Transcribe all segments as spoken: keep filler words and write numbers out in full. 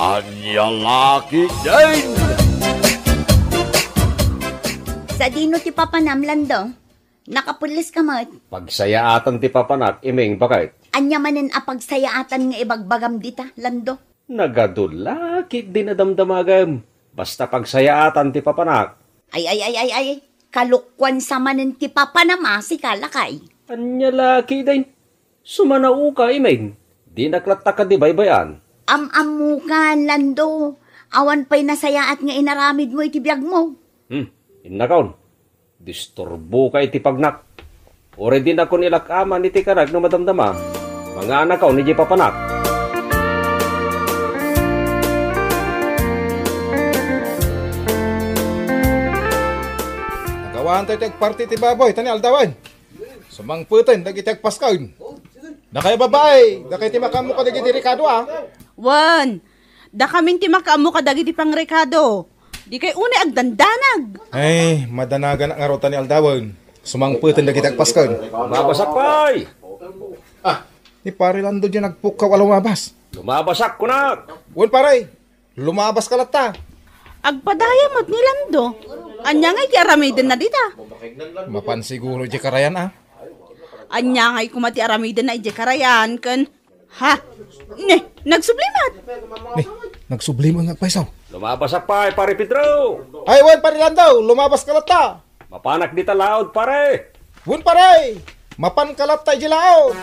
Ania la ketdin? Sadino ti papanam, Lando? Nakapelles ka met? Pagsayaatan ti papanak, Iming, baket. Ania manen a pagsayaatan nga ibagbagam dita, Lando? Nagadu la ketdin a damdamagem. Basta pagsayaatan ti papanak. Ay, ay, ay, ay, ay. Kalokuan sa manen ti papanam a sika, lakay. Ania la ketdin? Sumanaoka, Iming. Dinak latta kadi baybay-an. Am-ammokan, Lando. Awan pay nasayaat nga inaramidmo iti biagmo. Hmm, innakon. Disturboka iti pagnak. Uray dinakon ilak-aman iti kanak no madamdama. Manganakon idiay papanak. Nagawaantayo ti agparti ti baboy, ta ni aldawen. Sumangpeten dagiti agpasken. Dakay a babai, dakay ti makaammo kadagiti rekado, a? Wen, dakamin ti makaammo kadagiti pangrekado. Dikay unay agdandanag. Ay, madanaganak ngarud ta ni aldawen. Sumangpeten dagiti agpasken. Lumabasak pay! Ah, ni Pare Lando diay nagpukkaw a lumabas. Lumabasak, kunak! Wen, pare. Lumabaska latta. Agpadaya met ni Lando. Ania ngay ti aramidenna dita? Mapan siguro idiay karayan, a? Ania ngay koma ti aramidenna idiay karayan ken, ha? Ne, nagsubli met. Ne, nagsubli met nga agpayso. Lumabasak pay, Pare Pedro. Ay, wen, Pare Lando, lumabaska latta. Mapanak dita laod, pare. Wen, pare! Mapanka latta idiay laod.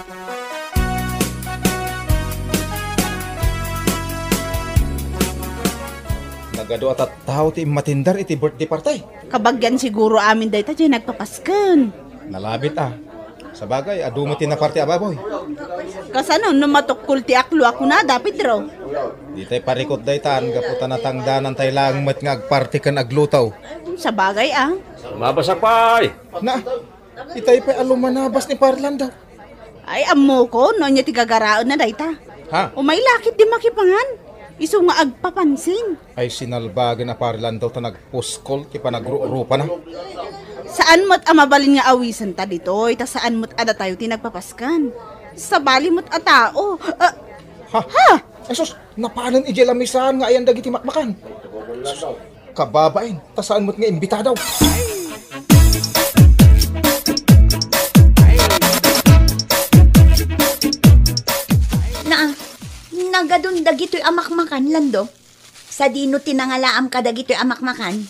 Nagadu a tattao ti immatindar iti birthday party. Kabagian siguro amin dayta diay nagpapasken. Nalabit, a. Sabagay, adu met ti naparti a baboy. Kasano no matukkol ti aklo a kunada, Pedro? Ditay parikut daytan, gapu ta natangdanantay laeng met nga agparti ken agluto. Sabagay, a. Lumabasak pay! Na, itay pay a lumanabas ni Pare Lando. Ay, ammokon no ania ti gagaraenna dayta. Ha? Umay la ketdi makipangan. Isu nga agpapansin. Ay, sinalbagen a Pare Lando ta nagpuskol ti panagrurupana. Saan met a mabalin nga awisenta ditoy, ta saan met a datayo ti nagpapasken. Sabali met a tao. Ah, ha? Ha? Ay, sus, napanen idiay lamisan nga ayan dagiti makmakan. Sus, kababain, ta saan met nga imbitado. Na, nagadun dagitoy a makmakan, Lando? Sadino ti nangalaam kadagitoy a makmakan?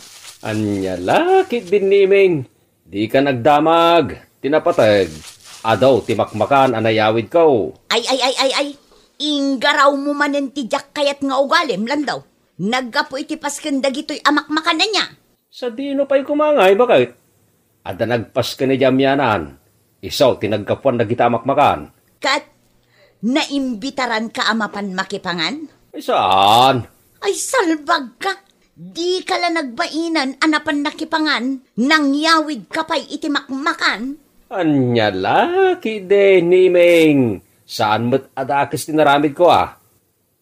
Ania la ketdin ni Iming? Dika nagdamag. Ti napateg, adu ti makmakan a nayawidko. Ay, ay, ay, ay, ay. Inggarawmo manen ti diak kayat nga ugalim, Lando. Naggapu iti pasken dagitoy a makmakan ania? Sadino pay koma ngay, baket? Adda nagpasken idiay amianan. Isu ti naggapuan dagita a makmakan. Ket naimbitaranka a mapan makipangan? Ay, saan? Ay, salbagka! Dika la nagbainen a napan nakipangan, nangyawidka pay iti makmakan? Ania la ketdin ni Iming? Saan met a dakes ti naramidko, a?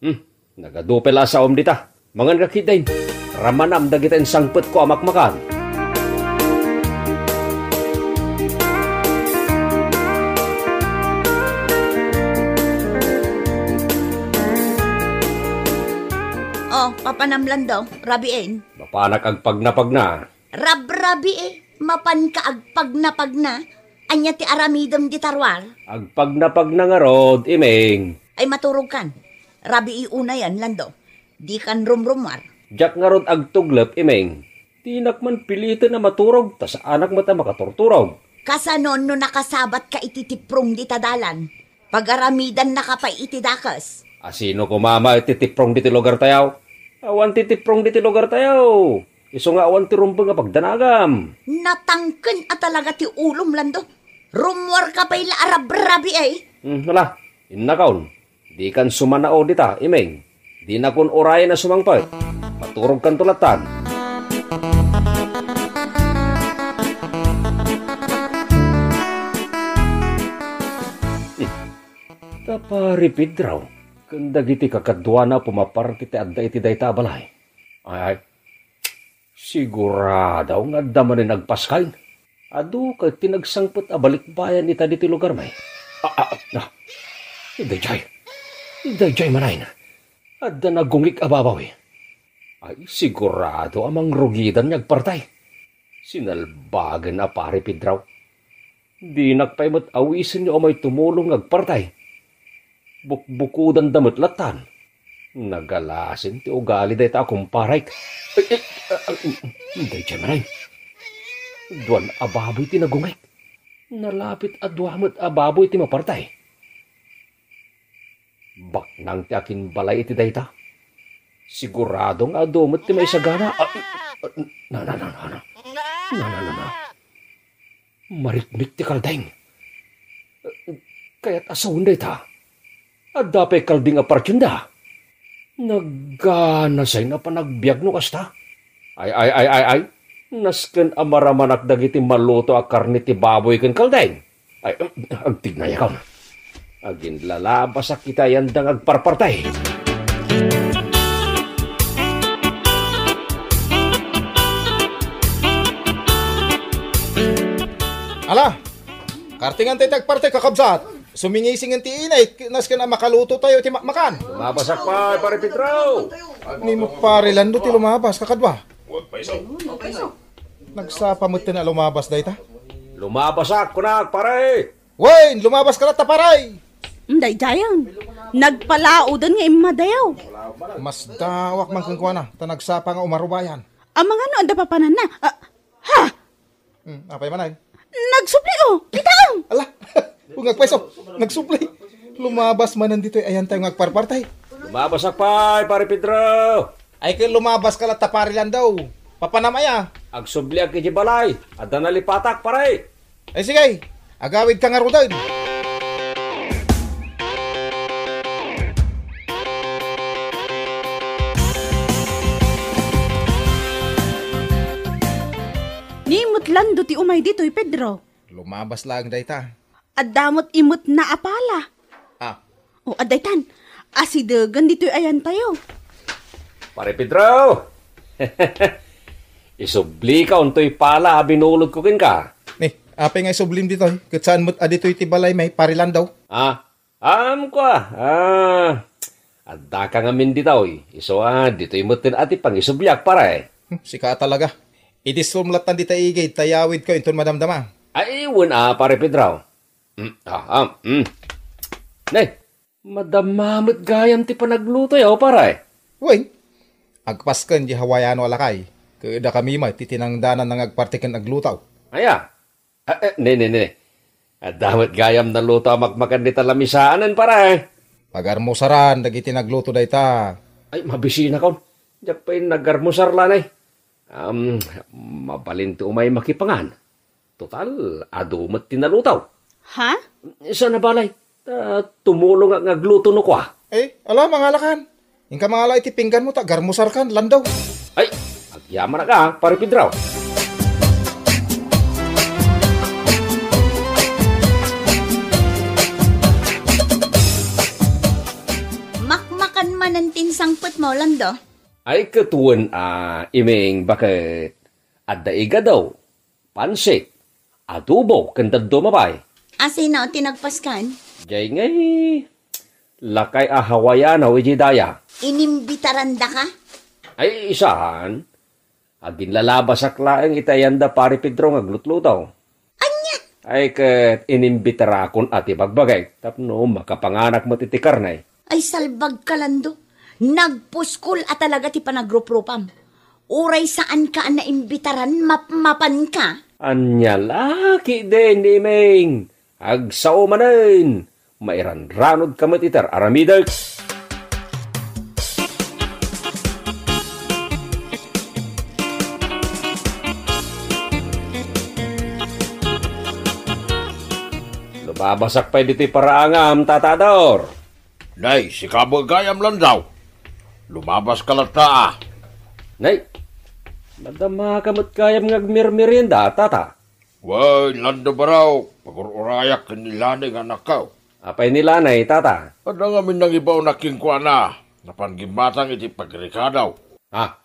Hmm, nagadu pay la a saom dita. Mangan ka ketdin. Ramanam dagita insangpetko a makmakan. Oh, papanam, Lando, rabiin. Mapanak agpagnapagna. Rabrabii, mapanka agpagnapagna? Ania ti aramidem dita ruar? Agpagnapagna ngarud, Iming. Ay, maturogkan. Rabii unayen, Lando. Dikan rumrumuar. Diak ngarud agtuglep, Iming. Dinak man piliten a maturog, ta saanak met a makaturturog. Kasano no nakasabatka iti tiprong dita dalan? Pagaramidannaka pay iti dakes. A sino koma met ti tiprong diti lugartayo? Awan ti tiprong diti lugartayo. Isu nga awan ti rumbeng a pagdanagam. Natangken a talaga ti ulom, Lando. Rummuarka pay la a rabrabii, ay. Hmm, ala, innakon. Dikan sumanao dita, Iming. Dinakon urayen a sumangpet. Maturogkanto lattan. Hmm. Ta Pari Pedro, ken dagiti kakaduana a pumaparti ti adda iti dayta a balay. Ay, ay. Sigurado nga adda manen agpaskay. Adu ket ti nagsangpet a balikbayan ita ditoy lugarmi. Ah, ah, ah. Daydiay. Daydiay manen. Adda nagungig a babawi. Ay, sigurado a mangrugidan nga agpartay. Sinalbagen a Pare Pedro. Dinak pay met awisen nga umay tumulong nga agpartay. Bukbukudanda met lattan. Nagalasin ti ugali dayta a kumparek. Ay, ay, ah, ah, daydiay manen. Duan a baboy ti nagungeg. Nalapit a dua met a baboy ti mapartay. Baknang ti akinbalay iti dayta. Sigurado nga adu met ti maisagana. Ah, ah, na, na, na, na, na. Na, na, na, na. Marikmik ti kalding. Kayat a sawen dayta. Adda pay kalding a partionda. Nagganasay nga panagbiag no kasta. Ay, ay, ay, ay, ay. Nasken a maramanak dagiti maluto a karne ti baboy ken kalding. Ay, agtignayakon. Aginlalabasak iti ayanda nga agparpartay. Ala! Kartingan tayo ti agpartay, kakabsat. Sumingisingen ti init, nasken a makaluto tayo ti makmakan. Lumabasak pay, Pare Pedro. Ni mo, Pare Lando, ti lumabas, kakadwa. Nagsapa met ti na lumabas dayta. Lumabasak, kunak, pare. Wen, lumabaska latta, pare. Daydiayen. Nagpalaoden nga immadayo. Masdaawak man kenkuana, ta nagsapa nga umarubayan. Amangan no adda papananna. Ah, ha? Hmm, apay manen? Nagsubli, oh. Kitaem. Ala, ungag pay so. Nagsubli. Lumabas manen ditoy ayantayo nga agparpartay. Lumabasak pay, Pare Pedro. Ay, ket lumabaska latta, Pare Lando. Papanam aya? Agsubliak iti balay. Adda nalipatak, pare. Ay, sige. Agawidka ngaruden. Ni met Lando ti umay ditoy, Pedro. Lumabas laeng dayta. Adda met imetna a pala. Ah. O, adda itan. Asidegen ditoy ayantayo. Pare Pedro! Isublika untoy pala a binulodko kenka. Ni, apay nga isublim ditoy? Ket saan met a ditoy ti balay may, Pare Lando? Ah, am, kua. Ah, addaka ngamin ditoy. Isu a, ditoy metten a ti pangisubliak, pare. Hmm, sika talaga. Idisum lattan dita igid, ta yawidko inton madamdama. Ay, wen a, Pare Pedro. Mm, ah, ah, mm. Ne, madama met gayam ti panaglutoyo, pare. Wen, agpasken di Hawaiano a lakay. Ket dakami met ti tinangdanan nga agparti ken agluto. Aya? Ah, eh, ne, ne, ne. Adda met gayam naluto a makmakan dita lamisaanen, pare. Pagarmusaran dagiti nagluto dayta. Ay, mabisinakon. Diak pay nagarmusar lanay. Am, mabalin ti umay makipangan. Total, adu met ti naluto. Ha? Saan a balay? Ta tumulongak nga agluto no kua. Eh, ala, mangalakan. Inka mangala iti pingganmo ta agarmusarkan, Lando. Ay, agyamanak a, Pare Pedro. Makmakan manen ti insangpetmo, Lando. Ay, ket wen a, Iming, baket adda igado, pansit, adobo, ken dadduma pay. Asino ti nagpaskan? Jay ngay, lakay a Hawaiano iti daya. Inimbitarandaka? Ay, saan. Aginlalabasak laeng iti ayanda Pare Pedro nga aglutluto. Ania? Ay, ket inimbitarakon a ti bagbagek tapno makapanganak met iti karne. Ay, salbagka, Lando. Nagpuskol a talaga ti panagruprupam. Uray saanka a naimbitaran, mapmapanka. Ania la ketdin, Iming? Agsao manen. Mairanranodka met iti ar-aramidek. Lumabasak pay ditoy paraangam, Tata Ador. Nay, sika met gayam, Lando. Lumabaska latta a. Nay, madamaka met gayam nga agmermerienda, Tata. Wen, Lando Barao, pagur-urayak ken ni Lanay nga anakko. Apay ni Lanay, Tata? Adda ngamin nangibaonnak kenkuana. Napan gimmatang iti pagrekado. Ah,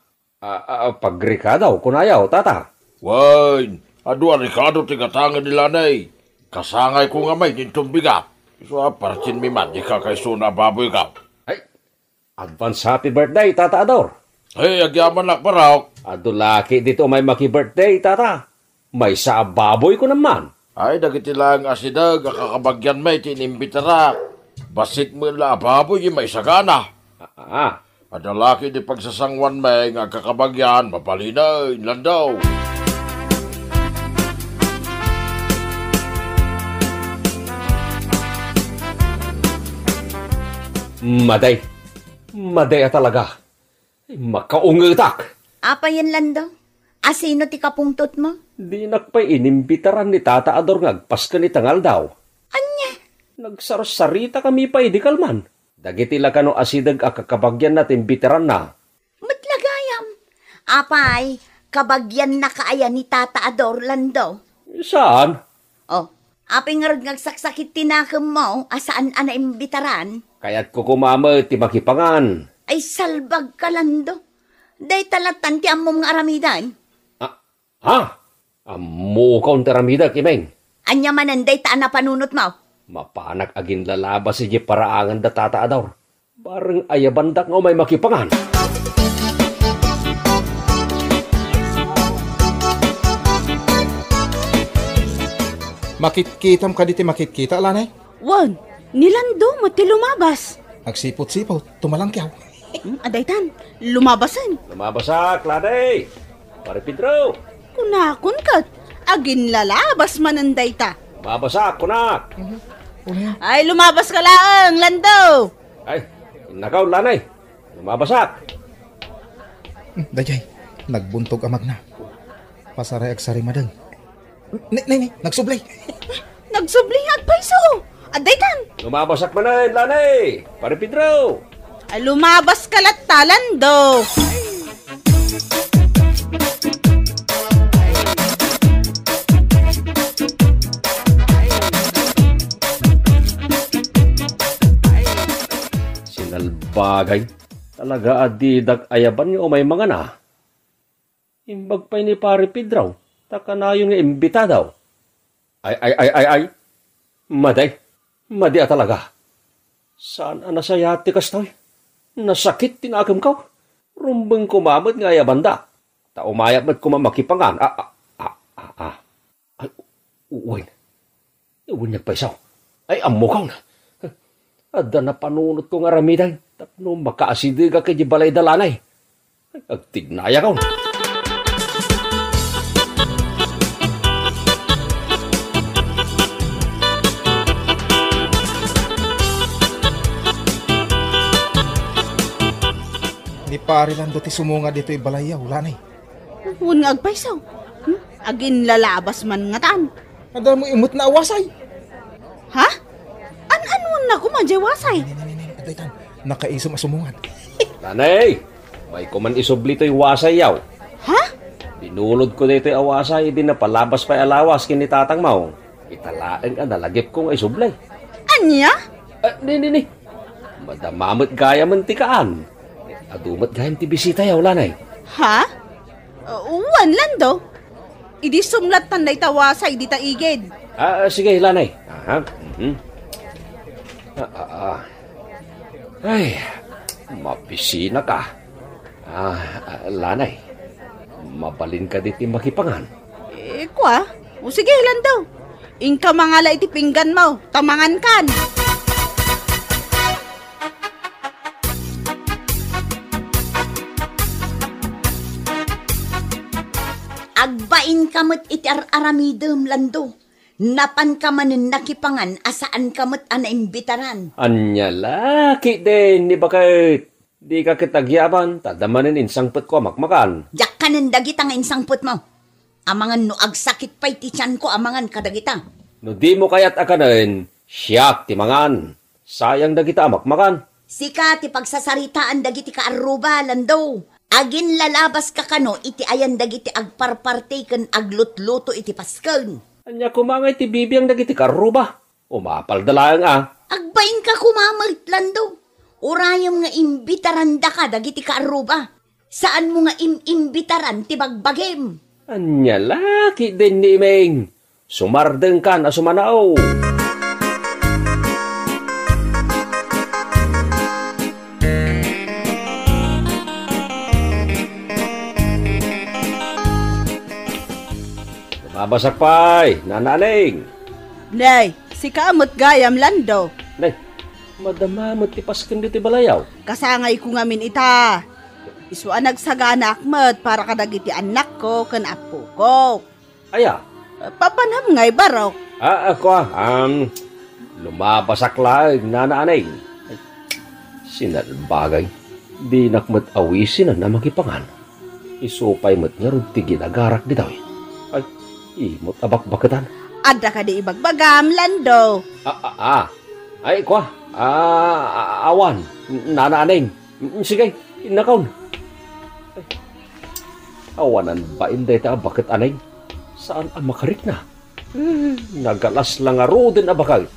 ah, ah, pagrekado, kunayo, Tata? Wen, adu a rekado ti gatangen ni Lanay. Kasangayko ngamin inton bigat. Isu a partinmi met ti kakaisuna a baboyko. Ay, Advance happy birthday, Tata Ador. Ay, agyamanak, Barok. Adu laki dito may maki-birthday, Tata. Maysa a baboy ko naman. Ay, dagiti laeng asideg a kakabagyan met ti inimbitarak. Bassit met la a baboy, maisagana. Ah, ah. Adda laki di pagsasanguan met nga agkakabagyan, mabalinen, Lando. Maday. Maday a talaga. Makaungetak. Apayen, Lando? Asino ti kapungtotmo? Dinak pay inimbitaran ni Tata Ador nga agpasken ita nga aldaw. Ania? Nagsarsaritakami pay idi kalman. Dagiti la kano asideg a kakabagyanna ti imbitaranna. Met la gayam. Apay, kabagyannaka aya ni Tata Ador, Lando? Saan? Oh, apay ngarud nga agsaksakit ti nakemmo a saan a naimbitaran? Kayatko koma met ti makipangan. Ay, salbagka, Lando. Dayta lattan ti ammom nga aramiden. Ah, ha? Ammokon ti aramidek, Imeng. Ania manen dayta a napanunotmo? Mapanak aginlalabas idiay paraangan da Tata Ador. Bareng ayabandak nga umay makipangan. Makitkitam kadi ti makitkita, Lanay? Wen, ni Lando met ti lumabas. Agsipot-sipot, tumalangkiaw. Hmm, adaytan, lumabasen. Lumabasak, Lanay! Pare Pedro! Kunakon ket, aginlalabas manen dayta. Lumabasak, kunak! Mhm. Ulian. Ay, lumabaska laeng, Lando! Ay, innakaw, Lanay. Lumabasak. Hmm, dayjay, nagbuntog a magna. Pasaray agsarimadeng. Ni, ni, ni, nagsubli. Nagsubli nga agpayso. Adaytan. Lumabasak manen, Lanay. Pare Pedro. Ay, lumabaska latta, Lando. Sinalbagay. Talaga a didak ayaban nga umay mangana. Imbag pay ni Pare Pedro, ta kanayon nga imbitado. Ay, ay, ay, ay, ay. Madi. Madi a talaga. Saan a nasayaat ti kastoy? Nasakit ti nakemko. Rumbeng koma met nga ayabanda. Ta umayat met koma makipangan. Ah, ah, ah, ah, ah. Ay, u-, uwen. Uwen, nagpayso. Ay, ammokon. Adda napanunotko nga aramiden tapno makaasidegak idiay balay da Lanay. Ay, agtignayakon. Ni Pare Lando ti sumunga ditoy balayyo, Lanay. Wen nga agpayso. Hmm? Aginlalabas man ngatan. Adda met a wasay. Ha? An-anuenna koma diay wasay? Ni, ni, ni, ni, adaytan. Nakaisom a sumungan. Lanay, umay koman isubli toy wasayyo. Ha? Binulodko daytoy a wasay idi napalabas pay a lawas ken ni tatangmo. Ita laeng a nalagipko nga isubli. Ania? Ah, ni, ni, ni. Madama met gayamen ti kaan. Adu met gayam ti bisitayo, Lanay. Ha? Uh, wen, Lando. Idi sumlattan dayta wasay dita igid. Ah, sige, Lanay. Aha. Mhm. Ah, ah, ah. Ay, mapisinaka. Ah, ah, Lanay, mabalin kadi ti makipangan? Eh, kua? O sige, Lando. Inka mangala iti pingganmo, ta mangankan. Agbainka met iti ar-aramidem, Lando. Napanka manen nakipangan a saanka met a naimbitaran. Ania la ketdin ni baket? Dika ket agyaban, ta adda manen insangpetko a makmakan. Diak kanen dagita nga insangpetmo. Amangan no agsakit pay ti tianko a mangan kadagita. No dimo kayat a kanen, siak ti mangan. Sayang dagita a makmakan. Sika ti pagsasaritaan dagiti kaarruba, Lando. Aginlalabaska kano iti ayan dagiti agparparti ken aglutluto iti pasken. Ania koma ngay ti bibiang dagiti kaarruba? Umapalda laeng a. Agbainka koma met, Lando. Urayem nga imbitarandaka dagiti kaarruba. Saanmo nga im-imbitaran ti bagbagim. Ania la ketdin ni Imeng? Sumardengkan a sumanao. Basak pay, Nana Aneng. Nay, sika met gayam, Lando. Nay, madama met ti pasken ditoy balayaw. Kasangayko ngamin ita. Isu a nagsaganaak met para kadagiti annakko ken appoko. Aya? Papanam nga ibarok. Ah, ako, ah, um, lumabasak laeng, Nana Aneng. Ay, sinalbagay. Dinak met awisinan a makipangan. Isu pay met ngarud ti ginagarak ditoy. Ay, imot a bakbaketan. Adda kadi ibagbagam, Lando? Ah, ah, ah. Ay, kwa. Ah, ah, awan. Nana Aneng. Mm, sige, innakon. Ay, awanan bain dayta a baket, Aneng. Saan a makarikna? Eh, nagalas la ngaruden a baket.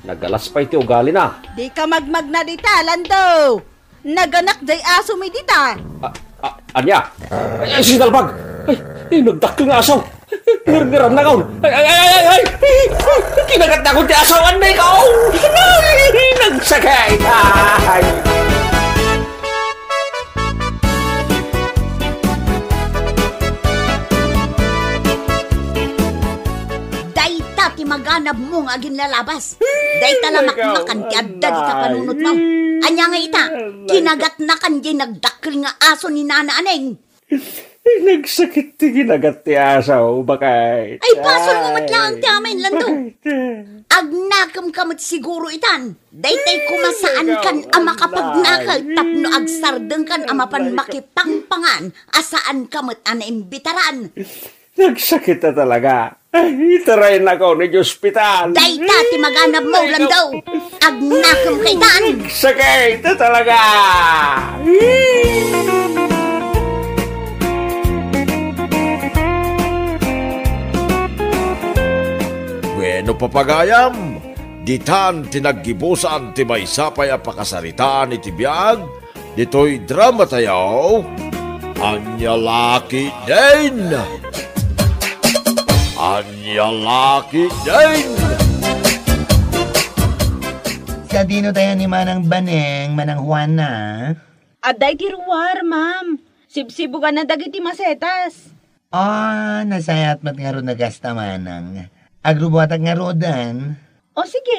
Nagalas pay ti ugalina. Dika magmagna dita, Lando! Naganak jay asomi dita. Ah, ah, ania? Ay, ay, sinalbag! Ay, ay, nagdakkel nga aso! Ngarngaran na kaon! Ay, ay, ay, ay, ay, ay! Ay, kinagat na akon ti aso! Anay ka! Oh! Ay, nagsakit! Ay! Dayta ti maganabmo nga aginlalabas. Dayta la makmakan ti adda dita panunotmo. Ania nga ita? Kinagatnakan jay nagdakkel nga aso ni Nana Aneng. Nagsakit ti kinagat ti aso, bakay. Ay, basol mo met laeng ti amin, Lando. Agnakemka met siguro itan. Daytay koma saankan a makapagnaket tapno agsardengkan a mapan makipangpangan a saanka met a naimbitaran. Nagsakit a talaga. Ay, itaraynakon iti ospital. Dayta ti maganabmo, Lando. Agnakemka itan. Nagsakit a talaga. Bueno, papagayam, ditan ti naggibusan ti maysa pay a pakasaritaan iti biag ditoy dramatayo, Ania la ketdin? Ania la ketdin? Sadino tayo ni Manang Baneng, Manang Juana? Adda iti ruar, ma'am. Sibsibuganna dagiti masetas. Ah, nasayaat met ngarud a kasta, Manang. Agrubuatak ngaruden. O sige,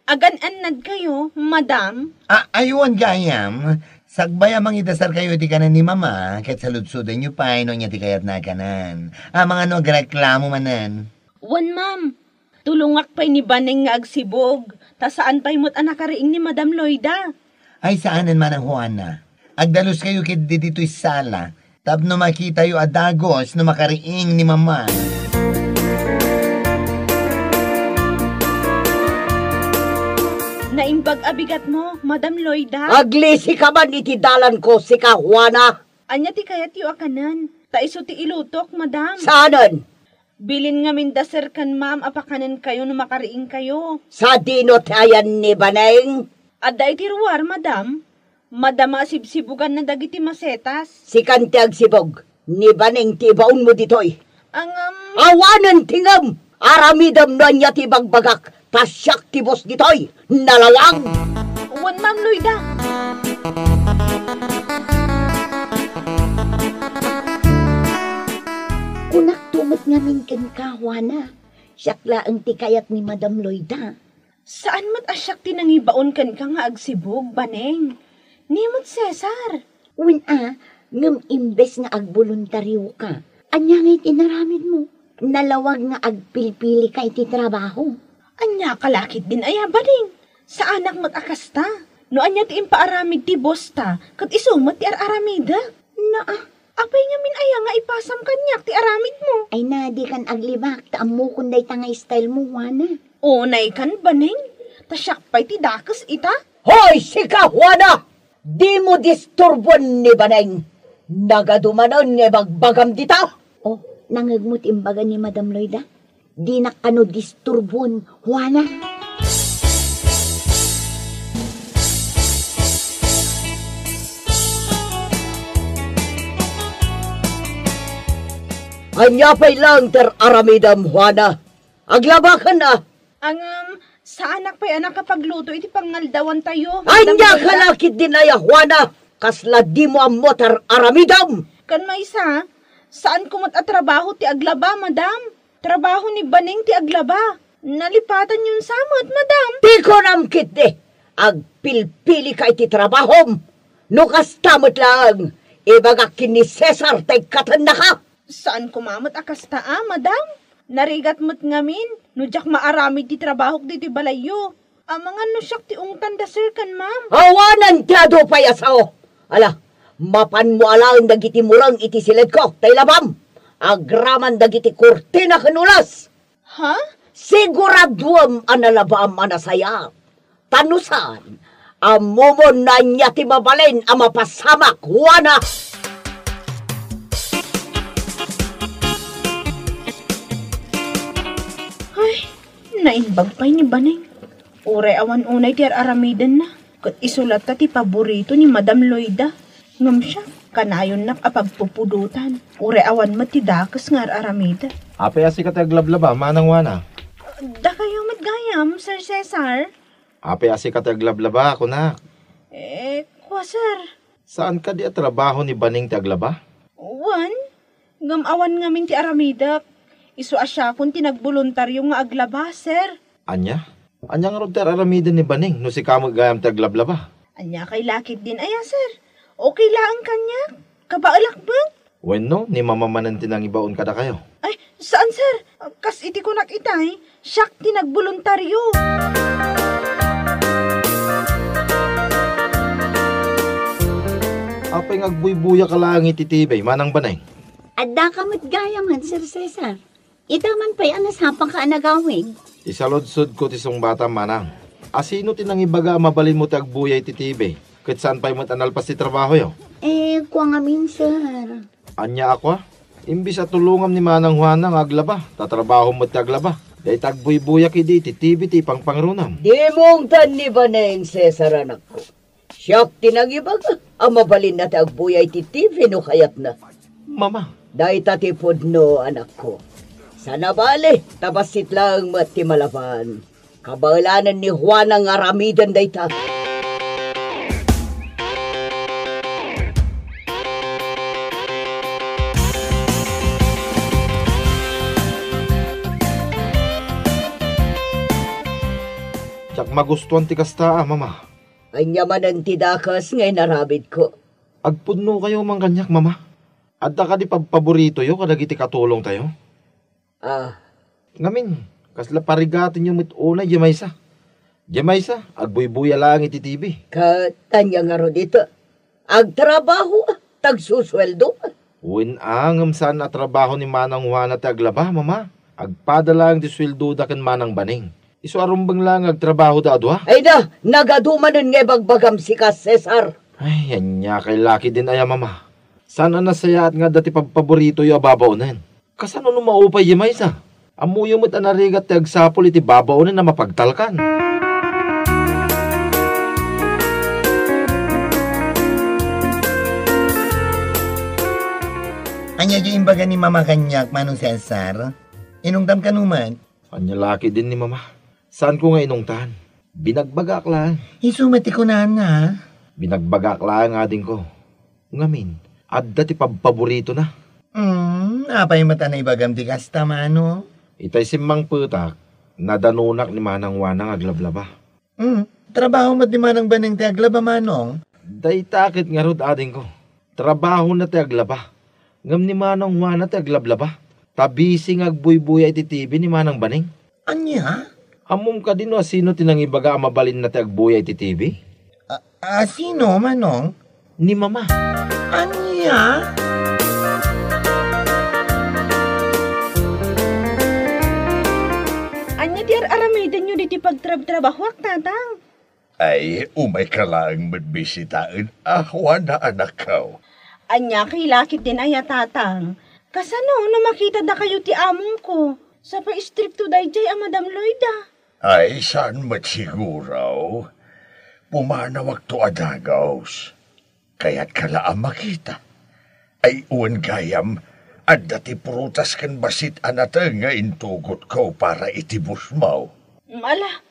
agan-annadkayo, madam. Ah, ay, wen gayam. Sakbay a mangidasarkayo iti kanen ni Mama, ket saludsodenyo pay no ania ti kayatna a kanen. Amangan no agreklamo manen. Wen, ma'am. Tulongak pay ni Baneng nga agsibug, ta saan pay met a nakariing ni Madam Loida. Ay, saanen, Manang Juana. Agdaluskayo ketdi ditoy sala, tapno makitayo a dagus no makariing ni Mama. Naimbag a bigatmo, Madam Loida. Aglisika man iti dalanko, sika, Juana. Ania ti kayatyo a kanen? Ta isu ti ilutok, madam. Saanen? Bilin ngamin da, sir, ken ma'am a pakanenkayo no makariingkayo. Sadino ti ayan ni Baneng? Adda iti ruar, madam. Madama a sibsibuganna dagiti masetas. Sikan ti agsibug. Ni Baneng ti ibaonmo ditoy. Angam. Awanen ti ngem! Aramidem no ania ti ibagbagak. Ta siak ti boss ditoy, nalawag! Wen, Ma'am Loida. Kunakto met ngamin kenka, Juana. Siak laeng ti kayat ni Madam Loida. Saan met a siak ti nangibaon kenka nga agsibug, Baneng. Ni met Cesar. Wen a, ngem imbes nga agboluntarioka, ania ngay ti inaramidmo? Nalawag nga agpilpilika iti trabaho. Ania ka la ketdin aya, Baneng? Saanak met a kasta. No ania ti impaaramid ti boss ta, ket isu met ti ar-aramidek. Naa, apay ngamin aya nga ipasam kaniak ti aramidmo? Ay na, dikan aglibak, ta ammokon dayta nga style mo, Juana. Unaykan, Baneng, ta siak pay ti dakes ita. Hoy, sika, Juana! Dimo disturboen ni Baneng. Nagadu manen nga ibagbagam dita. Oh, nangngegmo ti imbaga ni Madam Loida? Dinak kano disturboen, Juana. Ania pay laeng ti ar-aramidem, Juana? Aglabaken a. Ngem, saanak pay a nakapagluto iti pangaldawantayo, Madam Loida. Ania ka la ketdin aya, Juana? Kasla dimo ammo ti ar-aramidem? Ken maysa, saanko met a trabaho ti aglaba, madam. Trabaho ni Baneng ti aglaba. Nalipatanyon sa met, madam. Ti kunam ketdi, agpilpilika iti trabahom. No kasta met laeng, ibagak ken ni Cesar ta ikkatennaka. Saan koma met a kasta a, madam. Narigat met ngamin no diak maaramid ti trabahok ditoy balayyo. Amangan no siak ti ungtanda, sir, ken ma'am. Awanen ti adu pay a sao. Ala, mapanmo alaen dagiti mureng iti siledko, ta ilabam. Agraman dagiti kurtina ken ulas. Ha? Siguraduem a nalabaam a nasayaat. Ta no saan, ammomon no ania ti mabalin a mapasamak, Juana. Ay, naimbag pay ni Baneng. Uray awan unay ti ar-aramidenna, ket isu latta ti paborito ni Madam Loida. Ngem siak, kanayonnak a pagpupudotan. Uray awan met ti dakes nga ar-aramiden. Apay a sika ti aglablaba, Manang Juana? Dakayo met gayam, Sir Cesar. Apay a sika ti aglablaba, kunak? Eh, kua, sir. Saan kadi a trabaho ni Baneng ti aglaba? Wen, ngem awan ngamin ti aramidek. Isu a siakon ti nagboluntario nga aglaba, sir. Ania? Ania ngarud ti ar-aramiden ni Baneng no sika met gayam ti aglablaba? Ania kay lakit din aya, sir? Okay laeng kaniak. Kabaelak met. Wenno, ni Mama manen ti nangibaon kadakayo? Ay, saan, sir. Kas iti kunak itay, siak ti nagboluntario. Apay nga agbuybuyak laeng iti T V, Manang Baneng? Addaka met gayamen, Sir Cesar. Ita man pay a nasapanka a nagawid. Isaludsodko ti sungbatam, Manang. Asino ti nangibaga a mabalinmo ti agbuya iti T V? Ket saan pay met a nalpas ti trabahoyo? Eh, kua ngamin, sir. Ania a kua? Imbis a tulongam ni Manang Juana nga aglaba, tatrabahom met ti aglaba. Dayta agbuybuyak idi iti T V ti ipangpangrunam. Dimong tan ni Baneng, Cesar, anakko. Siak ti nangibaga a mabalinna ti agbuya iti T V no kayatna. Mama. Dayta ti pudno, anakko. Saan a bale, ta bassit laeng met ti malaban. Kabaelanen ni Juana nga aramiden dayta. Diak magustuan ti kasta a, Mama. Ania manen ti dakes nga inaramidko? Agpudnokayo man kaniak, Mama. Adda kadi pabpaboritoyo kadagiti katulongtayo? Ah. Ngamin, kasla parigatenyo met unay diay maysa. Diay maysa, agbuybuya laeng iti T V. Ket ania ngarud ita? Agtrabaho, tagsusueldo. Wen a, ngem saan a trabaho ni Manang Juana ti aglaba, Mama. Agpada laeng ti sueldoda ken Manang Baneng. Isu a rumbeng laeng nga agtrabahoda a dua. Ay da, nagadu manen nga ibagbagam sika, Cesar. Ay, ania kay lakit din aya, Mama. Saan a nasayaat nga adda ti pabpaboritoyo a babaonen? Kasano no maupay diay maysa? Ammoyo met a narigat ti agsapul iti babaonen a mapagtalkan. Ania diay imbaga ni Mama kaniak, Manong Cesar? Inungtam kano met? Ania lakit din ni Mama? Saanko nga inungtan. Binagbagaak laeng. Isu met ti kunana. Binagbagaak laeng, adingko. Ngamin, adda ti pabpaboritona. Hmm, apay met a naibagam ti kasta, Manong? Itay simmangpetak, nadanunak ni Manang Juana nga aglablaba. Hmm, trabaho met ni Manang Baneng ti aglaba, Manong? Dayta ket ngarud, adingko. Trabahona ti aglaba. Ngem ni Manang Juana ti aglablaba. Ta bisi nga agbuybuya iti T V ni Manang Baneng. Ania? Ammom kadi no asino ti nangibaga a mabalinna ti agbuya iti T V? A, asino, Manong? Ni Mama. Ania? Ania ti ar-aramidenyo ditoy pagtrabtrabahoak, Tatang? Ay, umayka laeng met bisitaen a Juana, anakko. Ania kay lakit din aya, Tatang? Kasano no makitada kayo ti amongko? Sapay istrikto daydiay a Madam Loida. Ay, saan met siguro. Pumanawakto a dagus. Kayatka la a makita? Ay, wen gayam, adda ti prutas ken bassit a nateng nga intugotko para iti busmo. Ala,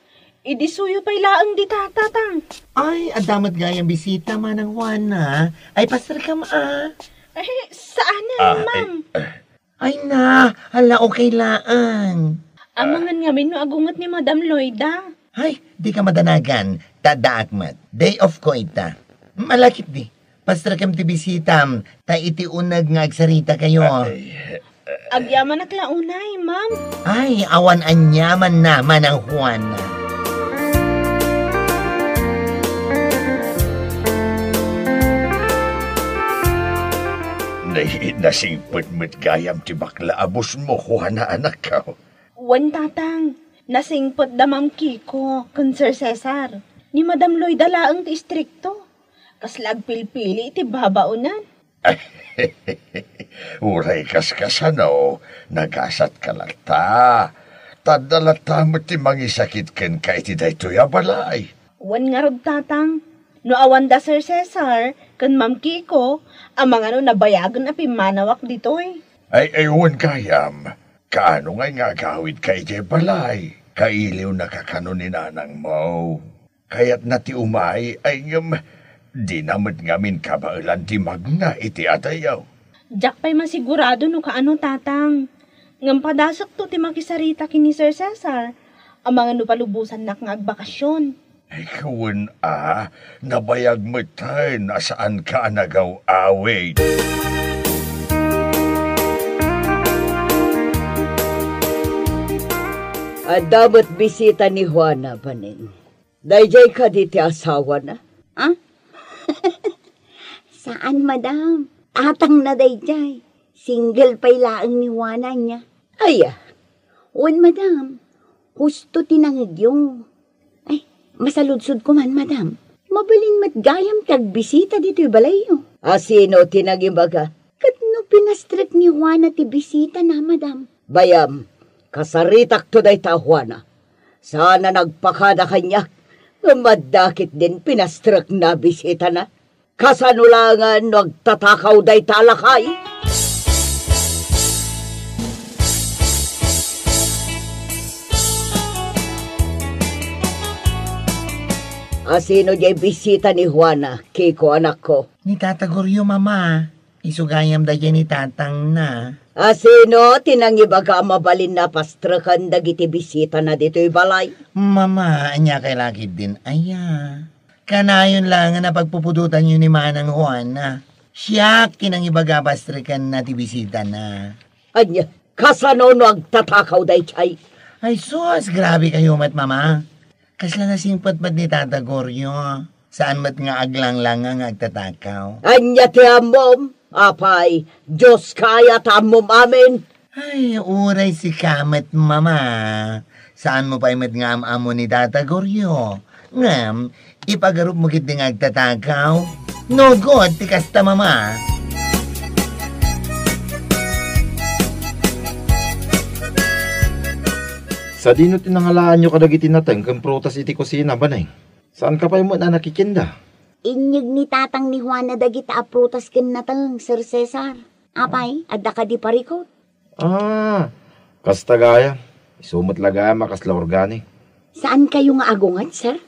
idi suyo pay laeng dita, Tatang. Ay, adda met gayam bisita, Manang Juana. Ay, paserkam a. Ay, saanen, Ah, Ma'am. Eh, eh, Ay na, ala, okay laeng. Amangan ngamin no agunget ni Madam Loida. Ay, dika madanagan, ta addaak met. Day off ko ita. Malakip di. Pastrekem ti bisitam, ta iti uneg nga agsaritakayo. Ay, Agyamanak la unay, ma'am. Ay, awan aniamanna, Manang Juana. Nay, nasingpet met gayam ti bakla a boss mo, Juana, anakko. Wen, Tatang. Nasingpet da Ma'am Kiko ken Sir Cesar. Ni Madam Loida laeng ti istrikto. Kasla agpilpili iti babaonan. Uray kaskasano, nagasatka latta. Ta adda latta met ti mangisakit kenka iti daytoy a balay. Wen ngarud, Tatang. No awan da Sir Cesar ken Ma'am Kiko, amangan no nabayagen a pimmanawak ditoy. Ay, ay, wen gayam. Kaano ngay nga agawidka idiay balay? Kailiwnaka kano ni nanangmo. Kayatna ti umay, ay ngem dina met ngamin kabaelan ti magna iti adayo. Diak pay masigurado no kaano, Tatang. Ngem padasekto ti makisarita ken ni Sir Cesar. Amangan no palubosannak nga agbakasyon. Ay, wen a, nabayag metten a saanka a nagaw-awid. Adda met bisita ni Juana, Baneng. Daydiay kadi ti asawana? Ah? Saan, madam. Tatangna daydiay. Single pay laeng ni Juana, ania. Aya. Wen, madam. Husto ti nangegyo. Ay, masaludsodko man, madam. Mabalin met gayam ti agbisita ditoy balayyo. A sino ti nangibaga? Ket no pinastrek ni Juana ti bisitana, madam? Bayam, kasaritakto dayta a Juana. Saan a nagpakada kaniak, ngem adda ketdin pinastrekna a bisitana. Kasano laengen no agtatakaw dayta a lakay? A sino diay bisita ni Juana, Kiko, anakko? Ni Tata Goryo, Mama. Isu gayam daydiay ni tatangna. A sino ti nangibaga a mabalinna a pastreken dagiti bisitana ditoy balay? Mama, ania kay lakidin aya? Kanayon laengen a pagpupudotanyo ni Manang Juana. Siak ti nangibaga a pastrekenna ti bisitana. Ania, kasano no agtatakaw daydiay? Ay sus, grabe kayo met, Mama. Kasla nasingpet met ni Tata Goryo. Saan met nga aglanglanga nga agtatakaw. Ania ti ammom? Apay, Dioska aya ta ammom amin? Ay, uray sika met, Mama. Saanmo pay met nga am-ammo ni Tata Goryo. Ngem, ipagarupmo ketdi nga agtatakaw. No good ti kasta, Mama. Sadino ti nangalaanyo kadagiti nateng ken prutas iti kusina, Baneng? Saanka pay met a nakikinda? Inyeg ni tatang ni Juana dagita a prutas ken nateng, Sir Cesar. Apay, adda kadi parikut? Ah, kasta gayam. Isu met la gayam a kasla organic. Saankayo nga agunget, sir?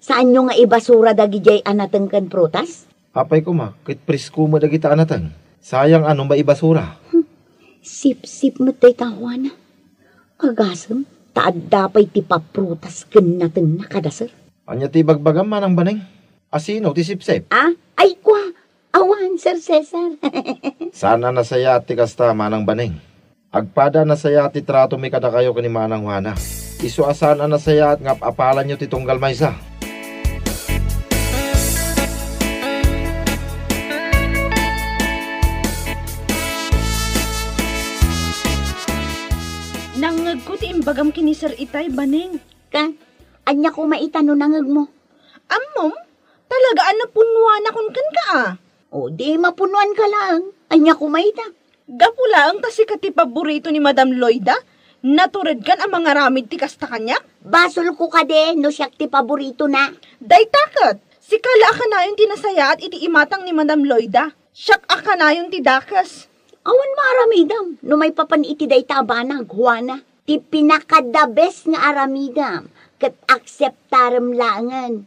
Saanyo nga ibasura dagidiay a nateng ken prutas? Apay koma, ket presko met dagita a nateng. Sayang a no maibasura. Hmm. Sipsip met dayta, Juana. Agasem, ta adda pay ti paprutas ken natengna kada, sir. Ania ti ibagbagam, Manang Baneng? A sino ti sipsip? Ah? Ay, kua! Awan, Sir Cesar. Saan a nasayaat ti kasta, Manang Baneng. Agpada a nasayaat ti tratomi kadakayo ken ni Manang Juana. Isu a saan a nasayaat nga ap-apalanyo ti tunggal maysa. Nangngegko ti imbagam ken ni Sir Itay, Baneng. Ken, ania koma ita no nangngegmo? Ammom, talaga a napunnuanakon kenka a. O, di mapunnuanka laeng. Ania koma ita? Gapu laeng ta sika ti paborito ni Madam Loida, naturedkan a mangaramid ti kasta kaniak? Basolko kadi no siak ti paboritona. Dayta ket, sika la a kanayon ti nasayaat iti imatang ni Madam Loida. Siak a kanayon ti dakes. Awan maaramidem no maipapan iti dayta a banag, Juana. Ti pinaka-the best nga aramidem ket akseptarem laengen.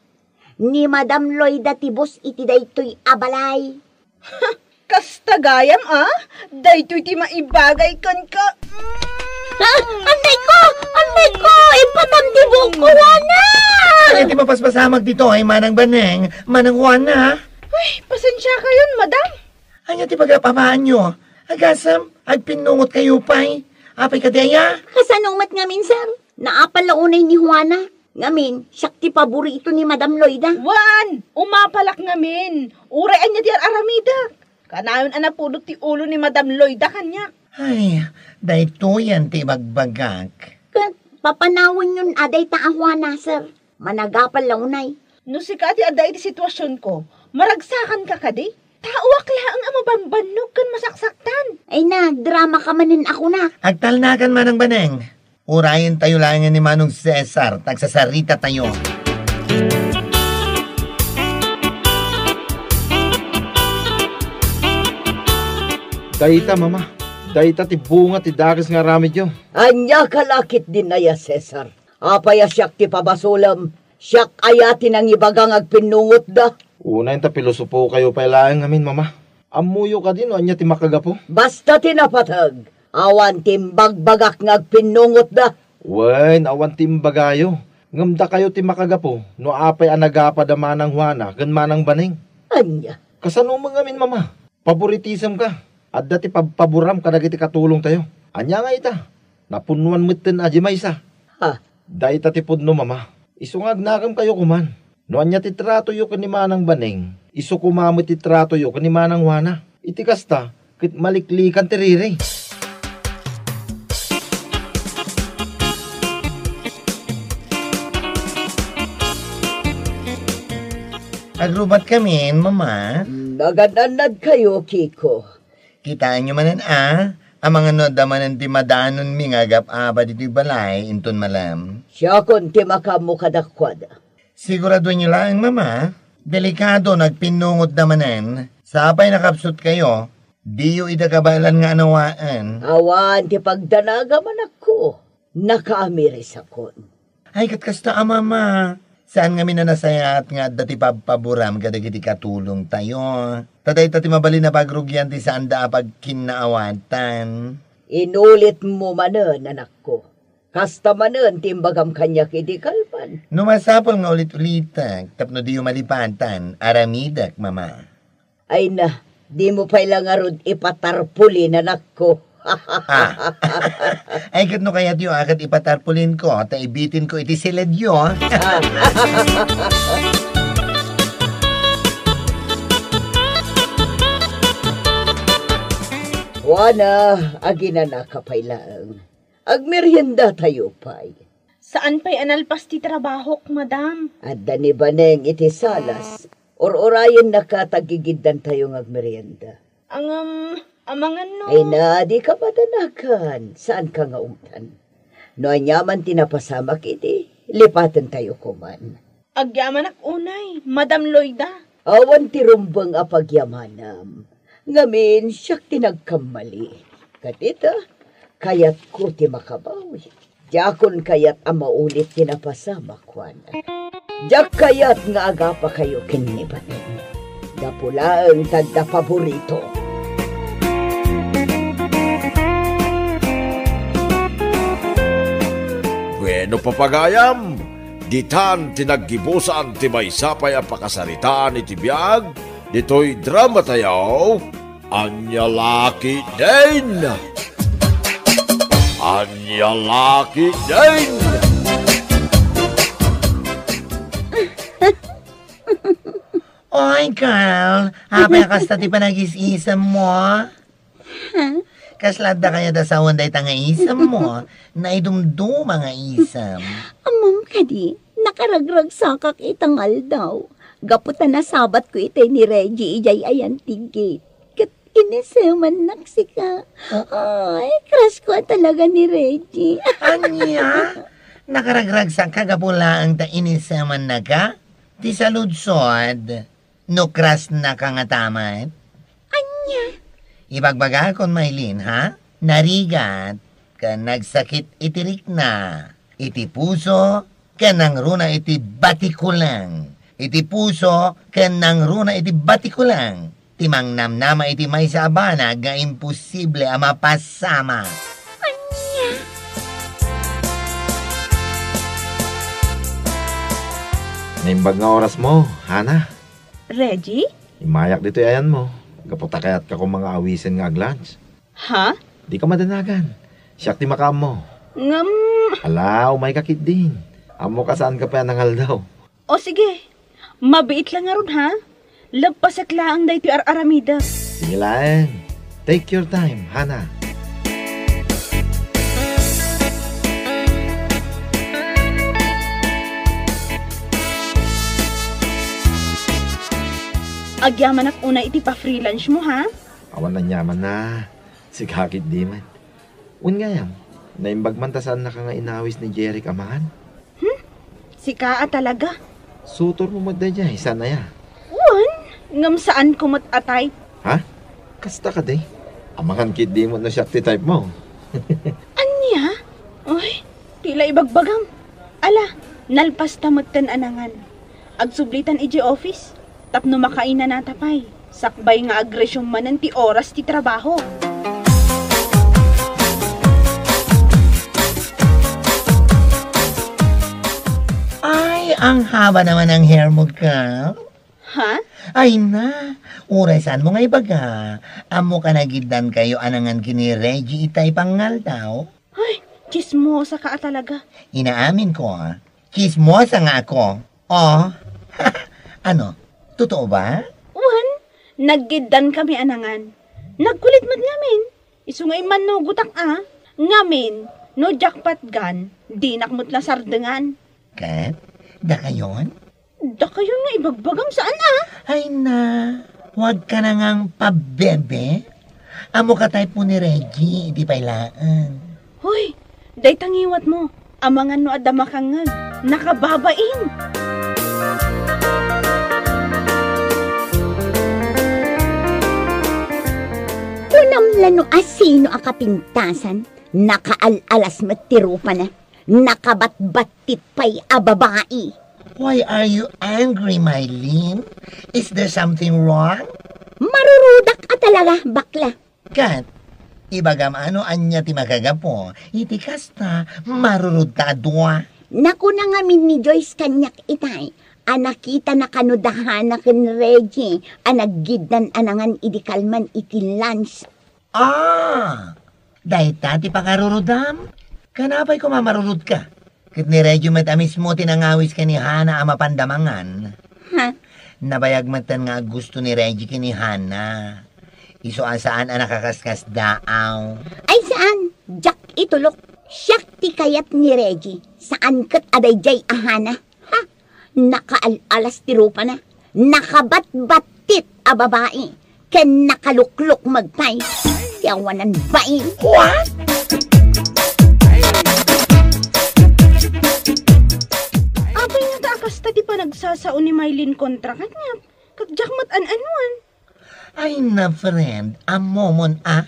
Ni Madam Loida ti boss iti daytoy a balay. Kasta gayam, a? Daytoy ti maibagay kenka. Ah, anay ko! Anay ko! Ipatam ti buok ko, Juana! Ania ti mapaspasamak ditoy, Manang Baneng, Manang Juana? Ay, pasensiakayon, madam. Ania ti pagapamaanyo? Agasem, agpinnungotkayo pay. Apay kadi aya? Kasano met ngamin, sir? Naapal la unay ni Juana. Ngamin, siak ti paborito ni Madam Loida. Wen, umapalak ngamin. Uray ania ti ar-aramidek. Kanayon a napudot ti ulo ni Madam Loida kaniak. Ay, daytoyen ti ibagbagak. Ket papanawenyon a dayta a Juana, sir. Managapal la unay. No sika ti adda iti situasionko, maragsakanka kadi? Taoak laeng a mabambannog ken masaksaktan. Ay na, drama ka manen a kunak. Agtalnakan, Manang Baneng. Urayentayo laengen ni Manong Cesar, ta agsasarita tayo. Dayta, Mama. Dayta ti bunga ti dakes nga aramidyo. Ania ka la ketdin aya, Cesar? Apay a siak ti pabasolem? Siak aya ti nangibaga nga agpinnungotda? Unay ta pilosopokayo pay laeng ngamin, Mama. Ammoyo kadi no ania ti makagapu? Basta ti napateg, awan ti imbagbagak nga agpinnungotda. Wen, awan ti imbagayo. Ngem dakayo ti makagapu no apay a nagapa da Manang Juana ken Manang Baneng. Ania? Kasano met ngamin, Mama? Paboritisem ka. Adda ti pabpaboram kadagiti katulongtayo. Ania nga ita? Napunnoan metten a di maysa. Ha? Dayta ti pudno, Mama. Isu nga agnakemkayo koman. No ania ti tratoyo ken ni Manang Baneng, isu koma met ti tratoyo ken ni Manang Juana. Iti kasta, ket maliklikan ti riri. Agrubatkami, Mama. Nagan-annadkayo, Kiko. Kitaenyo manen a, amangan no adda manen ti madanonmi nga agap-apa ditoy balay inton malem. Siakon ti makaammo kadakuada. Siguradoenyo laeng, Mama. Delikado no agpinnungotda manen. Sapay nakapsutkayo, diyo ida kabaelan nga anawaen. Awan ti pagdanagam, anakko. Nakaamirisakon. Ay, ket kasta a, Mama. Saan ngamin a nasayaat nga adda ti pabpaboram kadagiti katulongtayo. Ta dayta ti mabalin a pagrugian ti saanda a pagkinnaawatan. Inulitmo manen, anakko. Kasta manen ti imbagam kaniak idi kalman. No masapul nga ulit-ulitek tapno diyo malipatan, aramidek, Mama. Ay na, dimo pay la ngarud ipatarpuli, anakko. Ah. Ay, ket no kayatyo a ket ipatarpulinko, ta ibitinko iti siledyo. Juana, aginanaka pay laeng. Agmeriendatayo pay. Saan pay a nalpas ti trabahok, madam. Adda ni Baneng iti salas. Ur-urayennaka ta aggigiddantayo nga agmerienda. Ngem, amangan no. Ay na, dika madanagan. Saanka nga ungtan. No aniaman ti napasamak idi, lipatentayo koman. Agyamanak unay, Madam Loida. Awan ti rumbeng a pagyamanam. Ngamin, siak ti nagkammali. Ket ita, kayatko ti makabawi. Diakon kayat a maulit ti napasamak, Juana. Diak kayat nga agapakayo ken ni Baneng. Gapu laeng ta adda paborito. Bueno, papagayam, ditan ti naggibusan ti maysa pay a pakasaritaan iti biag ditoy drama tayo, Ania La Ketdin! Ania La Ketdin! Oy, girl, apay a kasta ti panagis-isemmo? Huh? Kasla adda kayat a sawen dayta nga isemmo? Naidumduma nga isem. Ammom kadi, nakaragragsakak ita nga aldaw. Gapu ta nasabatko itay ni Reggie idiay ayan ti gate. Ket inisemannak sika. Oh. Ay, crush ko talaga ni Reggie. Ania? Nakaragragsakka gapu laeng ta inisemannaka? Ti saludsod, no crush naka ngata met? Ania? Ibagbagakon, Maylin, ha? Narigat, ken nagsakit iti rikna, iti puso, ken nangruna iti batikuleng. Iti puso, ken nangruna iti batikuleng. ti mangnamnama iti maysa a banag nga imposible a mapasama. Ania? Naimbag nga orasmo, Hana. Reggie? Immayak ditoy ayanmo. Gapu ta kayatka koma nga awisen nga aglunch. Ha? Dika madanagan. Siak ti makaammo. Ngem... Ala, umayka ketdin. Ammok a saanka pay a nangaldaw. O sige, mabiit la ngarud, ha? Leppasek laeng daytoy ar-aramidek. Sige laeng. Take your time, Hana. Agyamanak unay iti pa-freelance mo, ha? Awan aniamanna. Sika ketdi met. Wen gayam, naimbag man ta saannaka nga inawis ni Jeric a mangan? Hmm? Sika a talaga? Sutormo met daydiay, saan aya? Wen, ngem saanko met a type. Ha? Kasta kadi? Amangan ketdi met no siak ti typemo. Ania? Uy, ti la ibagbagam. Ala, nalpasta metten a nangan. Agsublitan idiay office. Tapno makainanata pay, sakbay nga agresume manen ti oras ti trabaho. Ay, ang haba naman ng hair mo, girl. Ha? Ay na, uray saan mo nga ibaga. Ammo ka nagiddan kayo a nangan ken ni Reggie itay pangngaldaw? Ay, chismosa ka a talaga. Inaamin ko, ah. Chismosa nga ako. Oh. Ano? Totoo ba? Wen, nagiddan kami a nangan. Nagkulit met ngamin. Isu nga immannugotak a. Ngamin, no diak patgan, dinak met la sardengan. Ket? Dakayon? Dakayon nga ibagbagam saan a? Ay na, huwag ka na ngang pabebe. Ammo ka type mo ni Reggie, di pay laeng. Hoy, dayta ngiwat mo. Amangan no adda makangngeg. Nakababain! Kunam la no asino a kapintasan, nakaal-alas met ti rupana. Nakabatbattit pay a babai. Why are you angry, Mylene? Is there something wrong? Marurudak a talaga, bakla. Ket, ibagam a no ania ti makagapu, iti kasta, marurudka a dua. Nakuna ngamin ni Joyce kaniak itay, a nakitana kano da Hana ken Reggie, a nagiddan a nangan idi kalman iti lunch. Ah! Dayta ti pakarurudam? Kanapay koma marurudka? Ket ni Reggie met a mismo ti nangawis ken ni Hana a mapanda mangan. Ha? Nabayag metten nga aggusto ni Reggie ken ni Hana. Isu a saan a nakaskasdaaw. Ay saan, diak itulok. Siak ti kayat ni Reggie. Saan ket a daydiay a Hana. Ha? Nakaal-alas ti rupana. Nakabatbattit a babai. Ken nakaluklukmeg pay. Ti awanan bain. What? Apay ngata a kasta ti panagsasao ni Mylene kontra kaniak? Ket diak met an-anuan. Ay na, friend, ammomon a.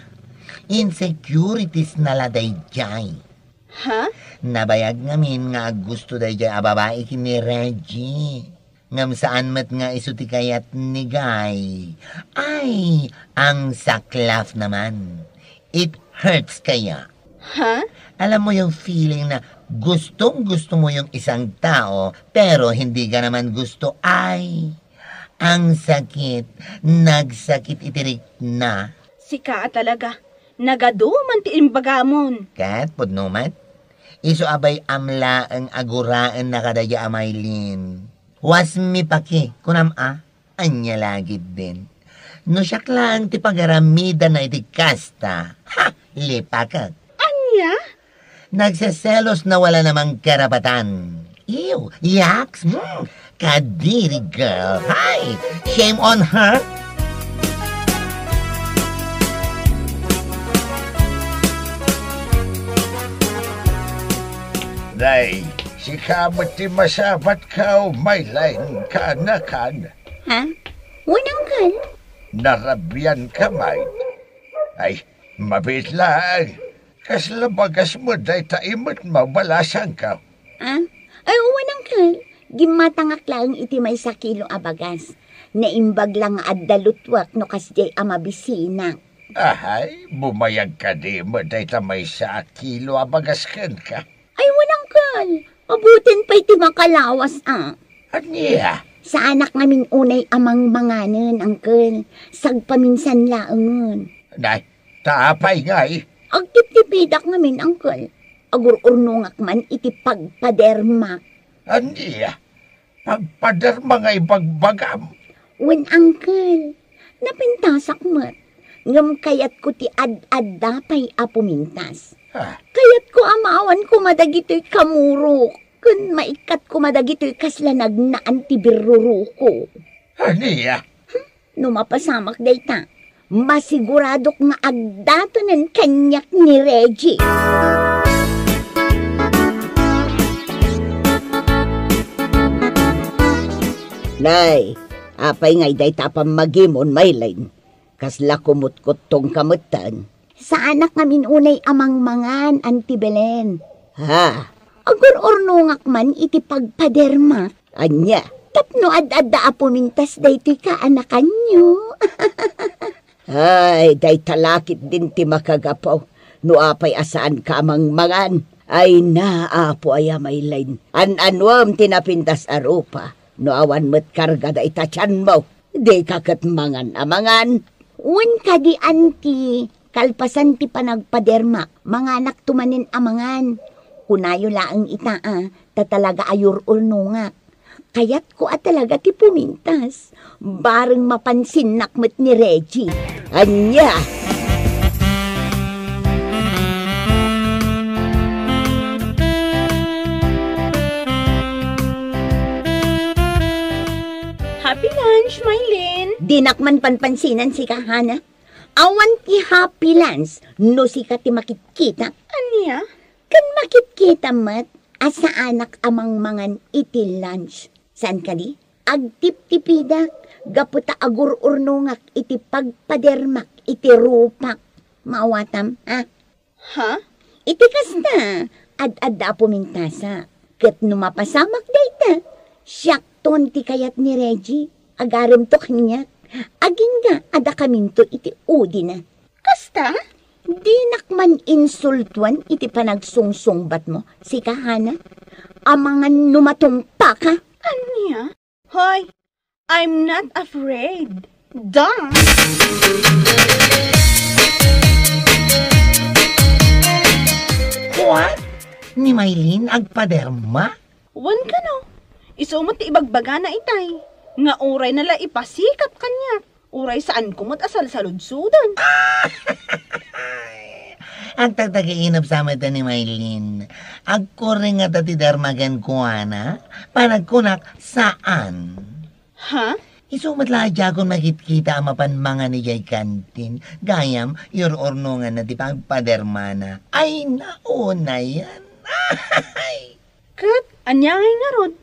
Insecurities na la daydiay. Ha? Nabayag ngamin nga aggusto daydiay a babai ken ni Reggie. Ngem saan met nga isu ti kayat ni Guy. Ay, ang saklaf naman. It hurts kaya. Ha? Alam mo yung feeling na gustong-gusto mo yung isang tao, pero hindi ka naman gusto. Ay, ang sakit. Nagsakit iti rikna. Sika a talaga. Nagadu man ti imbagamon. Ket pudno met. Isu a bay-am laeng a guraenna kadaydiay a Mylene. Wasmi paki, kunam a? Ania la ketdin? No siak laeng ti pagaramidana iti kasta, ha, lipakek. Ania? Nagseselos na wala namang karapatan. Ew, yaks, hmm, kadiri girl. Hay, shame on her. Day, sika met ti masabat ka, Mylene, kanakan. Ha? Wen, Uncle? Narabian ka, Mike? Ay, mabiit laeng. Kasla bagas mo dayta imet mo, balasang ka? Ah? Ay, wen, Uncle. Gimmatangak laeng iti maysa kilo a bagas. Naimbag la nga adda lutuek no kasdiay a mabisinak. Ahay, bumayag kadi met dayta maysa a kilo a bagas kenka? Ay, wen, angkel. Abutin pay ti makalawas, a. Ania? Saanak ngamin unay a mangmanganen, angkel. Sagpaminsan laengen. Nay, ta apay ngay? Agtiptipidak ngamin, angkel. Agur-urnongak man iti pagpadermak. Ania? Pagpaderma nga ibagbagam? Wen, angkel. Napintasak met. Ngem kayatko ti ad-adda pay a pumintas. Ah. Kayatko a maawan koma dagitoy kamurok, ken maikkat koma dagitoy kasla nagnaan ti birruruko. Ania? No mapasamak dayta, masiguradok nga agdatonen kaniak ni Reggie. Nay, apay ngay dayta a pammagimon, Maylin? Kasla kumutkuttongka metten. Saanak ngamin unay a mangmangan, Auntie Belen. Ha? Agur-urnongak man iti pagpadermak. Ania? Tapno ad-adda a pumintas daytoy kaanakanyo. Ay, dayta la ketdin ti makagapu. No apay a saanka a mangmangan? Ay na, Apo aya, Maylin. An-anuem ti napintas a rupa. No awan met karga dayta tianmo, dika ket mangan a mangan. Wen kadi, Auntie, kalpasan ti panagpadermak, manganakto manen a mangan. Kunayo laeng ita a, ta talaga a yur-urnongak. Kayatko a talaga ti pumintas. Bareng mapansinnak met ni Reggie. Ania? Happy lunch, Maylin. Dinak man panpansinan sika, Hana. Awan ti happy lunch no sika ti makitkita. Ania? Ken makitkita met a saanak a mangmangan iti lunch. Saan kadi? Agtiptipidak gapu ta agur-urnongak iti pagpadermak iti rupak. Maawatam, ha? Ha? Iti kasta, ad-adda a pumintasak. Ket no mapasamak dayta, siakton ti kayat ni Reggie. Agaremto kaniak. Agingga a dakaminto iti udina. Kasta? Dinak man insultuan iti panagsungsungbatmo, sika, Hana. Amangan no matumpaka. Ania? Hoy, I'm not afraid. Duh! What? Ni Maylin agpaderma? Wen kano, isu met ti ibagbagana itay, nga urayna la ipasikap kaniak, uray saanko met a salsaludsoden. Agtagtagiinep sa met ni Maylin. Agkurre ngata ti derma kenkuana? Panagkunak, saan. Ha? Isu met la a diakon makitkita a mapan mangan idiay kantin. Gayam, yur-urnonganna ti pagpadermana. Ay, nauna yan. Ket ania ngay ngarud?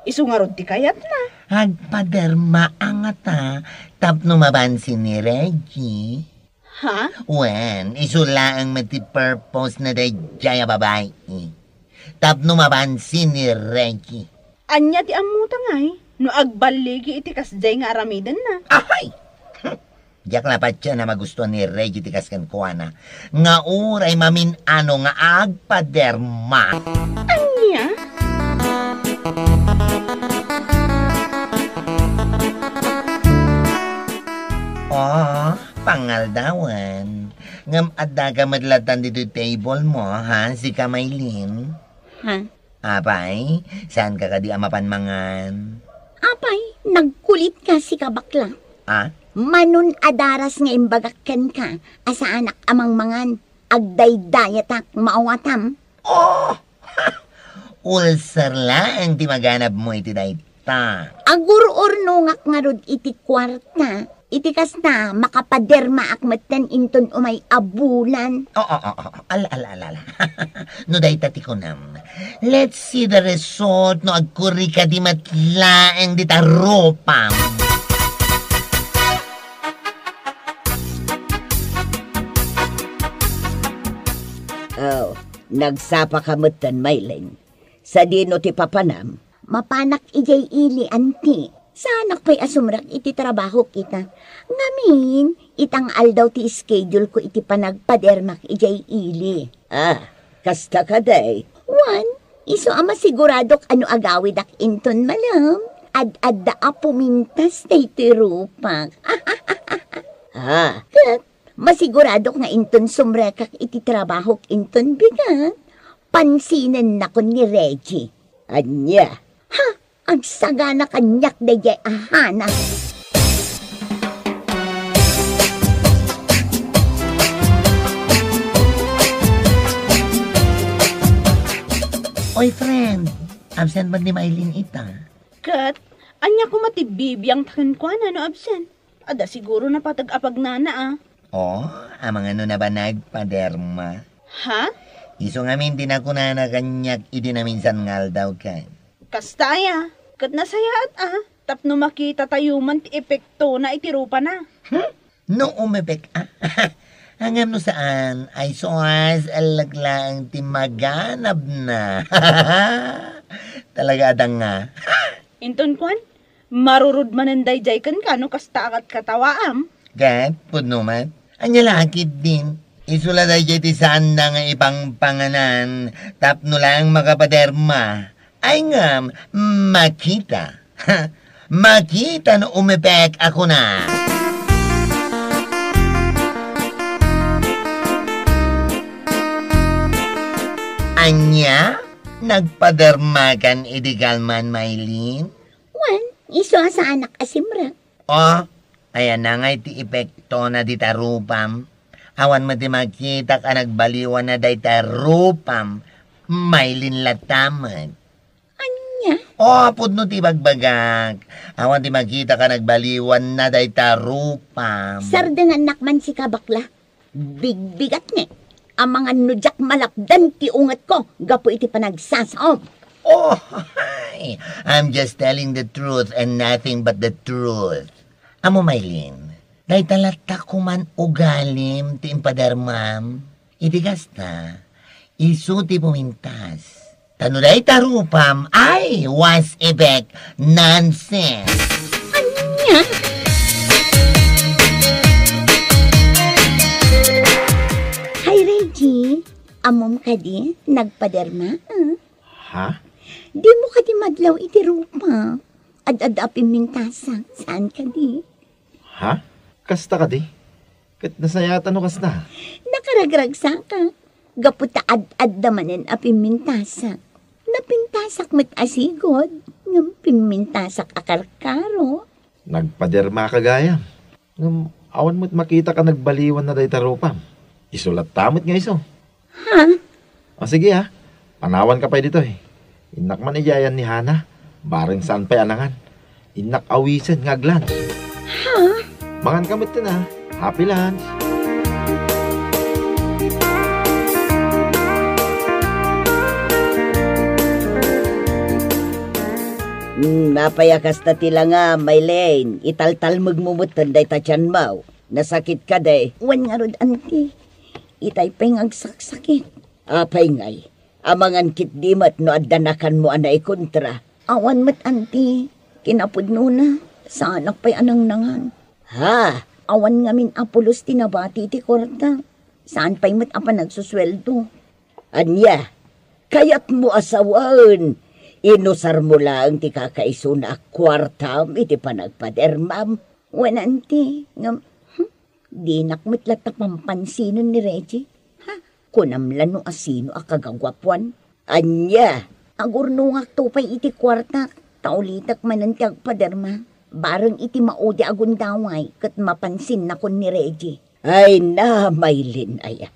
Isu ngarud ti kayatna. Agpaderma a ngata tapno mapansin ni Reggie. Ha? Wen, isu laeng met ti purpose na daydiay a babai. Tapno mapansin ni Reggie. Ania ti ammota ngay no agballigi iti kasdiay nga aramidenna? Ahay! Diak la patien a magustuan ni Reggie ti kas kenkuana nga uray mamin-ano nga agpaderma. Ania? Oh, pangaldawan. Ngem addaka met latan ditoy table mo, ha, sika Maylin? Ha? Apay, saanka kadi a mapan mangan? Apay, nagkulitka, sika bakla. Ah? Manon a daras nga imbagak kenka a saanak a mangmangan. Agdaydayatak, maawatam. Oh! Ulcer laeng ti maganabmo iti dayta. Agur-urnongak ngarud iti kuarta. Iti kasta, makapadermaak metten inton umay a bulan. Oo, oo, oo. Ala, ala, ala, ala. No dayta ti kunam. Let's see the result no agkurri kadi met laeng dita rupam. Oh, nagsapaka metten, Maylin. Sadino ti papanam? Mapanak idiay ili, anti. Saanak pay a sumrek iti trabahok ita. Ngamin, ita nga aldaw ti schedule ko iti panagpadermak idiay ili. Ah, kasta kadi? Wen, isu a masiguradok a no agawidak inton malem, ad-adda a pumintas daytoy rupak. Ah, ket masiguradok nga inton sumrekak iti trabahok inton bigat, pansinennakon ni Reggie. Ania? Ha? Agsagana kaniak daydiay a Hana. Oy, friend, absent man ni Maylin ita? Ket, ania koma ti bibiangta kenkuana no absent? Adda siguro napateg a pagnana, a. Oh, amangan no nabanag, paderma. Ha? Isu ngamin ti nakunana kaniak idi naminsan nga aldaw ken. Kasta aya, ket nasayaat a, tapno makitatayo man ti epektona iti rupana. Hmm? No umepek a? Ngem no saan, ay suas, alaglaeng ti maganabna. Talaga adda nga. Inton kuan, marurod manen daydiay kenka no kasta a katkatawaam. Ket, pudno met. Ania la ketdin? Isu la daydiay ti saanna nga ipangpanganan tapno laeng makapaderma. Ay ngem, makita. Makita no umepek a kuna. Ania? Nagpadermakan idi kalman, Maylin? Wen, isu a saanak a simrek. Oh, ayan na nga iti epektona dita rupam. Awan met ti makitak a nagbaliwanna dayta rupam, Maylin latta met. Ania? Oh, pudno ti bagbagak. Awan ti makitak a nagbaliwanna dayta rupam. Sardengannak man sika, bakla. Bigbigat ne. Amangan no diak malapdan ti ungetko gapu iti panagsasaom. Oh, hi. I'm just telling the truth and nothing but the truth. Amo, Maylin, dayta latta koman ugalim ti impadermam. Iti kasta, isu ti pumintas. Ta no dayta rupam, ay, was effect, nonsense. Ania? Hi, Reggie. Ammom kadi, nagpaderma, ah? Ha? Dimo kadi madlaw iti rupa. Ad-adda a pimmintasak, saan kadi? Ha? Kasta kadi? Ket nasayaat no kasta? Nakaragragsaka. Gapu ta ad-adda manen a pimmintasak. Napintasak met a sigud, ngem pimmintasak a karkaro. Nagpadermaka gayam. Ngem awan met makitak a nagbaliwanna dayta rupam. Isu latta met nga isu. Ha? O, sige, ha. Panawanka pay ditoy. Innak man idiay ayan ni Hana. Bareng saan pay a nangan. Innak awisen nga aglan. Ha? Manganka metten, ha. Happy lunch. Hmm, apay a kasta ti langam, Maylin? Italtalmegmo metten dayta tianmo. Nasakit kadi? Wen ngarud, anti. Itay pay nga agsaksakit. Apay ngay, amangan ketdi met no adda nakanmo a naikontra? Awan met, anti. Kinapudnona, saanak pay a nangnangan. Ha? Awan ngamin a pulos ti nabati iti kuarta. Saan pay met a panagsusueldo. Ania? Kayatmo a sawen, inusarmo laeng ti kakaisuna a kuartam iti panagpadermam? Wen, anti, ngem, hmm, dinak met latta pampansinen ni Reggie. Ha? Kunam la no asino a kagaguapuan. Ania? Agurnongakto pay iti kuartak, ta ulitek manen ti agpaderma. Bareng iti maudi a gundaway ket mapansinnakon ni Reggie. Ay na, Maylin aya.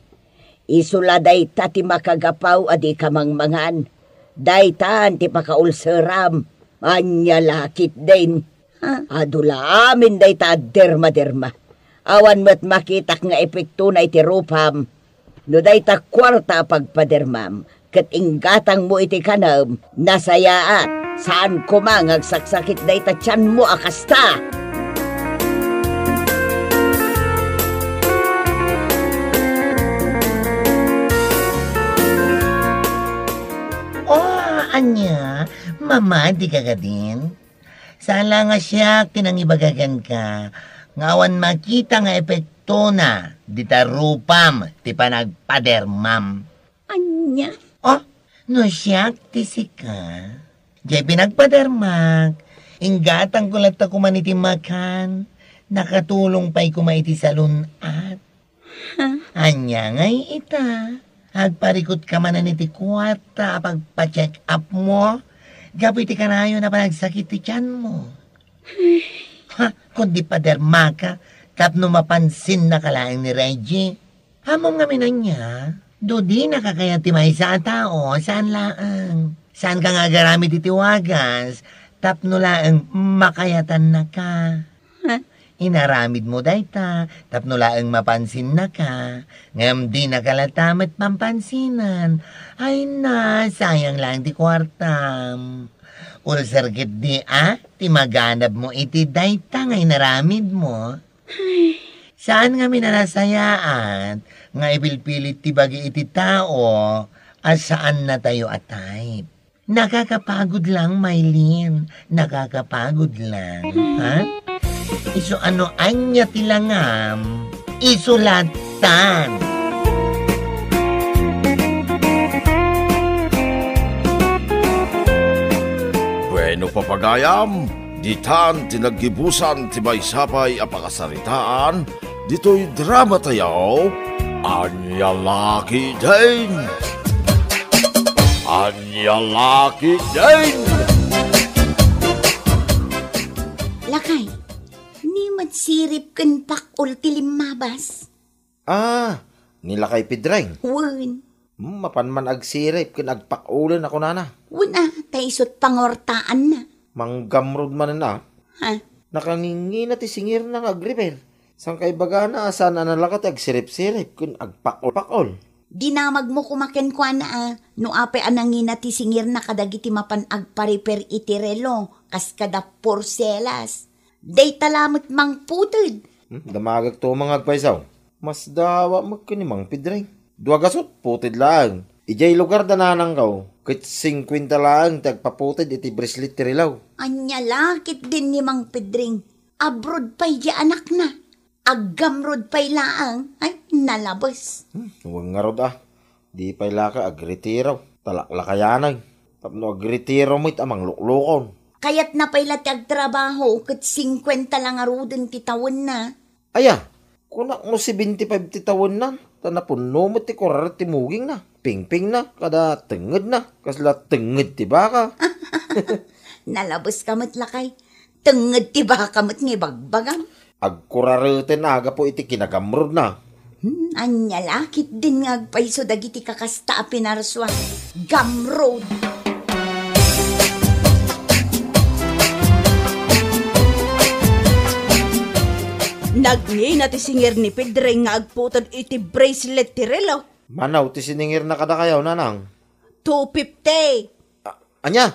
Isu la dayta ti makagapu a dika mangmangan. Daytan ti pakaulseram. Ania la ketdin? Ha? Adu la amin dayta a dermaderma. Awan met makitak nga epektona iti rupam. No dayta kuarta a pagpadermam, ket inggatangmo iti kanem, nasayaat, saan koma nga agsaksakit dayta tianmo a kasta. Oh, ania? Mamadi ka kadin? Saan la nga siak ti nangibaga kenka nga awan makita nga epektona dita rupam ti panagpadermam. Ania? Oh, no siak ti sika, jay pinagpadermak, inggatangko latta koma iti makan, nakatulong pay koma iti salun-at. Ha? Ania ngay ita? Agparikutka manen iti kuarta a pagpa-check up mo? Gapu iti kanayon a panagsakit ti tianmo. Ha? Kundi padermaka, tapno mapansinnaka laeng ni Reggie. Ammom ngamin ania? No dinaka kayat ti maysa a tao, saan laeng. Saanka nga agaramid iti wagas, tapno laeng makayatannaka. Ha? Inaramidmo dayta, tapno laeng mapansinnaka. Ngem dinaka latta met pampansinan. Ay na, sayang laeng ti kuartam. Ulser ketdi a, ti maganabmo iti dayta nga inaramidmo. Saan ngamin a nasayaat nga ipilpilit ti bagi iti tao a saannatayo a type. Nakakapagod lang, Mylene. Nakakapagod lang, ha? Isu a no ania ti langam, isu lattan. Bueno, papagayam, ditan ti naggibusan ti maysa pay a pakasaritaan ditoy drama tayo, Ania La Ketdin? Ania La Ketdin? Lakay, ni met sirip ken pak-ol ti limmabas? Ah, ni Lakay Pedring? Wen. Hmm, mapan man agsirip ken agpak-ulen a kunana. Wen a, ta isut' pangortaanna. Manggamrod manen a. Ha? Nakangingina ti singirna nga agrepair. Saan kaibagana a saan a nalaka ti agsirip-sirip ken agpak-ol-pak-ol. Dinamagmo koma kenkuana a, no apay a nangina ti singirna kadagiti mapan agparepair iti relo, kas kada porselas. Dayta la met mangputed. Hmm, damagek to nga agpaysaw. Masdawa met ken ni Mang Pedring. Dua gasut, puted laeng. Idiay lugar da nanangko, ket singkuenta laeng ti agpaputed iti bracelet ti relo. Ania la ketdin ni Mang Pedring? Abroad pay di anakna. Aggamrod pay laeng. Ay, nalabes. Hmm, wen ngarud a. Di pay laka agretiro. Talaklakayanan. Tapno agretiro met a mangluklukon. Kayatna pay la ti agtrabaho ket singkuenta la ngaruden ti tawenna. Aya, kunak no seventy-five ti tawenna, ta napunno met ti kuraret ti mugingna, pingpingna, kada tengngedna, kasla tengnged ti baka. Nalabeska met, lakay. Tengnged ti baka met nga ibagbagam. Agkurareten a gapu iti kinagamrodna. Hmm, ania la ketdin nga agpayso dagiti kakasta a pinarsua. Gamrod! Nagngina ti singir ni Pedring nga agputed iti bracelet ti relo. Mano ti siningirna kadakayo, nanang? Two fifty. A-, ania?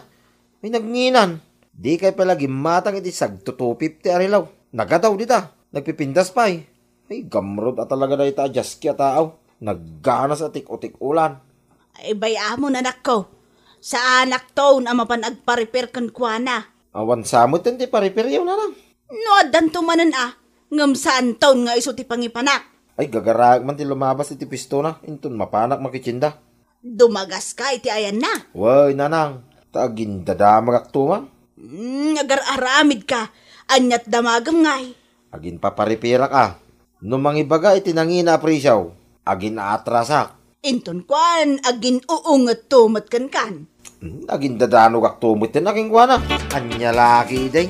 Ay, nagnginan. Dikay pay la gimmatang iti sagto two fifty a relo. Nagadaw dita. Nagpipintas pay. Ay, gamrod a talaga dayta a jaski a tao. Nagganas a tik-o-tik-olan. Ay, bay-amon, anakko. Saanak ton a mapan agparepair kenkuana. Awan sa met ti parepairyo, nanang. No addanto manen a, ngem saanton nga isu ti pangipanak. Ay, gagaraek man ti lumabas iti pistona, inton mapanak makitienda. Dumagaska iti ayanna. Wen, nanang, ta agindadamagakto man. Hmm, agar-aramidka. Aniat damagem ngay? Aginpaparepair-ak a. No mangibaga iti nangina a presio, agin-aatrasak. Inton kuan, agin-uungetto met kenkan. Hmm, agindadamagakto met kenkuana. Ania la ketdin?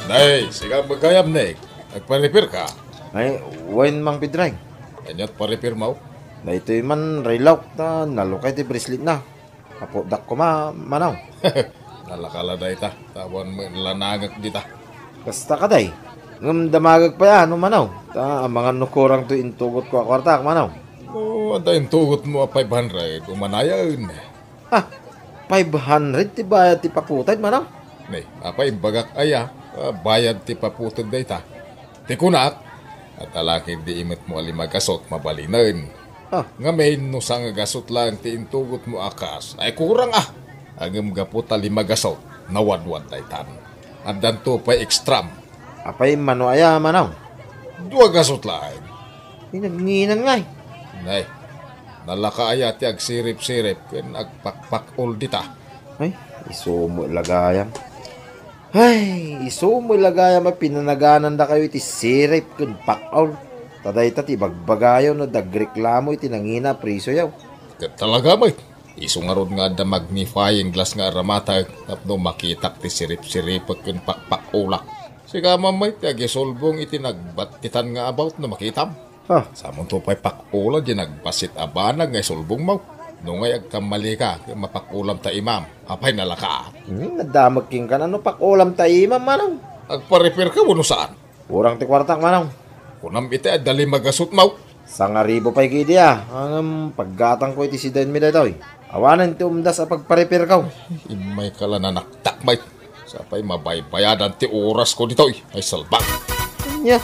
Nay, sika met gayam, Nick. Agparepairka? Ay, wen, Mang Pedring. Aniat parepairmo? Daytoy man, relok ta nalukay ti braceletna. Aputdak koma, manaw. Nalaka la dayta, ta awan met lanangek dita. Kasta kadi. Ngem damagek pay a no manaw. Ta amangan no kurang toy intugotko a kuartak, manaw. O, adda intugotmo a five hundred, umanayen. Ha? Five hundred ti bayad ti paputed, manaw? Ne, apay imbagak aya, a, bayad ti paputed dayta? Ti kunak, adda la ketdi imetmo a lima gasut mabalinen. Ah. Ngamin, no sangagasut laeng ti intugotmo a kas, ay kurang a. Ngem gapu ta limagasut, nawadwad daytan. Addanto pay extram. Apay mano aya, Manong? Dua gasut laeng. Ay, nagnginan ngay. Nay, nalaka aya ti agsirip-sirip ken agpakpak-ol dita? Ay, isu met la gayam. Ay, isu met la gayam a pinanaganandakayo iti sirip ken pak-ol. Ta dayta ti ibagbagayo no dagreklamo iti nangina a presioyo. Ket talaga met, isu ngarud nga adda magnifying glass nga aramatag tapno makitak ti sirip-siripek ken pakpak-olak. Sika man met ti agisulbong iti nagbattitan nga about no makitam. Ha? Samonto pay pak-ola di nagbassit a banag nga isulbongmo. No ngay agkammalika, ket mapak-olam ta imam. Apay nalaka? Hmm, naddamek kenka no pak-olam ta imam, Manong. Agpa-repair ka wenno saan? Kurang ti kuartak, Manong. Kunam iti adda lima gasutmo. Sangaribu pay gidi a. Ngem paggatangko iti sidenmi daytoy. Awanen ti umdas a pagpa-repairko. Immayka la nanaktak, met. Sapay mabaybayadan ti orasko ditoy. Ay, salbag. Nya.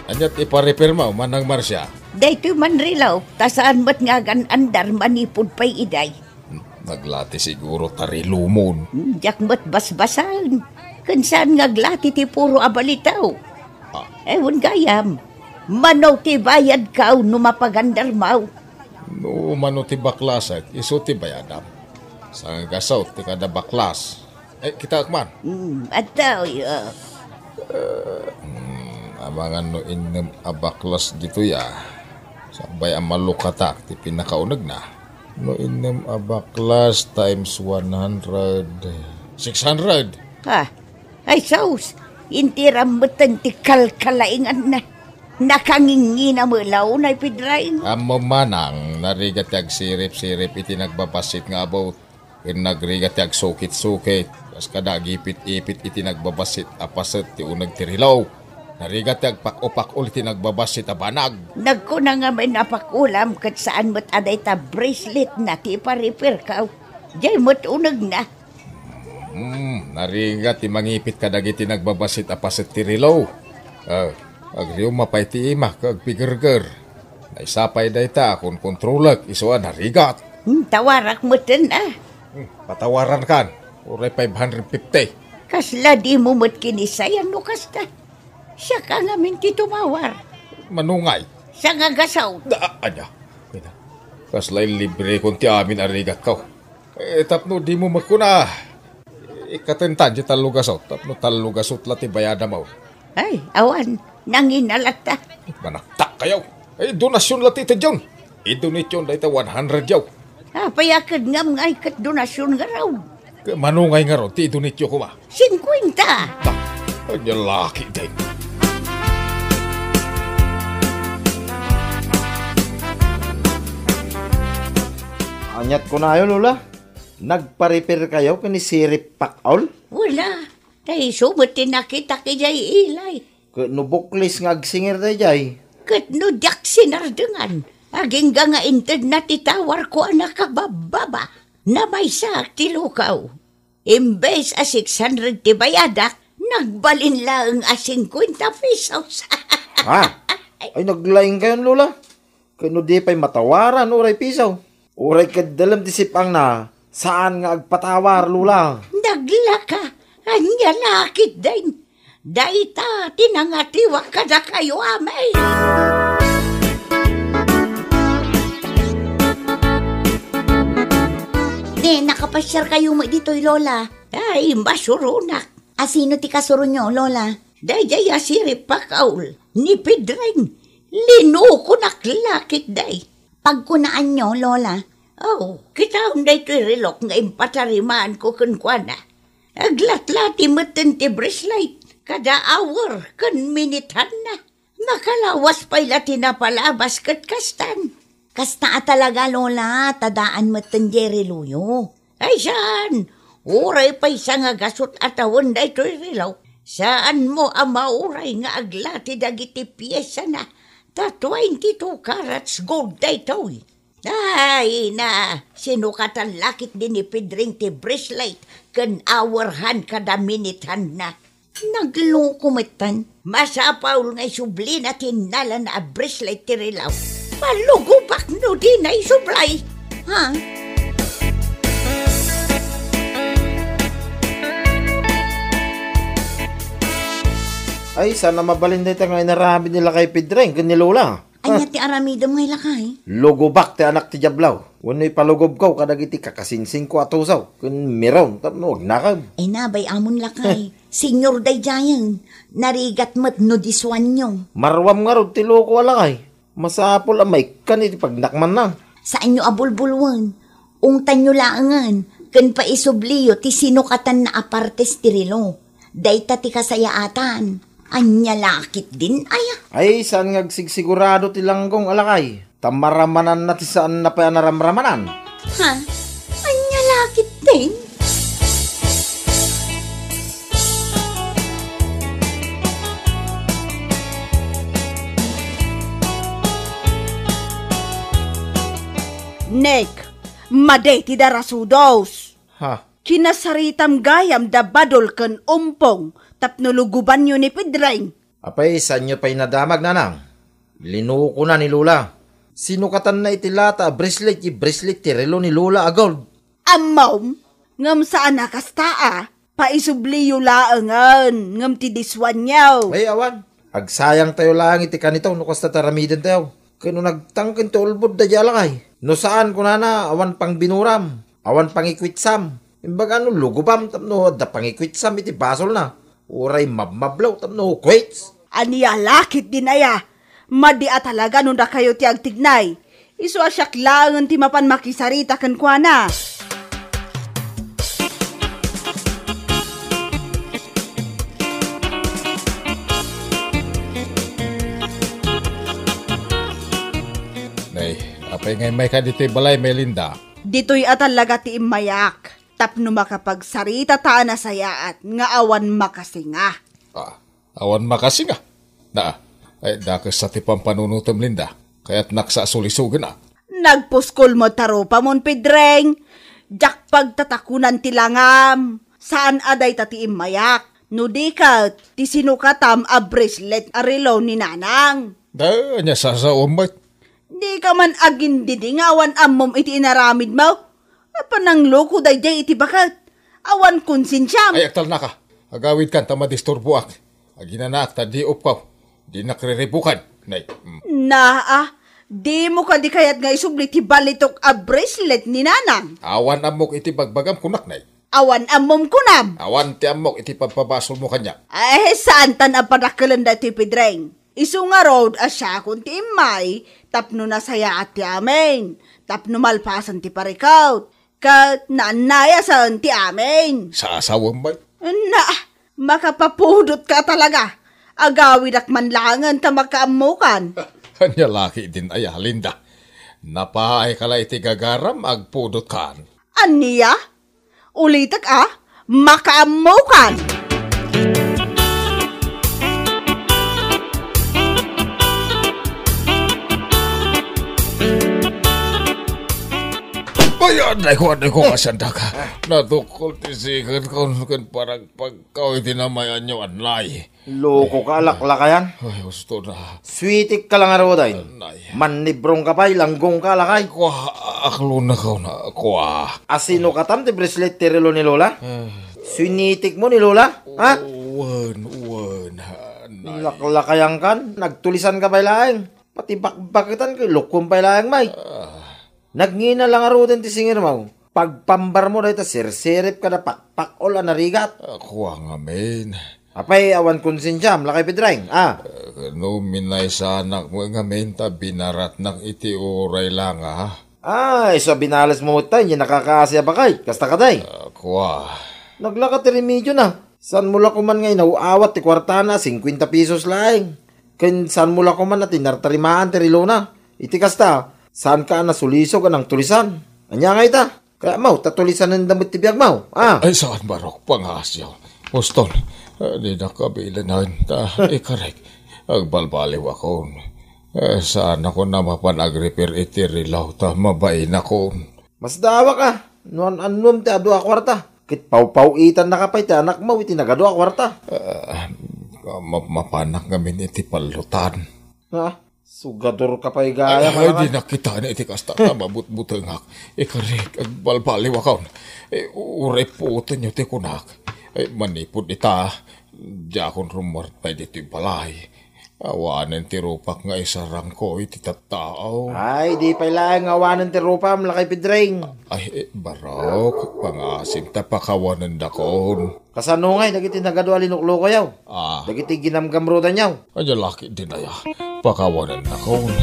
Ania ti ipa-repairmo, Manang Marcia? Daytoy man relo, ta saan met nga agan-andar manipud pay idiay. Naglati siguro ta relomon. Hmm, diak met basbasaen. Ken saan nga aglati ti puro a balitaw. Ah. Ewan gayam. Mano ti bayadko no mapagandarmo? No mano ti baklasek, isu ti bayadam. Sangagasut ti kada baklas. Eh, kitaek man. Hmm, adtoy, ah. Hmm, amangan no innem a baklas ditoy, ah. Sakbay a malukatak ti pinakaunegna. No innem a baklas times one hundred, six hundred. Ah, ay sus! Intiram metten ti kalkalainganna. Nakangingina met la unay, Pedring. Ammom, Manang, narigat ti agsirip-sirip iti nagbabassit nga about. Ken nagrigat ti agsukit-sukit, kas kada agipit-ipit iti nagbabassit a paset ti uneg ti relo. Narigat ti agpak-opak-ol iti nagbabassit a banag. Nagkuna ngamin a pakulam ket saan met a dayta bracelet na ti ipa-repairko. Diay met unegna. Hmm, narigat ti mangipit kadagiti nagbabassit a paset ti relo. Ah, agriumma pay ti ima ket agpigerger. Maysa pay dayta a konkontrolek isu a narigat. Hmm, tawarak metten a. Hmm, patawarankan. Uray five hundred fifty. Kasla dimo met kinisayan no kasta? Siak a ngamin ti tumawar. Manungay? Sangagasut. Da, ania? Ina, kasla inlibrekon ti amin a rigatko. Eh, tapno dimo met kuna, ikkatentan ti tallo gasut, tapno tallo gasut la ti bayadam. Ay, awan, nangina latta. Manaktak kayo. Ay, donasyon la ti itedyon. Idonetyon dayta one hundred yaw. Apay a ket ngam ngay ket donasyon ngarud? Ket manungay ngarud ti idonetyo koma? Singkuenta. Ta, anya laki din. Aniat kunayo, Lola? Nagpa-repair kayo ken ni Sirip Pakol? Wala. Ta isu met ti nakitak idiay ilay. Ket no buklis nga agsingir daydiay? Ket no diak sinardengan, agingga nga intedna ti tawarko a nakababbaba. Namaysaak ti lukaw. Imbes a six hundred ti bayadak, nagbalin laeng a singkuenta pesos. Ha? Ay, naglaing kayon, Lola. Ket no di pay matawaran, uray piso. Uray ket dalem ti sip-angna, saan nga agpatawar, Lola. Naglaka, ania la ketdin? Dayta ti nangatiwak kadakayo, amay. Ne, nakapasiarkayo met ditoy, Lola? Ay, masuronak. A, sino ti kasuronyo, Lola? Daydiay a Sirip Pakol, ni Pedring. Linukonak la ketdi. Pagkunaanyo, Lola? Oh, kitaem daytoy relok nga impatarimaanko kenkuana. Aglatlati metten ti bracelet, kada hour ken minithanna. Makalawas pay la ti napalabas ket kastan. Kasta a talaga, Lola, ta daan metten diay reloyo. Ay, saan? Uray pay sangagasut a tawen daytoy relo. Saanmo a mauray nga aglati dagiti piesana, ta twenty-two carats gold daytoy. Ay na, sinukatan la ketdi ni Pedring ti bracelet ken awerhan kada minithanna. Nagloko metten. Masapul nga isublina ti innalana a bracelet ti relo. Malugobak no dina isublay. Ha? Ay, saan a mabalin dayta nga inaramid ni Lakay Pedring ken ni Lola. Ania ti aramidem nga lakay? Lugobak ti anak ti Diablo. Wenno ipalugobko kadagiti kakasingsingko a tusaw ken miron tapno agnakam. Ay na, bay-amon lakay. Senior daydiayen. Narigat met no disuanyo. Maruam ngarud ti loko a lakay. Masapul a maikkan iti pagnakmanna. Saanyo a bulbulwen. Ungtanyo laengen ken paisubliyo ti sinukatanna a partes ti relo. Dayta ti kasayaatan. Ania la ketdin aya? Ay, saan nga agsigsigurado ti langgong a lakay. Ta maramananna ti saanna pay a naramramanan. Ha? Ania la ketdin? Nick, madi ti darasudos. Ha? Kinasaritam gayam da Badol ken Umpong tapno lugobanyo ni Pedring. Apay, saanyo pay nadamag, nanang? Linukona ni Lola. Sinukatanna iti lata a bracelet, ti bracelet ti relo ni Lola a gold. Ammom, ngem saan a kasta a. Paisubliyo laengen, ngem ti disuanyo. Ay, awan. Agsayangtayo laeng iti kanito no kasta ti aramidentayo. Ken no nagtangken ti ulbod daydiay a lakay. No saan, kunana, awan pangbinuram, awan pangikuitsam. Imbaga no lugobam tapno adda pangikuitsam iti basolna. Uray mabmablaw tapno kuits. Ania la ketdin aya? Madi a talaga no dakayo ti agtignay. Isu a siak laengen ti mapan makisarita kenkuana. Nay, apay nga immayka ditoy balay, Melinda? Ditoy a talaga ti immayak, tapno makapagsarita ta a nasayaat nga awan makasinga. Ah, awan makasinga? Na, ay, dakes sa ti pampanunotem, Linda. Kayatnak sa sulisogen a. Nagpuskol met ta rupamon, Pedring. Diak pagtatakonan ti langam. Saan a dayta ti immayak. No di ket, ti sinukatam a bracelet a relo ni Nanang. Da, ania sasaom met? Dika man agindidi nga awan ammom iti inaramidmo? Apan nangloko daydiay iti baket. Awan konsensiam. Ay, agtalnaka. Agawidkan ta madisturboak. Aginanaak ta di upkaw. Dinak riribukan. Nay. Mm. Naa, dimo kadi kayat nga isubli ti balitok a bracelet ni Nanang? Awan ammok iti bagbagam kunak, nay. Awan ammom kunam? Awan ti ammok iti pagpabasolmo kaniak. Ay, saantan a padakkelen daytoy, Pedring. Isu ngarud a siakon ti immay tapno nasayaat ti amin, tapno malpasen ti parikut, ket naannayasen ti amin. Sasawen met. Na, makapapudotka talaga. Agawidak man laengen ta makaammokan. Ania la ketdin aya, Linda? Napaayka la iti gagaram, agpudotkan. Ania? Ulitek a, makaammokan. Ay, adayko, adayko, kasandaka. Nadukol ti siken kon ken paragpagko iti namayanyo, anay. Loko ka, laklakayan. Ay, husto na. Sweetik ka lang, Aroday. Nay. Mannibrong ka pay, langgong ka, lakay. Kua, aklon na ka na, kua. Asino katam ti bracelet ti relo ni Lola? Ah. Sinitik mo ni Lola? Ha? Wen, wen, nay. Laklakayan kan, nagtulisan ka pay laeng. Pati bakbaketan, kay lukon pay laeng, may. Ah. Nagngina lang aruden ti singir mo. Pagpambar mo dayta sirsirip kada pakpakol a narigat. Ah, kua ngamin. Apay, awan konsensiam, lakay Pedring, ah. Eh, no minaysanak mo ngamin ta binaratnak iti uray lang, ah. Ah, isu a binales mo met tay, nakakaasi a bakay. Kasta ka, day? Ah, kua. Naglaka ti remedio na. Saan mo la koman nga inaw-awat ti kuartana a singkuenta pesos laeng? Ken saan mo la koman a tinartarimaan ti relona? Iti kasta, saan ka a nasulisog a nangtulisan? Ania nga ita? Kaya mo, ta tulisanen da met ti biag mo, ah? Ay, saan, Barok, pangasiw. Uston, ah, di na kabilanan, ta, ikarek. Agbalbaliw akon. Eh, saan ako na mapan agrepair iti relo ta mabainakon. Masdaawak a, no an-annuam ti adu a kuarta. Ket pawpaw-itannaka pay ti anakmo iti nagadu a kuarta. Ah, ma-, mapanak ngamin iti pallotan. Ha? Sugador ka pay gaya. Ay, ay, di nakita ni iti kasta ta mabutbutengak. Ikarik, agbalbaliwakon. Eh, uray puotenyo ti kunak. Ay, manipud ita, diakon rummuar pay ditoy balay. Awanen ti rupak nga isarangko iti tattao. Ay, di pay laeng nga awanen ti rupam, Lakay Pedring. Ay, eh, barok, pangasim ta pakawanendakon. Kasano ngay dagiti nagadu a linuklukoyaw? Ah. Dagiti ginamgamrudanyaw? Anya laki dinaya, pakawanennakon.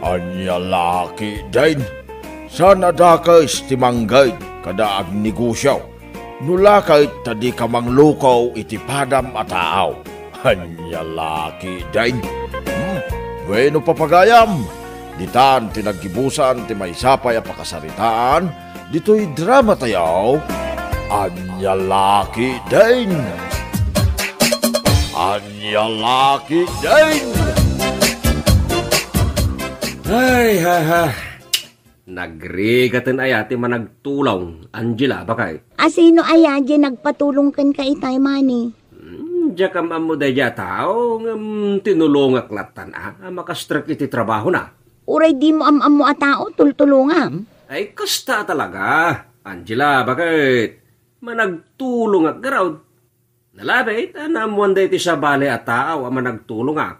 Anya laki din. Saan a dakes ti mangged kada agnegosio. No la ket ta dika manglukaw iti padam a tao. Anya laki din. Hmm, bueno, papagayam. Ditan ti naggibusan ti maysa pay a pakasaritaan ditoy drama tayo. Anya laki din. Anya laki din. Ay, ha, ha. Nagrigaten aya ti managtulong, Angela, baket? A, sino aya diay nagpatulong kenka itay, Mani? Hmm, diak am-ammo daydiay a tao, ngem tinulongak lattan a, a makastrek iti trabahona. Uray dimo am-ammo a tao, tultulongam? Ay, kasta talaga, Angela, baket? Managtulongak garud. Nalabit a naammoanda iti sabali a tao a managtulongak,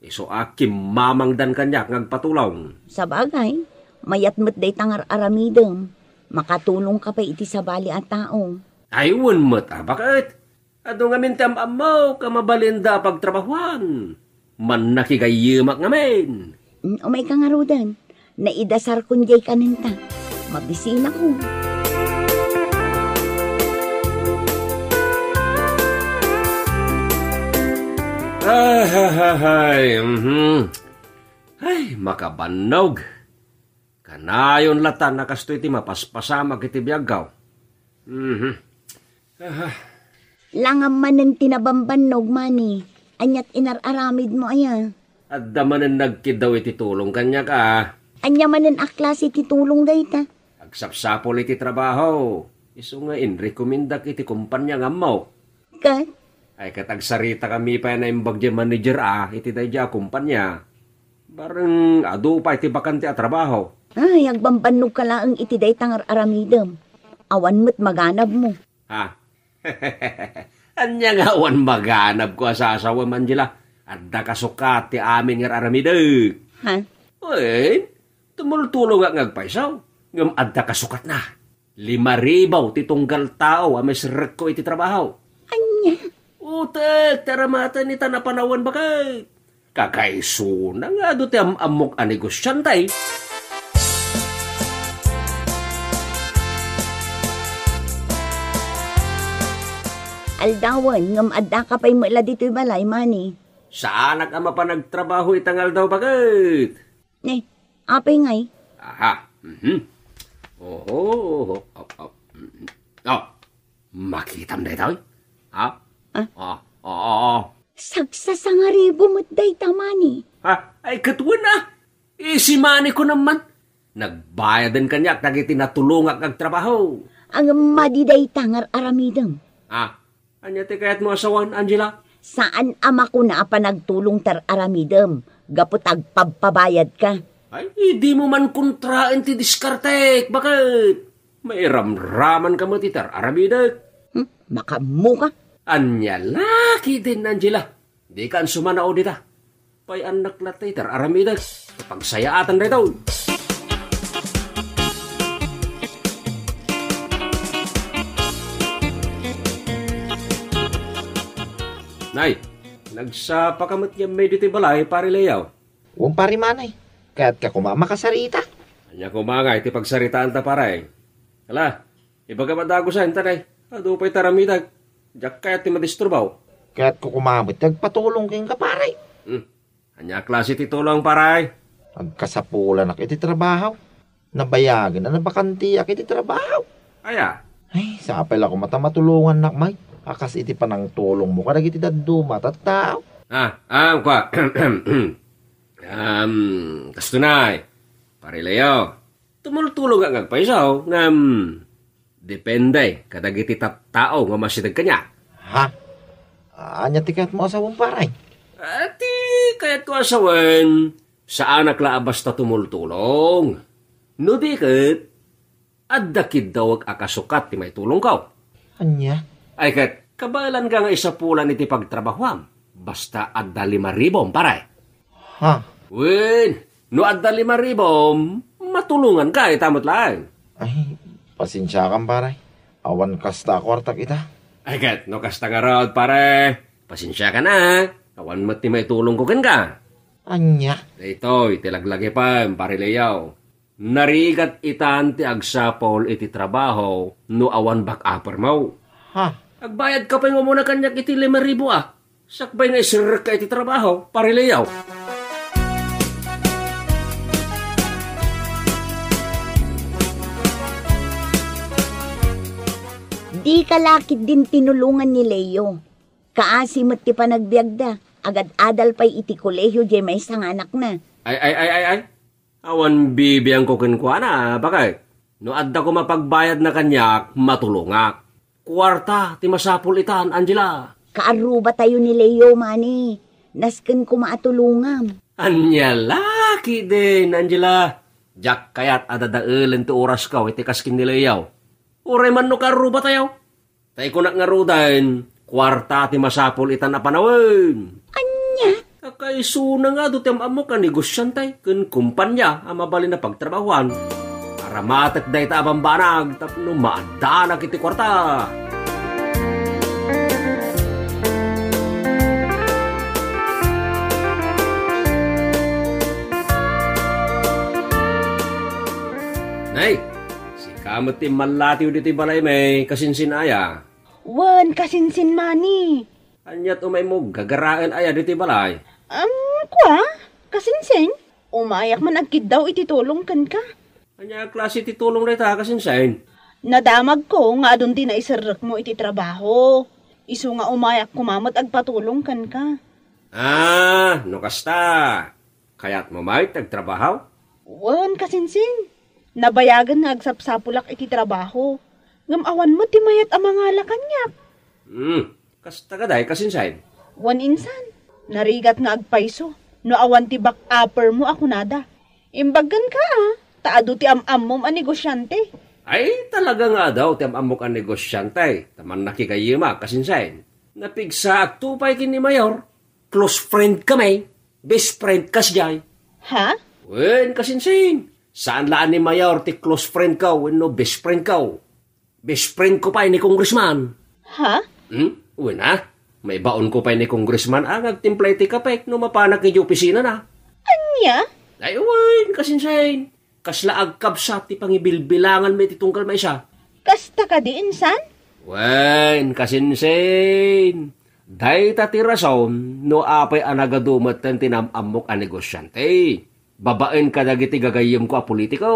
isu a kimmamangdan kaniak nga agpatulong. Sabagay, mayat met dayta nga ar-aramidem. Makatulongka pay iti sabali a tao. Ay, wen met a, baket? Adu ngamin ti am-ammok a mabalinda a pagtrabahuan. Mannakigayyemak ngamin. Mm, umayka ngaruden. Naidasarkon diay kanenta. Mabisinakon. Ay, ay, ay, ay, mhm. Ay, makabannog. Kanayon latan a kastoy ti mapaspasamak iti biagko. Mhm. Aha. Langam manen ti nabambannog, Mani. Aniat inar-aramidmo aya? Adda manen nagkiddaw iti tulong kaniak a. Ania manen a klase ti tulong dayta? Agsapsapul iti trabaho. Isu nga inrekomendak iti kompania nga ammo. Ket? Ay, ket agsaritakami pay a naimbag diay manager a iti daydiay a kompania. Bareng adu pay ti bakante a trabaho. Ay, agbambannog ka laeng iti dayta nga ar-aramidem. Awan met maganabmo. Ha? Ania nga awan maganabko a sasawem, Angela? Adda kasukat ti amin nga ar-aramidek. Ha? Wen, tumultulongak nga agpayso, ngem adda kasukatna. Lima ribu ti tunggal tao a maisrekko iti trabaho. Ania? Utek, ti aramatan ita napanawen, baket. Kakaisuna nga adu ti am-ammok a negosiante. Aldawen, ngem addaka pay met la ditoy balay, Mani. Saanak a mapan agtrabaho ita nga aldaw, baket. Ne, apay ngay? Aha. Mhm. Oho, oho, op, op. Mhm. Oh, makitam daytoy? Ha? Ah? Ah, ah, ah, ah. Sagsasangaribu met dayta, Mani. Ha? Ay, ket wen a. Isi Mani ko naman. Nagbayaden kaniak dagiti natulongak nga agtrabaho. Ngem madi dayta nga ar-aramidem. Ah, ania ti kayatmo a sawen, Angela? Saan a makuna a panagtulong ti ar-aramidem gapu ta agpabpabayadka. Ay, dimo man kontraen ti diskartek, baket? Mairamramanka met iti ar-aramidek. Hmm, makaammoka. Ania la ketdin, Angela? Dikan sumanao dita. Pay-annak latta iti ar-aramidek. Pagsayaatan daytoy. Nay, nagsapaka met ngamin ditoy balay, Pari Leo? Wen, Pari Manay. Kayatka koma a makasarita. Ania koma ngay ti pagsaritaanta, Pari? Ala, ibagam a dagusen, ta nay, adu pay ti aramidek. Diak kayat ti madisturbaw. Kayatko koma met ti agpatulong kenka, Pari. Hmm. Ania a klase ti tulong, Pari? Agkasapulanak iti trabaho. Nabayagen a nabakantiak iti trabaho. Aya? Ay, sapay la koma ta matulongannak, Mike. A kas iti panangtulongmo kadagiti dadduma a tattao. Ah, ah, kua. Um, kastonay, Pare Leo. Tumultulongak nga agpayso, ngem depende kadagiti tattao nga umasideg kaniak. Ha? Ania ti kayatmo a sawen, pare? Ah, ti kayatko a sawen, saanak la a basta tumultulong. No di ket, adda kiddawek a kasukat ti maitulongko. Ania? Ay ket, kabaelanka nga isapulan iti pagtrabahoam. Basta adda lima ribom, pare. Ha? Wen, no adda lima ribom, matulonganka ita met laeng. Ay, pasensiakan, pare. Awan kasta a kuartak ita. Ay ket, no kasta ngarud, pare, pasensiakan a. Awan met ti maitulongko kenka. Ania? Daytoy ti laglagipem, Pare Leo. Narigat itan ti agsapul iti trabaho no awan back upper mo. Ha? Agbayadka pay nga umuna kaniak iti lima ribu a. Sakbay nga iserrekka iti trabaho, Pare Leo. Dika la ketdin tinulongan ni Leo. Kaasi met ti panagbiagda, agad-adal pay iti kolehio diay maysa nga anakna. Ay, ay, ay, ay, ay. Awan bibiangko kenkuana, baket. No adda koma pagbayadna kaniak, matulongak. Kuarta ti masapul itan, Angela. Kaarrubatayo ni Leo, mani. Nasken koma a tulongam. Ania la ketdin, Angela. Diak kayat a dadaelen ti orasko iti kas ken ni Leo. Uray man no kaarrubatayo. Ta ikunak ngaruden, kuarta ti masapul itan a panawen. Ania? Kakaisuna nga adu ti am-ammok a negosiante ken kompania a mabalin a pagtrabahoan. Aramatek dayta a bambanag tapno maaddanak iti kuarta. Nay, sika met ti mallatiw ditoy balaymi, kasinsin aya? Wen, kasinsin mani. Aniat umaymo gagaraen aya ditoy balay? Am, kua, kasinsin? Umayak man agkiddaw iti tulong kenka. Ania a klase ti tulong dayta, kasinsin? Nadamagko nga adun ti naiserrekmo iti trabaho. Isu nga umayak koma met agpatulong kenka. Ah, no kasta, kayatmo met agtrabaho? Wen, kasinsin. Nabayagen nga agsapsapulak iti trabaho. Ngem awan met ti mayat a mangala kaniak. Hmm, kasta kadi, kasinsin? Wen, insan. Narigat nga agpayso no awan ti back upper mo a kunada. Imbag kenka a, ta adu ti am-ammom a negosiante. Ay, talaga nga adu ti am-ammok a negosiante. Ta mannakigayyemak, kasinsin. Napigsaakto pay ken ni Mayor. Close friend kami. Best friend kas jay. Ha? Wen, kasinsin. Saan la a ni Mayor ti close friend ko wenno best friend ko. Best friend ko pay ni Congressman. Ha? Hmm? Wen a. Maibaon ko pay ni Congressman a nga agtimpla iti kape no mapanak iti opisina na. Ania? Ay, wen, kasinsin. Kasla agkabsat ti pangibilbilanganmi iti tunggal maysa. Kasta kadi, insan? Wen, kasinsin. Dayta ti rason no apay a nagadu metten ti nam-ammok a negosiante. Babaen kadagiti gagayyemko a politiko.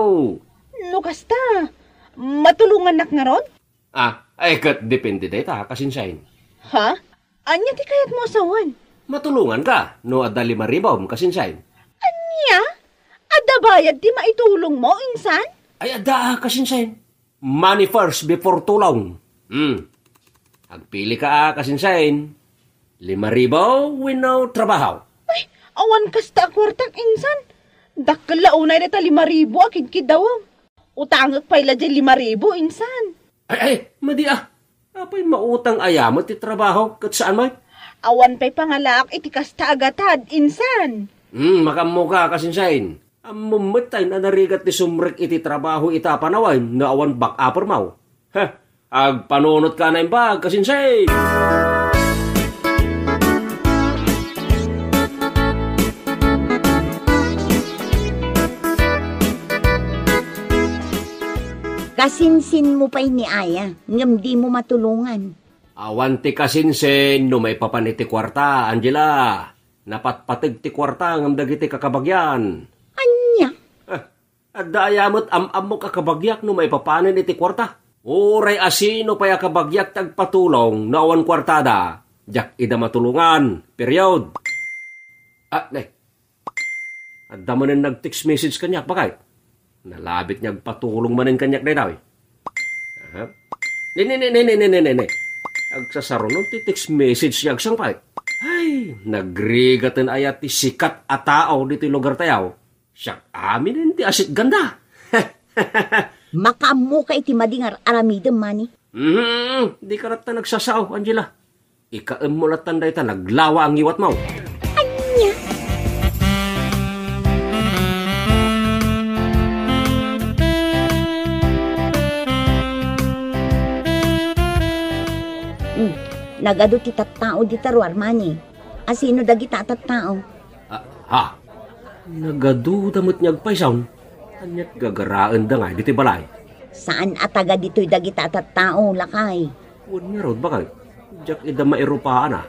No kasta, matulongannak ngarud? Ah, ay ket depende dayta, kasinsin. Ha? Ania ti kayatmo a sawen? Matulonganka no adda lima ribom, kasinsin. Ania? Adda bayad ti maitulongmo, insan? Ay, adda, kasinsin. Money first before tulong. Hmm. Agpilika a, kasinsin. Lima ribu wenno trabaho? Ay, awan kasta a kuartak, insan. Dakkel la unay dayta lima ribu a kidkiddawem. Utangek pay la diay lima ribu, insan. Ay, ay, madi a. Apay mautang aya met ti trabaho ket saan met? Awan pay pangalaak iti kasta a gatad, insan. Hmm, makaammoka, kasinsin. Ammom met a narigat ti sumrek iti trabaho ita a panawen no awan back upper mo. Heh, agpanunotka a naimbag, kasinsin! Kasinsinmo pay ni aya, ngem dimo matulongan. Awan ti kasinsin no maipapan iti kuarta, Angela. Napatpateg ti kuarta ngem dagiti kakabagian. Ania? Eh, adda aya met am-ammok a kabagiak no maipapanen iti kuarta? Uray asino pay a kabagiak ti agpatulong no awan kuartada, diak ida matulongan. Period. Ah, ne. Adda manen nag-text message kaniak, bakay? Nalabit nga agpatulong manen kaniak daytoy. Aha. Ne, ne, ne, ne, ne, ne, ne, ne, ne. Agsasaruno ti text message nga agsangpay. Ay, nagrigaten aya ti sikat a tao ditoy lugar tayo. Siak aminen ti asitganda. Makaammoka iti madi nga ar-aramidem, Manny. Mhm, di ka latta nagsasao, Angela. Ikaem mo lattan dayta naglawa a ngiwatmo. Ania? Hmm, nagadu ti tattao dita ruar, Manny. Asino dagita a tattao? Ah, ha? Nagaduda met nga agpayso. Ania't gagaraenda nga ditoy balay? Saan a taga ditoy dagita a tattao, lakay. Wen ngarud, bakay? Diak ida mairupaan, a.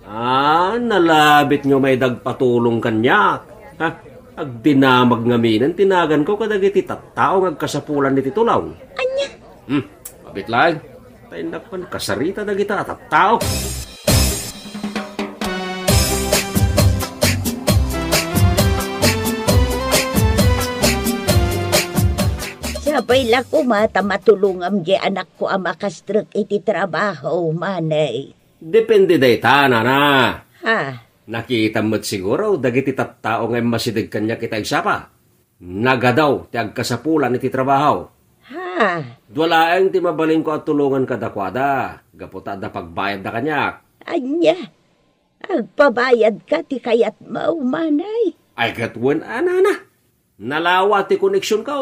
Ah, nalabit nga umayda agpatulong kaniak. Ha? Agdinamag ngaminen ti naganko kadagiti tattao nga agkasapulan iti tulong. Ania? Hmm, mabit laeng. Ta innak man kasarita dagita a tattao. Siapay la koma ta matulongam diay anakko a makastrek iti trabaho, Manny. Depende dayta, nana. Ha? Nakitam met siguro dagiti tattao nga immasideg kaniak ita agsapa. Nagadu ti agkasapulan iti trabaho. Ha? Dua laeng ti mabalinko a tulongan kadakuada, gapu ta adda pagbayadda kaniak. Ania? Agpabayadka ti kayatmo, Manny? Ay, ket wen a, nana. Nalawa ti koneksionko.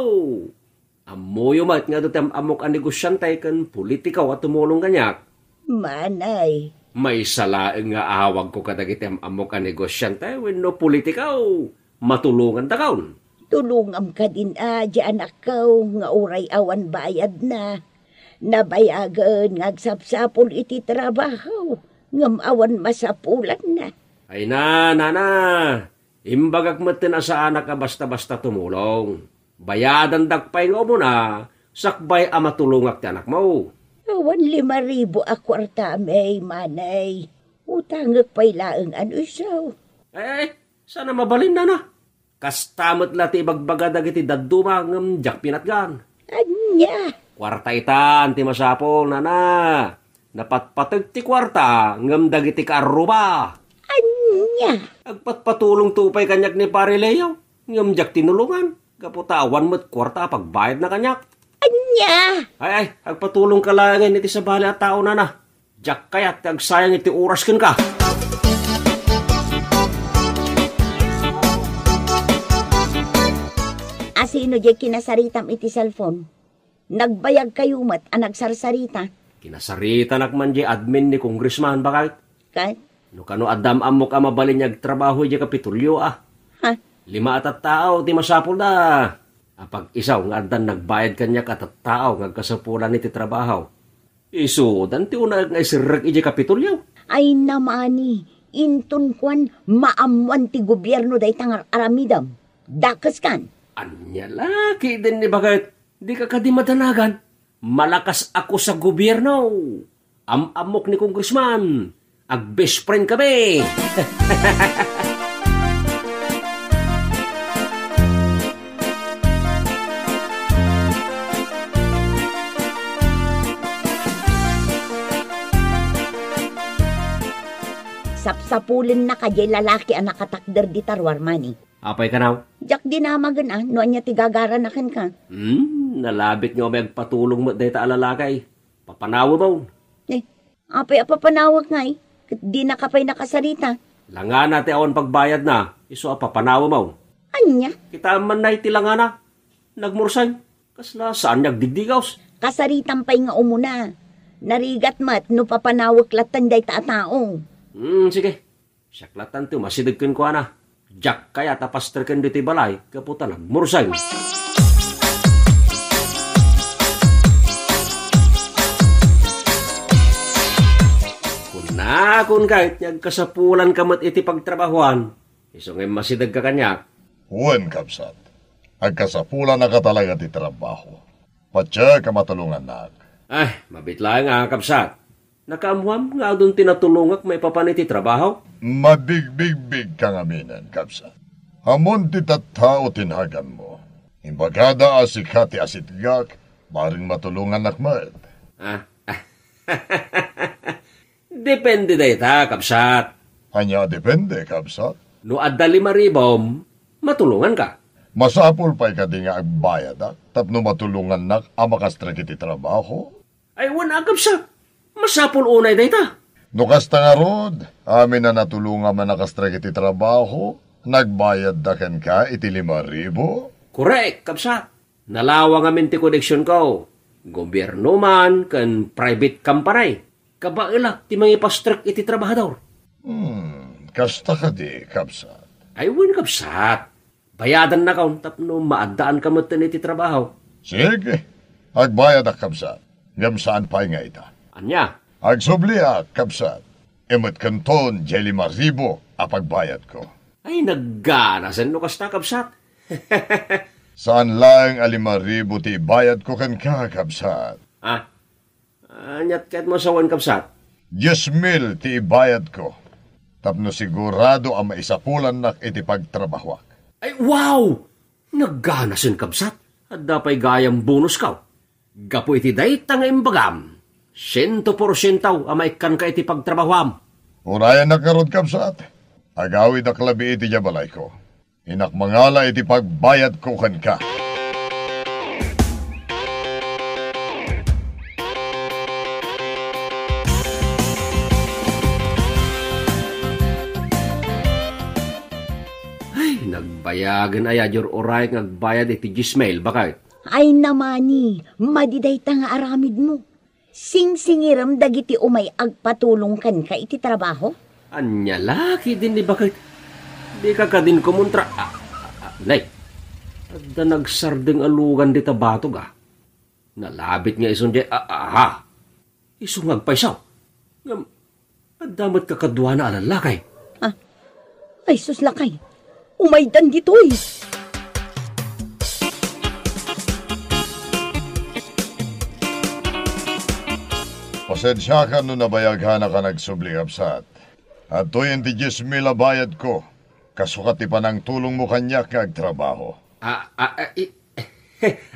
Ammoyo met nga adu ti am-ammok a negosiante ken politiko a tumulong kaniak. Manny. Maysa laeng nga awagko kadagiti am-ammok a negosiante wenno politiko. Matulongandakon. Tulongam kadin a, diay anakko, nga uray awan bayadna. Nabayagen nga agsapsapul iti trabaho, ngem awan masapulanna. Ay na, nana, imbagak metten a saanak a basta-basta tumulong. Bayadandak pay nga umuna, sakbay a matulongak ti anakmo. Awan lima ribu a kuarta, Manny. Utangek pay laeng a no isu. Eh, saan a mabalin, nana? Kasta met la ti ibagbaga dagiti dadduma ngem diak pinatgan. Ania? Kuarta itan ti masapul, nana. Napatpateg ti kuarta ngem dagiti kaarruba. Ania? Agpatpatulongto pay kaniak ni Pare Leo ngem diak tinulongan gapu ta awan met kuarta a pagbayadna kaniak. Ania? Ay, ay, agpatulongka laengen iti sabali a tao, nana. Diak kayat ti agsayang iti oras kenka. Asino diay kinasaritam iti cellphone? Nagbayagkayo met a nagsarsarita. Kinasaritanak man diay admin ni Congressman, bakay? Ket? No kano adda am-ammok a mabalin nga agtrabaho idiay Kapitolyo, a. Ha? Lima a tattao ti masapulda. Apag-isu nga addan nagbayad kaniak a tattao nga agkasapulan iti trabaho. Isudan ti unaek nga iserrek idiay Kapitolyo. Ay, Manny, inton kuan, maammoan ti gobierno dayta nga ar-aramidem. Dakeskan. Ania la ketdin ni baket, dika kadi madanagan. Malakas a kus a gobierno. Am-ammok ni Congressman. Ag-best friend kami. Sapsapulenna kadi lalaki a nakatakder dita ruar, Manny. Apay kanaw? Diak dinamagen a no ania ti gagarana kenka. Hmm, nalabit nga umay agpatulong met dayta a lalaki. Papanawem. Eh, apay a papanawek ngay? Ket dinaka pay nakasarita. Langana ti awan pagbayadna, isu a papanawem. Ania? Kitaem man nay ti langana. Nagmurseng. Kasla saan nga agdigdigaws? Kasaritam pay nga umuna. Narigat met no papanawek latta dayta a tao. Hmm, sige. Siak latta ti umasideg kenkuana. Diak kayat a pasterken ditoy balay gapu ta nagmurseng. Kunakon ket nga agkasapulanka met iti pagtrabahoan. Isu nga immasidegka kaniak. Wen, kabsat. Agkasapulanaka talaga ti trabaho. Patiek a matulongannak. Ay, mabiit laeng a, kabsat. Nakaammoam nga adun ti natulongak maipapan iti trabaho? Mabigbigbigka ngaminen, kabsat. Ammon ti tattao ti naganmo. Imbagada a sika ti asitgak, bareng matulongannak met. Ah. Depende dayta, kabsat. Ania a depende, kabsat? No adda lima ribom, matulonganka. Masapul pay kadi nga agbayadak tapno matulongannak a makastrek iti trabaho? Ay, wen a, kabsat. Masapul unay dayta. No kasta ngarud, amin a natulongam a nakastrek iti trabaho, nagbayadda kenka iti lima ribu? Korek, kabsat. Nalawang amin ti koneksionko, gobierno man ken private company. Kabaelak ti mangipastrek iti trabahador. Hmm, kasta kadi, kabsat? Ay, wen, kabsat. Bayadannakon tapno maaddaanka metten iti trabaho. Sige, agbayadak, kabsat. Ngem saan pay nga ita. Ania? Agsubliak, kabsat. Imetkenton diay lima ribu a pagbayadko. Ay, nagganasen no kasta, kabsat. Saan laeng a lima ribu ti ibayadko kenka, kabsat. Ah, aniat ket masawen, kabsat? Dies mil ti ibayadko. Tapno sigurado a maisapulannak iti pagtrabahoak. Ay, wow! Nagganasen, kabsat. Adda pay gayam bonusko. Gapu iti dayta nga imbagam, siento porsiento a maikkanka iti pagtrabahoam. Urayannak ngarud, kabsat. Agawidak labi iti diay balayko. Innak mangala iti pagbayadko kenka. Ay, nagbayagen aya diay ur-uray nga agbayad iti dies mil, baket? Ay, namani, madi dayta nga aramidmo. Singsingirem dagiti umay agpatulong kenka iti trabaho? Ania la ketdin ni baket? Dika kadin kumontra. Ah, ah, ah, nay, adda nagsardeng a lugan dita batog, ah. Nalabit nga isun diay, ah, ah, ah. Isu nga agpayso. Ngem, adda met kakaduana a lallaki. Ah, ay sus, lakay. Umaydan ditoy. Pasensiakan no nabayagkanak a nagsubli, kabsat. Adtoyen ti dies mil a bayadko. Kasukat ti panangtulongmo kaniak nga agtrabaho. Ah, ah, ah, i-,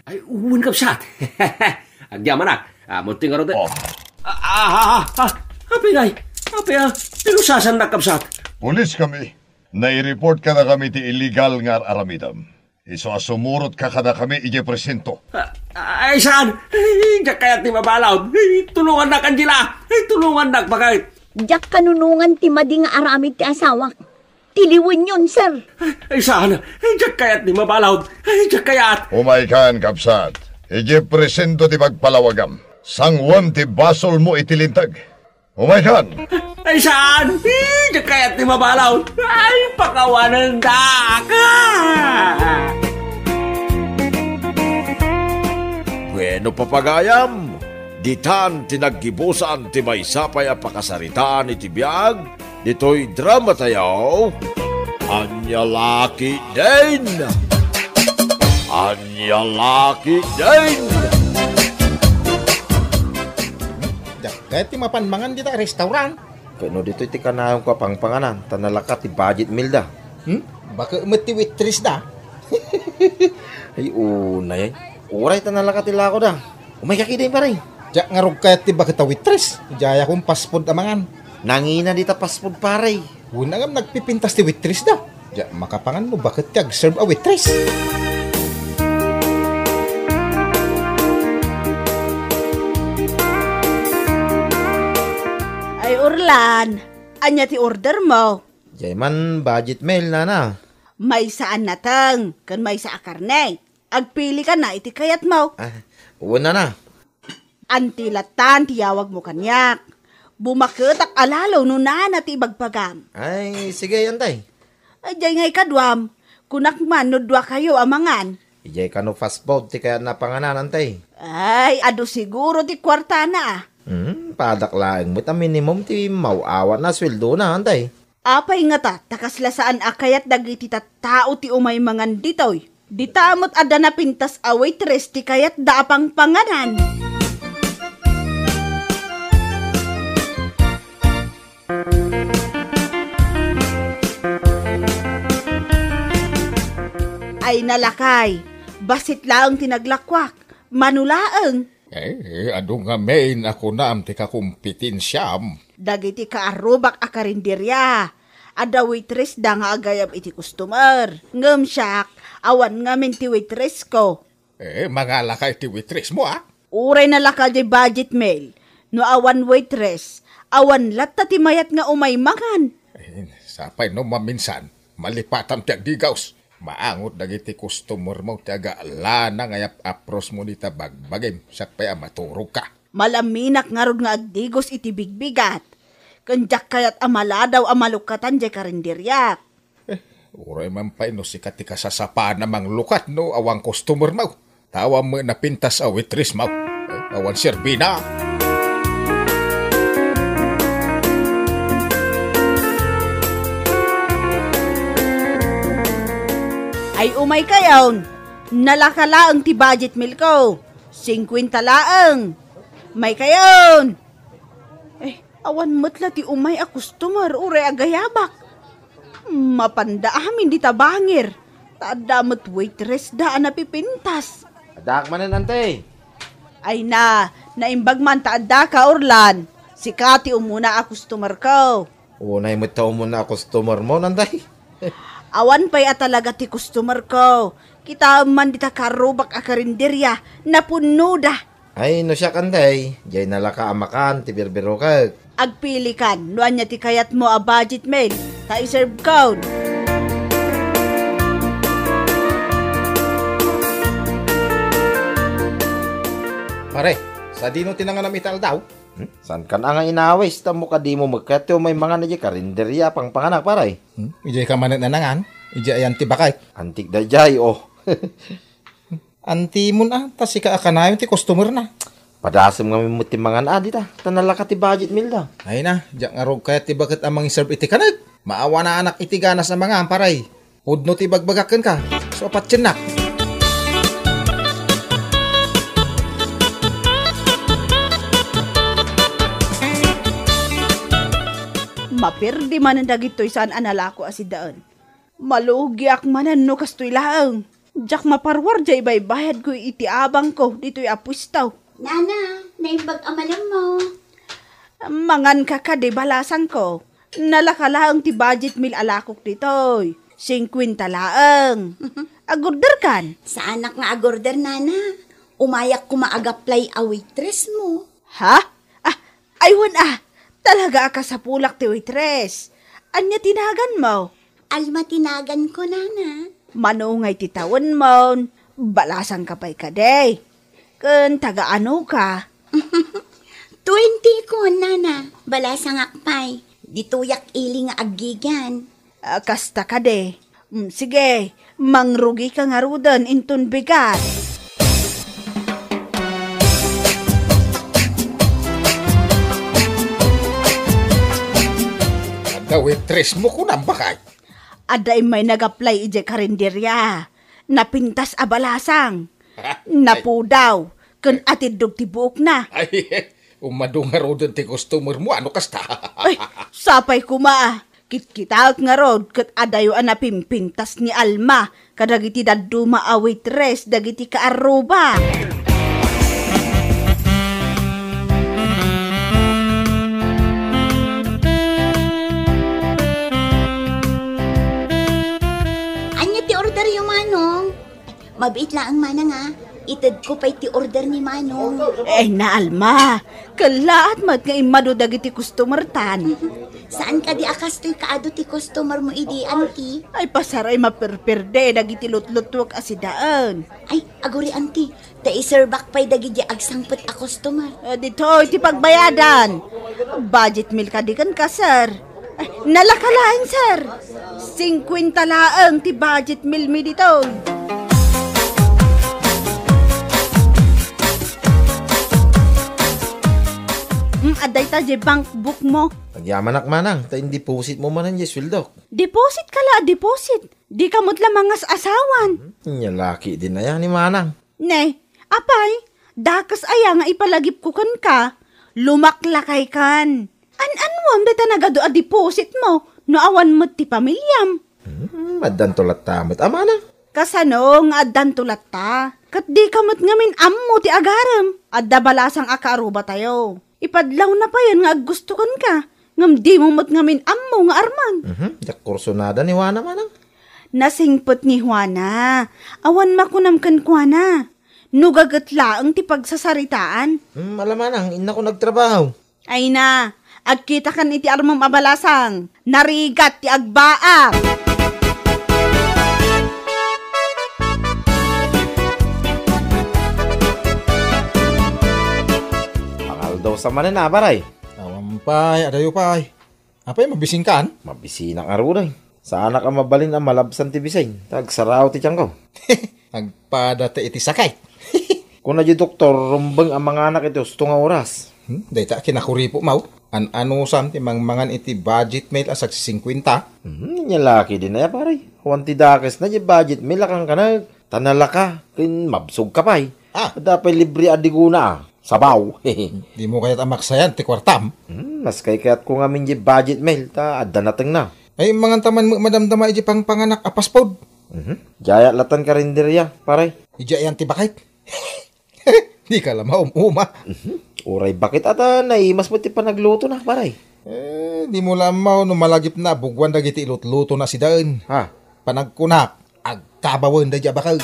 ay, wen, kabsat. Agyamanak. Ah, munti ngarud. Oh. Ah, ah, ah, ah, ah. Apay, nay? Apay, ah, pinusasannak, kabsat? Pulis kami. Nai-report kadakami ti illegal nga ar-aramidem. Isu a sumurotka kadakami idiay presinto. Ah, ah, ay, saan? Ay, diak kayat ti mabalud. Ay, tulongannak, Angela. Ay, tulongannak, baket. Diak kanunongan ti madi nga aramid ti asawak. Tiliwenyon, sir. Ay, saan? Ay, diak kayat ti mabalud. Ay, diak kayat. Umaykan, kabsat. Idiay presinto ti pagpalawagam. Sangoem ti basolmo iti linteg. Umaykan. Ay, saan? Ay, diak kayat ti mabalud. Ay, pakawanendak. Bueno, papagayam, ditan ti naggibusan ti maysa pay a pakasaritaan iti biag ditoy drama tayo, Ania La Ketdin! Ania La Ketdin! Diak kayat ti mapan mangan dita restaurant. Ket no ditoy ti kanayonko a pangpanganan, ta nalaka ti budget meal da. Hmm? Baket met ti waitress da. Ay, unay, ay. Uray ta nalaka ti lako da. Umayka ketdin, pare. Diak ngarud kayat ti baket a waitress. Idiayakon fast food a mangan. Nangina dita fast food, pare. Wen a ngem nagpipintas ti waitress da. Diak makapangan no baket ti agserve a waitress. Ay, Orlan, ania ti order mo? Diay man budget meal, nana. Maysa a nateng, ken maysa a karne. Agpili ka na iti kayatmo. Ah, wen, nana. Anti latta ti yawagmo kaniak. Bumaketak a lalo no nana ti ibagbagam. Ay, sige, antay. Ay, diay nga ikaduam. Kunak man no duakayo a mangan. Idiay kano fast food ti kayatna a panganan, antay. Ay, adu siguro ti kuartana, ah. Hmm, padak laeng met a minimum ti maw-awatna a sueldona, antay. Apay ngata ta kasla saan a kayat dagiti tattao ti umay mangan ditoy? Dita met adda napintas a waitress ti kayatda a pangpanganan. Ay na lakay, bassit laeng ti naglakuak. Mano laeng? Eh, adu ngamin a kunam ti kakompetensiam? Dagiti kaarrubak a karinderia, adda waitressda nga agayab iti customer. Ngem siak, awan ngamin ti waitress ko. Eh, mangalaka iti waitress mo, a? Uray nalaka diay budget meal. No awan waitress, awan latta ti mayat nga umay mangan. Eh, sapay no maminsan, malipatam ti agdigaws. Maangot dagiti customer mo ti agalana nga yap-apros mo dita bagbagim, siak pay a maturogka. Malaminak ngarud nga agdigos iti bigbigat. Ken diak kayat a maladaw a malukatan diay karinderiak. Eh, uray man pay no sika ti kasasapaan a manglukat no awan customer mo. Ta awan met napintas a waitress mo. Eh, awan serbina. Ay, umay kayon. Nalaka laeng ti budget meal ko. Singkwenta laeng. May kayon. Eh, awan met la ti umay a customer uray agayabak. Mapanda amin dita bangir. Ta adda met waitressda a napipintas. Addaak manen, anti. Ay na, naimbag man ta addaka, Orlan. Sika ti umuna a customer ko. Unay met ta umuna a customer mo, nanday. Awan pay a talaga ti customer ko. Kitaem man dita karrubak a karinderia, napunnoda. Ay, no siak, anday, diay nalaka a makan ti birbirokek. Agpilikan, no ania ti kayatmo a budget meal, ta iserve kon. Pare, sadino ti nanganam ita aldaw? Hmm? Saan kan a nga inawis, tammo kadimo met kayat ti umay mangan idiay karinderia a pangpanganak, pare? Hmm? Idiay ka manen a nangan? Idiay ayan ti bakay? Antik daydiay, oh. Antimon a, ta sika a kanayon ti customer na. Padasem ngamin met ti mangan a dita, ta nalaka ti budget meal da. Ay na, diak ngarud kayat ti baket a mangiserve iti kaneg. Maawanaanak iti ganas a mangan, pare. Pudno ti ibagbagak kenka, so apatiennak. Maperdi manen dagitoy saan a nalako a sidaen. Malugiak manen no kastoy laeng. Diak maparuar diay ibaybayadko iti abangko ditoy a puesto. Nana, naimbag a malemmo. Manganka kadi, balasangko. Nalaka laeng ti budget meal a lakok ditoy. Singkwenta laeng. Agorderkan? Saanak nga agorder, nana. Umayak koma agaplay a waitress mo. Ha? Ah, aywan a. Talaga a kasapulak ti waitress. Ania ti naganmo? Alma ti naganko, nana. Mano ngay ti tawenmo? Balasangka pay kadi? Ken taga-anoka? Twenty ko, nana. Balasangak pay. Ditoyak ili nga aggigian. Ah, kasta kadi? Mm, sige, mangrugika ngaruden inton bigat. Adda waitress mo, kunam, bakay? Adda immay nag-apply idiay karinderia. Napintas a balasang. Ha? Napudaw. Ken atiddog ti buokna. Ay, umadu ngaruden ti customer mo, ano kasta? Ay, sapay koma. Kitkitaek ngarud ket adayo a napimpintas ni Alma kadagiti dadduma a waitress dagiti kaarruba. Ania ti orderyo, Manong? Mabiit laeng, Manang, a. Itedko pay ti order ni Manong. Ay na, Alma. Kellaat met nga immadu dagiti customer tan. Saan kadi a kastoy kaadu ti customer mo idi, Auntie? Ay, pasaray maperperde dagiti lutlutuek a sidaen. Ay, aguri, Auntie. Ta iserbak pay dagiti agsangpet a customer. Eh, ditoy ti pagbayadan. Budget meal kadi kenka, sir? Ay, nalaka laeng, sir. Singkwenta laeng ti budget meal mi ditoy. Mm, adda ita diay bank book mo. Agyamanak, Manang, ta in-deposit mo manen diay sueldok. Deposit ka la, deposit. Di ka met la mangas-asawan. Nia laki din aya ni Manang. Ne, apay, dakes aya nga ipalagipko kenka? Lumaklakay kan. An-anuam dayta nagadu a deposit mo no awan met ti pamiliam? Hmm, addanto latta met a Manang. Kasano nga addanto latta? Ket dika met ngamin ammo ti agarem. Adda balasang a kaarubatayo. Ipadlawna payen nga aggusto kenka, ngem dimo met ngamin ammo nga arman. Mhm, diak kursunada ni Juana, manang. Nasingpet ni Juana. Awan makunam kenkuana. No gaget laeng ti pagsasaritaan. Hmm, ala manang, innako nagtrabaho. Ay na, agkitakan iti armem a balasang. Narigat ti agbaak. Pangaldaw sa manen, a, paray. Awan pay, adayo pay. Apay, mabisinkan? Mabisinak ngarud, ay. Saanak a mabalin a malabsan ti bisin, ta agsarao ti tiangko. Agpada ta iti sakit. Kuna di doktor, rumbeng a manganak iti husto nga oras. Hmm, dayta a kinakuripot, maw. An-anusam ti mangmangan iti budget meal a sagsisingkwenta? Hmm, nia la ketdin aya, pare. Awan ti dakesna di budget meal a kankaneg. Ta nalaka, ken mabsog ka pay. Ah. Adda pay libre a diguna, a. Sabaw. Dimo kayat a maksayan ti kuartam? Hmm, mas kaykayatko ngamin di budget meal, ta adda natengna. Ay, manganta man met madamdama iti pangpanganak a fast food. Mhm. Diay latta karinderya, pare. Idiay ayan ti bakit? Dika la maum-uma. Mhm. Uray bakit ata naimas met ti panaglutona, pare. Eh, dimo la ammo no malagipna a buguan dagiti ilutlutona sidaen. Ha? Panagkunak, agkabawen daydi a bakag.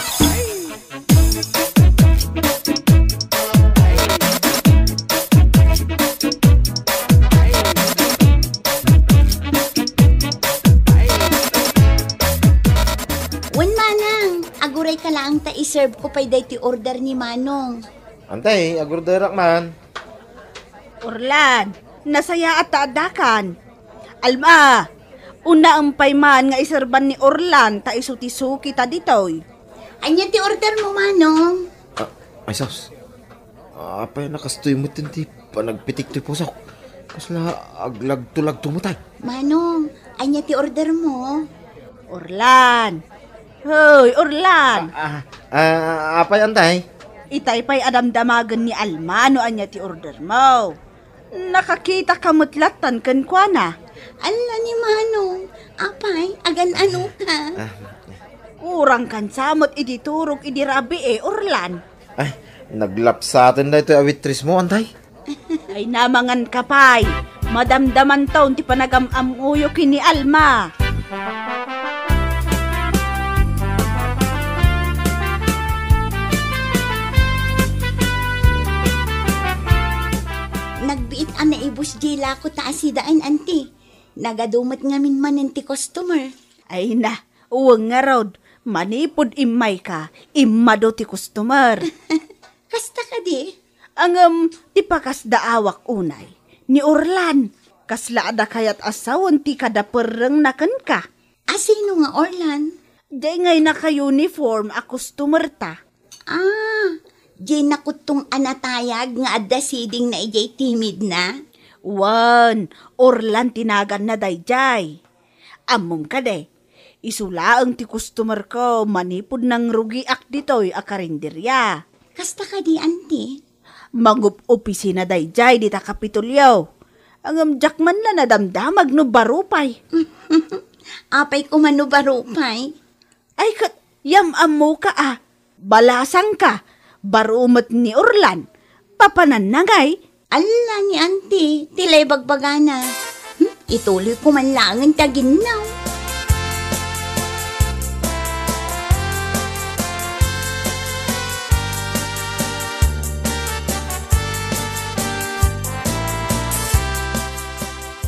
Wen, manang, agurayka laeng ta iserve ko pay daytoy order ni Manong. Antay, agorderak man. Orlan, nasayaat ta addakan. Alma, unaem pay man nga iserban ni Orlan ta isu ti suki ta ditoy. Ania ti order mo, Manong? Ah, ay, sus. Apay, nakastoy met ti panagpitik ti pusok. Kasla aglagto-lagto met ay. Manong, ania ti order mo? Orlan. Hoy, Orlan! Ah, ah, ah, apay, antay? Itay pay a damdamagen ni Alma no ania ti order mo. Nakakita ka met lattan kenkuana. Alla ni Manong, apay, agan-ano ka? Ah. Urang kan sa met idi turog idi rabii, Orlan. Ay, naglapsaten daytoy a waitress mo, antay? Ay, namangan ka pay. Madamdamanton ti panagam-ammoyo ken ni Alma. Nagbiit a naibus diay lako ta asidaen, anti. Nagadu met ngamin manen ti customer. Ay na, wen ngarud, manipud immayka, immadu ti customer. Kasta kadi? Ngem ti pakasdaawak unay, ni Orlan, kasla adda kayat a sawen ti kadaperrengna kenka. A sino nga Orlan? Diay ngay naka-uniform a customer ta. Ah, diay nakuttong a natayag nga adda sidingna idiay timidna? Wen, Orlan ti naganna daydiay. Ammom kadi, isu laeng ti customerko manipud nangrugiak ditoy a karinderya. Kasta kadi, anti? Mangup-opisina daydiay dita Kapitolyo. Ngem diak man la nadamdamag no baro pay. Apay koma no baro pay? Ay, ket yam-ammoka a, balasangka, baro met ni Orlan, papananna ngay. Alla ni anti, ti la ibagbagana. Hmm, ituloy ko man laengen ti aginnaw.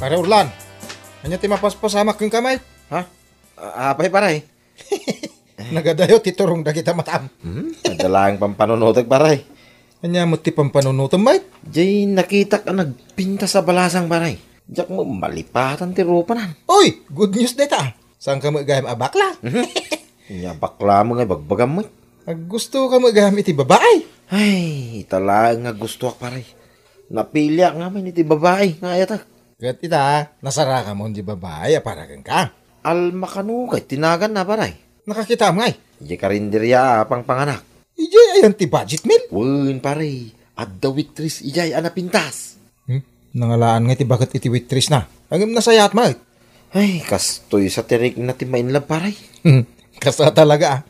Pare Orlan, ania ti mapaspasamak kenka, mate? Ha? A-, apay, pare? Nagadayo ti turong dagita matam. Hmm, adda laeng pampanunotek, pare. Ania met ti pampanunotem, mate? Diay nakitak a nagpintas a balasang, pare. Diak met malipatan ti rupanan. Uy, good news dayta. Saanka met gayam a bakla? Mhm. Ania bakla met nga ibagbagam met? Aggustoka met gayam iti babai? Ay, ita laeng nga gustoak, pare. Napiliak ngamin iti babai nga ayatek. Ket ita, nasaraka mon di babai a para kenka. Alma kano kay ti naganna, pare? Nakakitam ngay? Idiay karinderya a pangpanganak. Idiay ayan ti budget meal? Wen, pare. Adda waitress idiay a napintas. Hmm? Nangalaan ngay ti baket iti waitress na. Ngem nasayaat met. Ay, kastoy sa ti rikna ti ma-in love, pare. Kasta talaga, ah.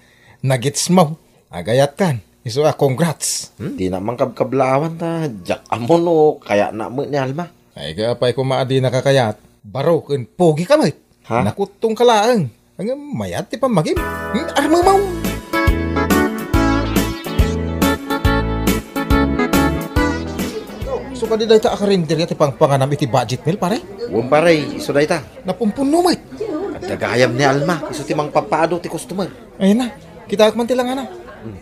Nagitsmo. Agayatkan. Isu a congrats. Hmm? Dina man kabkablaawan ta, diak ammo no kayatna met ni Alma. Ay, apay koma a dina kakayat. Baro ken pogi ka met. Ha? Nakuttong ka laeng. Ngem mayat ti pammagim. Hmm, armemaw. So, kadi dayta a karinderya ti pangpanganam iti budget meal, pare? Wen, pare, isu dayta. Napumpunno met. Adda gayam ni Alma, isu ti mangpapaado ti customer. Ay na, kitaek man ti langana. Hmm.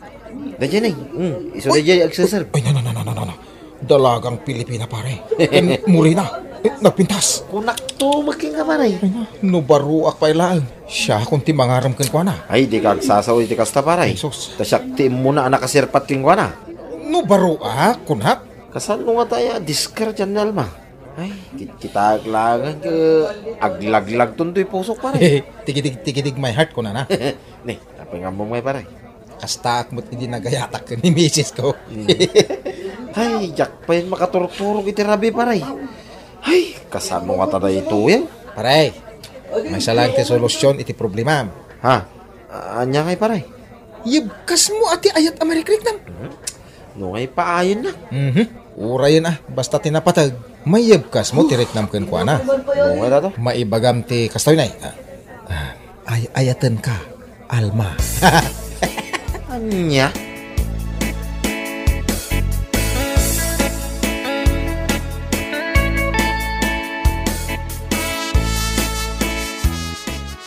Daydiay, hmm, isu daydiay agseserve. Ay, na, na, na, na, na, na, na. Dalagang Pilipina, pare. Ken morena. Eh, nagpintas. Kunakto met kenka, pare. Ay na, no baruak pay laeng. Siakon ti mangarem kenkuana. Ay, dika agsasao iti kasta, pare. Jesus. Ta siak ti immuna a nakasirpat kenkuana. No baruak, kunak? Kasano ngata aya diskardian ni Alma? Ay, kit-, kitaek laeng ket aglaglag toy pusok, pare. Tigidig, tigidig my heart, kunana. Ni, apay nga ammom ngay, pare? Kastaak met idi nagayatak ken ni misis ko. Hmm. Ay, diak pay makaturturog iti rabii, pare. Ay, kasano ngata daytoyen? Pare, maysa laeng ti solusyon iti problemam. Ha? A-, ania ngay, pare? Yebkasmo a ti ayat a marikriknam. Mhm. No ngay paayenna. Mhm. Urayen a, basta ti napateg, mayebkasmo ti riknam kenkuana. No ngay dato? Maibagam ti kastoy, nay. Ah, ah, ay-ayatenka, Alma. Ania?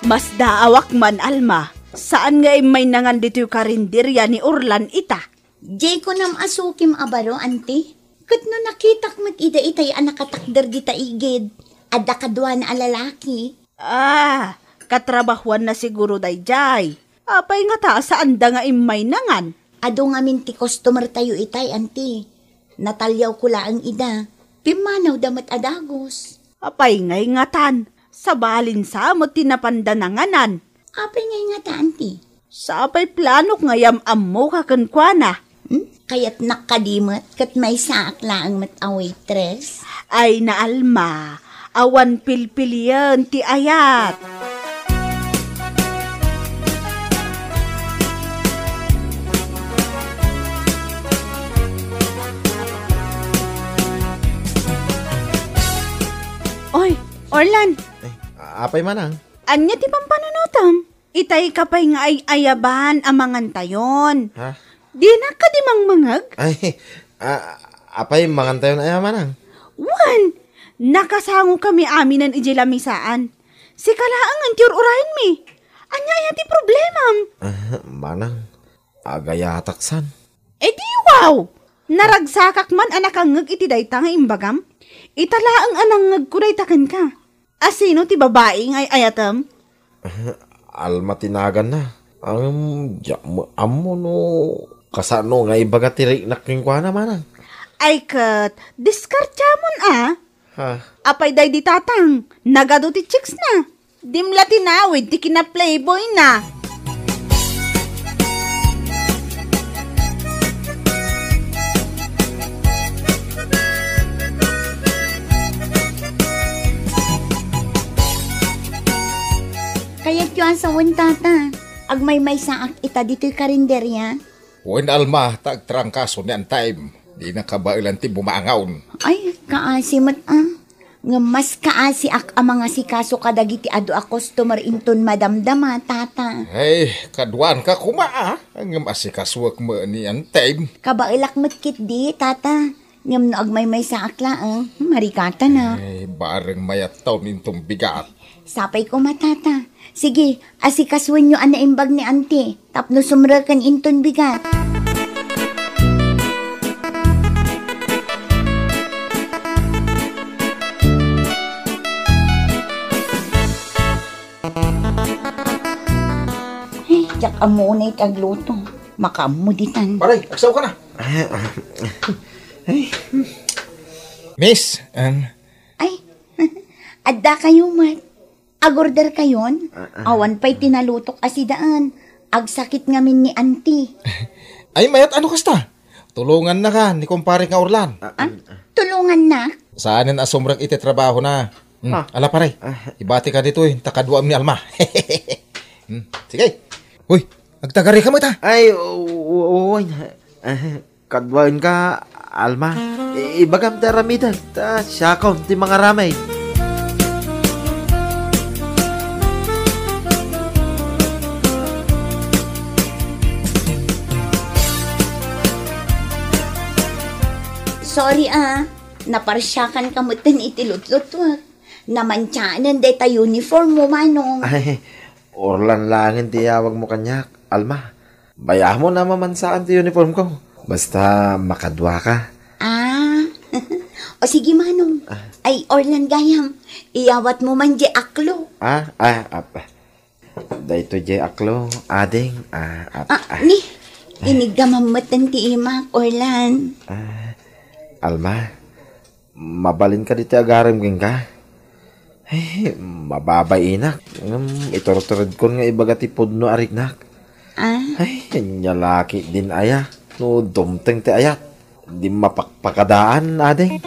Masdaawak man, Alma. Saan nga immaynangan ditoy karinderya ni Orlan ita? Diay kunam a sukim a baro, anti? Ket no nakitak met ida itay a nakatakder dita igid, adda kaduana a lalaki. Ah, katrabahuanna siguro daydiay. Apay ngata a saanda nga immaynangan? Adu ngamin ti customer tayo itay, anti. Nataliawko laeng ida. Pimmanawda met a dagus. Apay ngay ngatan? Sabalin sa met ti napanda nanganan. Apay ngay ngata, anti? Sapay planok nga yam-ammoka kenkuana. Hmm? Kayatnak kadi met ket maysaak laeng met a waitress? Ay na, Alma, awan pilpilien ti ayat. Oy, Orlan! Ay, apay manang? Ania ti pampanunotam? Itay ka pay nga ay-ayaban a mangantayon. Ha? Dinak kadi mangmangeg? Ay, a-, apay mangantayon aya manang? Wen, nakasangokami aminen idiay lamisaan. Sika laeng ti ur-urayenmi. Ania aya ti problemam? Ah, manang, agayatak san. Eh, di wow! Naragsakak man a nakangngeg iti dayta nga imbagam. Ita laeng a nangngegko dayta kenka. Asino ti babai nga ay-ayatem? Alma ti naganna. Ngem, diak met ammo no kasano nga ibaga ti riknak kenkuana, manang. Ay ket, diskartiamon a. Ha? Apay daydi tatang, nagadu ti chicks na. Dim la tinawid ti kina-playboy na. Kayatyo a sawen, tata. Agmaymaysaak ita ditoy karinderya. Wen, Alma, ta agtrangkaso ni Antaim. Dina kabaelan ti bumangaw. Ay, kaasi met, ah. Ngem mas kaasiak a mangasikaso kadagiti adu a customer inton madamdama, tata. Ay, kaduanka koma, ah. Ngem asikasuek met ni Antaim. Kabaelak met ketdi, tata. Ngem no agmaymaysaak laeng, marikatanak. Ay, bareng mayattaw inton bigat. Sapay koma, tata. Sige, asikasuenyo a naimbag ni Anti tapno sumreken inton bigat. Ay, diak ammo unay ti agluto. Makaammo ditan. Pare, agsaoka na. Ay. Miss, um, Ay, adda kayo met. Agorder kayon? Ah, ah. Awan pay ti nalutok a sidaan. Agsakit ngamin ni Auntie. Ay, mayat ano kasta? Tulongannaka ni kumpare nga Orlan. Ah, ah. Tulongannak? Saanen a sumrek iti trabaho na. Hmm, Ah. ala pare, Ah. ibati ka ditoy, ta kaduam ni Alma. Hmm, sige. Uy, Agtagarika met, a? Ay, o-, o-, wen. Eh, kaduaenka, Alma. I-, ibagam ti aramidek, ta siakon ti mangaramid. Sorry, a. Naparsiakanka metten iti lutlutuek. Namantianen dayta uniform mo, Manong. Ay, Orlan laengen ti iyawagmo kaniak, Alma. Bayamon a mamansaan ti uniformko. Basta makaduaka. Ah. O sige, Manong. Ah. Ay, Orlan gayam. Iyawatmo man diay aklo. Ah, ah, ap-, daytoy diay aklo, ading. Ah, ap-, Ah, ah. Ni, inigdamam metten ti imak, Orlan. Ah, Alma, mabalinka ditoy agarem kenka? Ay, mababainak. Ngem iturturedkon nga ibaga ti pudno a riknak. Ah? Ay, ania la ketdin aya. No dumteng ti ayat, di mapakpakadaan, ading.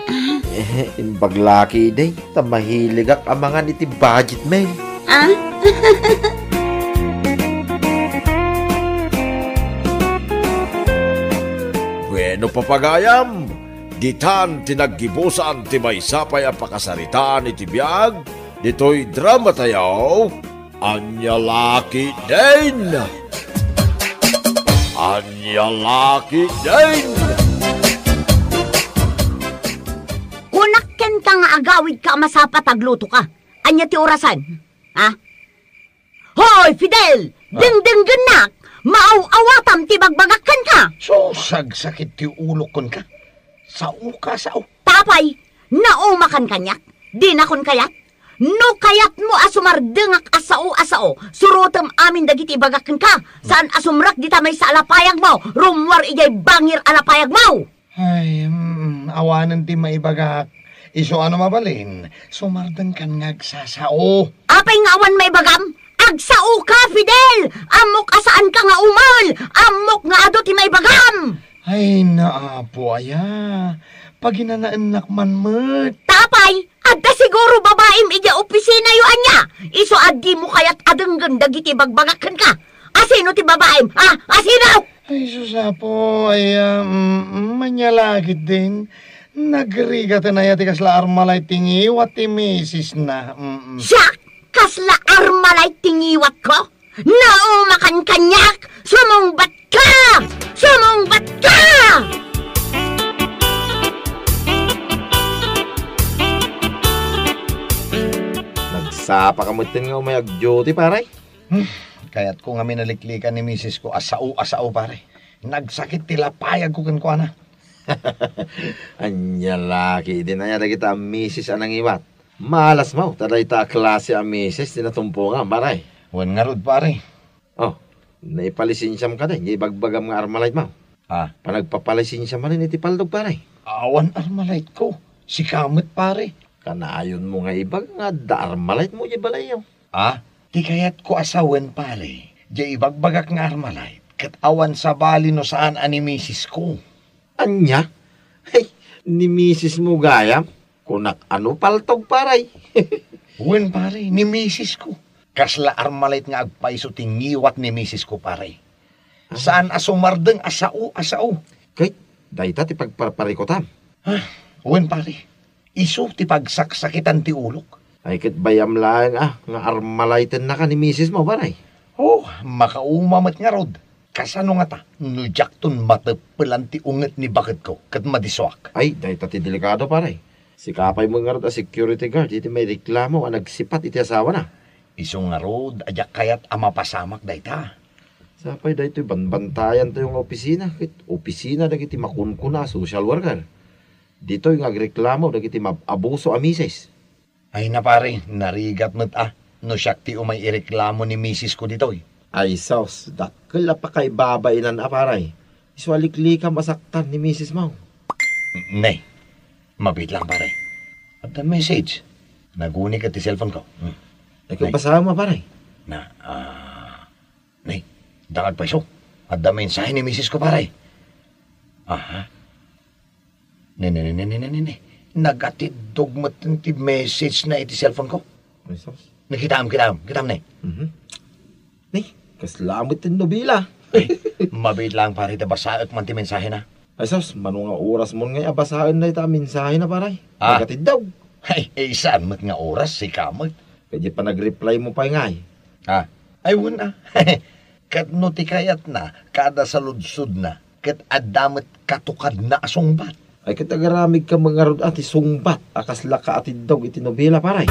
Ah? Eh, imbag la ketdi, ta mahiligak a mangan iti budget meal. Ah? Bueno, papagayam, ditan ti naggibusan ti maysa pay a pakasaritaan iti biag ditoy drama tayo, Ania la ketdin? Ania la ketdin? Kunak kenka nga agawidka a masapa ta aglutoka. Ania ti orasen? Ha? Hoy, Fidel! Ah. Dengdenggennak! Maaw-awatam ti bagbagak kenka! So, sagsakit ti ulok kenka. Saoka, sao. Tapay, naumakan kaniak. Dinakon kayat. No kayatmo a sumardengak a sao a sao, surotem amin dagiti ibagak kenka. Saan a sumrek dita maysa a lapayagmo, rummuar idiay bangir a lapayagmo! Ay, mm, awanen ti maibagak. Isu a no mabalin, sumardengkan nga agsasao. Apay nga awan maibagam? Agsaoka, Fidel! Ammok a saanka nga umel! Ammok nga adu ti maibagam! Ay, naapo aya. Paginanaennak man met. Tapay, adda siguro babaim idiay opisinayo ania? Isu a dimo kayat a denggen dagiti bagbagak kenka. Asino ti babaim? Ha? Asino? Ay, sus, Apo, ay, ah, mm, mm, ania la ketdin. Nagrigaten aya ti kasla Armalite ti ngiwat ti misisna. Mm, mm. Siak? Kasla Armalite ti ngiwatko? Naumakan kaniak! Sumungbatka! Sumungbatka! Nagsapaka metten nga umay agduty, pare? Hmm, kayatko ngamin a liklikan ni misisko a sao a sao, pare. Nagsakit ti lapayagko kenkuana. Ania la ketdin aya dagita a misis a nangiwat? Malasmo ta dayta a klase a misis ti natumpongam, pare. Wen ngarud, pare. Oh, naipalisensiam kadi, diay ibagbagam nga Armalite mo? Ah. Panagpapalisensia manen iti paldog, pare. Awan Armalite ko. Sika met, pare. Kanayonmo nga ibaga nga adda Armalite mo diay balayyo. Ah, ti kayatko a sawen, pare, diay ibagbagak nga Armalite, ket awan sabali no saan a ni misis ko. Ania? Ay, ni misis mo gayam? Kunak a no paltog, pare. Wen, pare, ni misis ko. Kasla Armalite nga agpayso ti ngiwat ni misis ko, pare. Ah. Saan a sumardeng a sao a sao. Ket dayta ti pagparparikutam. Ah, wen, pare. Isu ti pagsaksakitan ti ulok. Ay, ket bayam laeng, ah, nga Armalite-ennaka ni misis mo, pare. Oh, makauma met ngarud. Kasano ngata no diakton mateppelan ti unget ni baketko ket madisuak? Ay, dayta ti delikado, pare. Sika pay met ngarud a security guard iti maireklamo a nagsipat iti asawana. Isu ngarud a diak kayat a mapasamak dayta. Sapay daytoy banbantayantayo nga opisina ket opisina dagiti makunkuna a social worker. Ditoy nga agreklamo dagiti mab-abuso a misis. Ay na, pare, narigat met a no siak ti umay ireklamo ni misis ko ditoy. Ay sus, dakkel a pakaibabainan a, pare. Isu a liklikam a saktan ni misis mo. Ne, mabiit lang, pare. Adda message. Naguni ket ti cellphone ko. Hmm. Ay, ne. Kung basaem a, pare. Na, ah, ne, dangag payso. Adda mensahe ni misis ko, pare. Aha. Ne, ne, ne, ne, ne, ne, ne, ne. Nagatiddog met ti message na iti cellphone ko. Ay, sus. Ne, kitaem, kitaem, kitaem, ne. Mhm. Ne, Kasla met ti nobela. Ay, mabiit lang, pare, ta basaek man ti mensahena. Ay sus, mano nga oras mon ngay a basaen dayta a mensahena, pare? Ah. Nagatiddog. Ay, eh, saan met nga oras, sika met. Kadi pa nag-reply mo pay ngay. Ah, ay, wen, ah. Ket no ti kayatna, kada saludsodna, ket adda met katukadna a sungbat. Ay, ket agaramidka met ngarud a ti sungbat a kasla kaatiddog iti nobela, pare.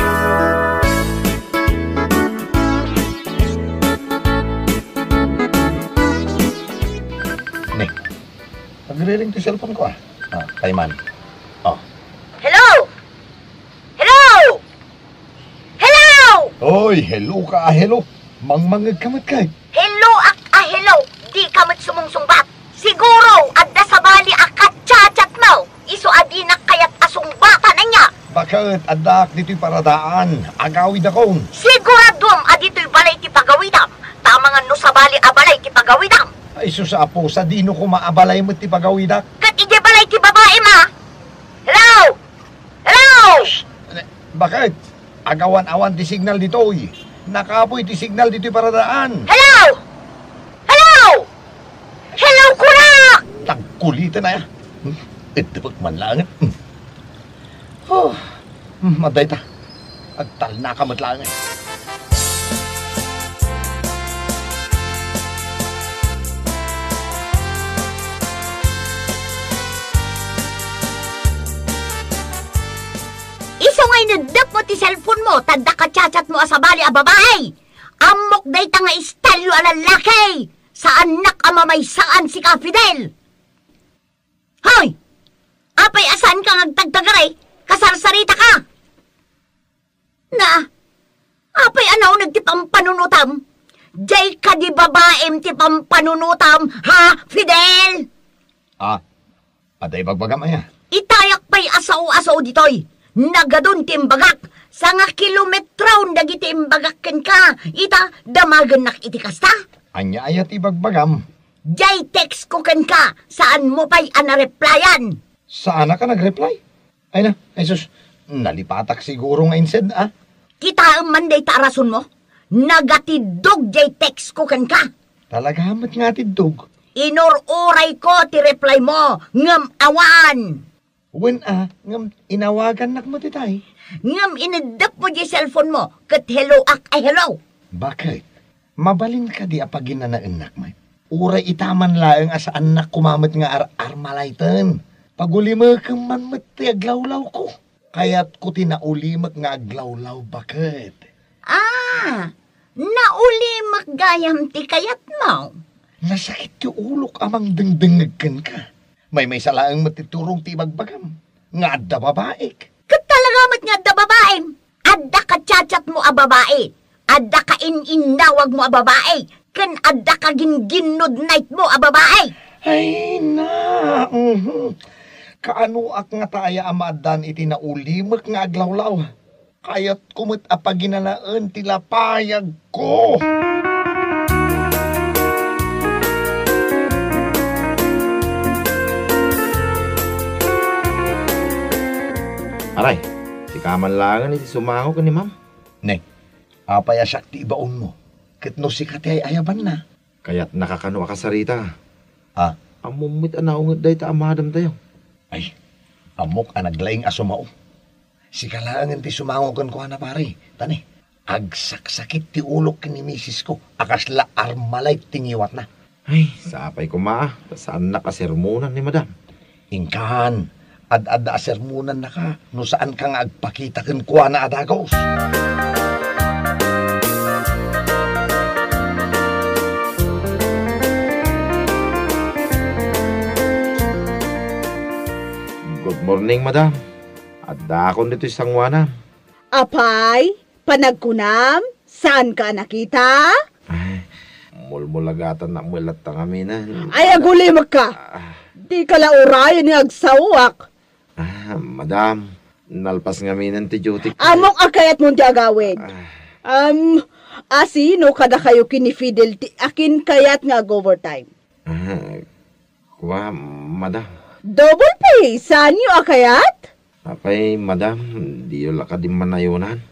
Ne, nagriring ti cellphone ko, ah. Ah, kayman. Oh. Hello? Hello? Hello? Oy, hello ka, ah, hello. Mangmangeg ka met kay. Hello ak a hello. Di ka met sumungsungbat. Siguro, adda sabali a kachat-chat mo. Isu a dinak kayat a sungbatan ania. Baket, addaak ditoy paradaan. Agawidakon. Siguraduam a ditoy balay ti pagawidam. Ta amangan no sabali a balay ti pagawidam. Ay, sus, Apo, sadino koma a balay met ti pagawidak? Ket idiay balay ti babaem, a. Hello? Hello? Bakit? Agawan-awan ti signal ditoy. Nakapoy ti signal ditoy paradaan. Hello? Hello? Hello, kunak! Tagkuliten aya. Hmm? Iddepek man laeng. Hmm. Oh, hmm, adda ita. Agtalnaka met laeng. Isu nga ineddep mo ti cellphone mo, ta adda kachat-chat mo a sabali a babae. Ammok dayta nga istalyo a lallaki. Saannak a mamaysaan sika, Fidel. Hoy! Apay a saanka nga agtagtagari? Kasarsarita ka! Na, apay a nauneg ti pampanunotam? Diay kadi babaem ti pampanunotam, ha, Fidel? Ah, adda ibagbagam aya? Itayak pay a sao-a sao ditoy. Nagadun ti imbagak. Sanga kilometron dagiti imbagak kenka. Ita, damagennak iti kasta. Ania aya ti ibagbagam? Diay text ko kenka, saan mo pay a nareplyan? Saanak a nagreply? Ay na, ay sus, nalipatak siguro nga insend, ah. Kitaem man dayta a rason mo? Nagatiddog diay text ko kenka. Talaga met nga atiddog? Inur-uray ko ti reply mo, ngem awan. Wen a, ngem inawagannak met itay. Ngem ineddep mo diay cellphone mo, ket hello ak a hello. Bakit? Mabalin kadi a paginanaennak met? Uray ita man laeng a saannak koma met nga ar-armalayten. Pagulimekem man met ti aglawlawko. Kayatko ti naulimek nga aglawlaw, baket. Ah, naulimek gayam ti kayatmo? Nasakit ti ulok a mangdengdengngeg kenka. Maymaysa laeng met ti turong ti ibagbagam nga adda babaek. Ket talaga met nga adda babaem. Adda kachat-chat mo a babae. Adda kain-innawag mo a babae. Ken adda kagingginnod night mo a babae. Ay, na. Mhm. Kaanoak ngata aya a maaddaan iti naulimek nga aglawlaw? Kayatko met a paginanaen ti lapayagko. Aray, sika man laengen iti sumango ken ni ma'am. Ne, apay a siak ti ibaonmo? Ket no sika ti ay-ayabanna? Kayatnaka kano a kasarita? Ah. Ammom met a naunget dayta a madamtayo. Ay, ammok a naglaing a sumao. Sika laengen ti sumango kenkuana, pare. Ta ne, agsaksakit ti ulok ken ni misisko a kasla Armalite ti ngiwatna. Ay, sapay koma, ta saannak a sermonan ni madam. Inkan, ad-adda a sermonannaka no saanka nga agpakita kenkuana a dagus. Good morning, madam. Addaakon ditoy sangoanam. Apay, panagkunam, saanka a nakita? Ay, mulmulagatannak met latta ngaminen. Ay, agulimekka! Ah. Dika la urayen nga agsaoak. Ah, madam, nalpas ngaminen ti duty. Ammok a kayatmon ti agawid. Ah. Um, asino kadakayo ken ni Fidel ti akin kayat nga ag-overtime? Ah, kua, madam. Double pay, saanyo a kayat? Apay, madam, diyo la kadi manayonan.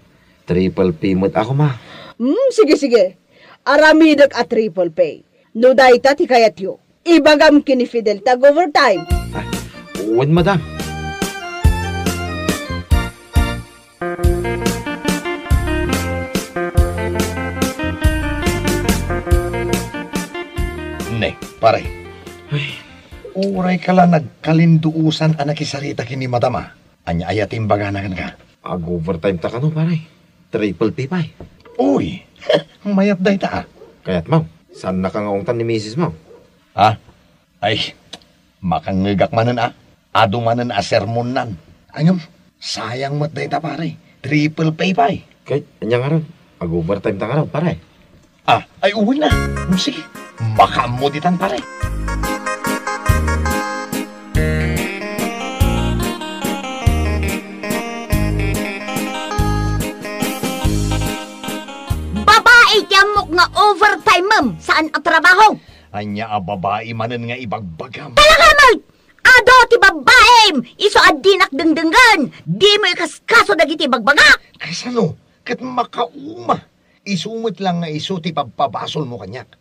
Triple pay met ako, ma. Hmm, sige, sige. Aramidek a triple pay. No dayta ti kayatyo, ibagam ken ni Fidel ti ag-overtime. Ah, wen, madam. Ne, pare. Ay. Uray ka la nagkalinduosan a nakisarita ken ni madam, a. Ania aya ti imbagana kenka? Ag-overtime ta kano, pare. Triple pay pay. Uy, mayat dayta, a. Kayatmo, saannaka nga ungtan ni misis mo? Ha? Ay, makangngegak manen, a. Adu manen a sermonnan. Ngem, sayang met dayta, pare. Triple pay pay. Kay, ania ngarud? Ag-overtime ta ngarud, pare. Ah, ay, uy na. Hmm, sige. Makaammo ditan, pare. Babai ti ammok nga overtime-em, saan a trabaho. Ania a babai manen nga ibagbagam? Talaga met! Adu ti babaim, isu a dinak dengdenggen, dimo ikaskaso dagiti ibagbagak. Kasano? Ket makauma. Isu met lang nga isu ti pagpabasolmo kaniak.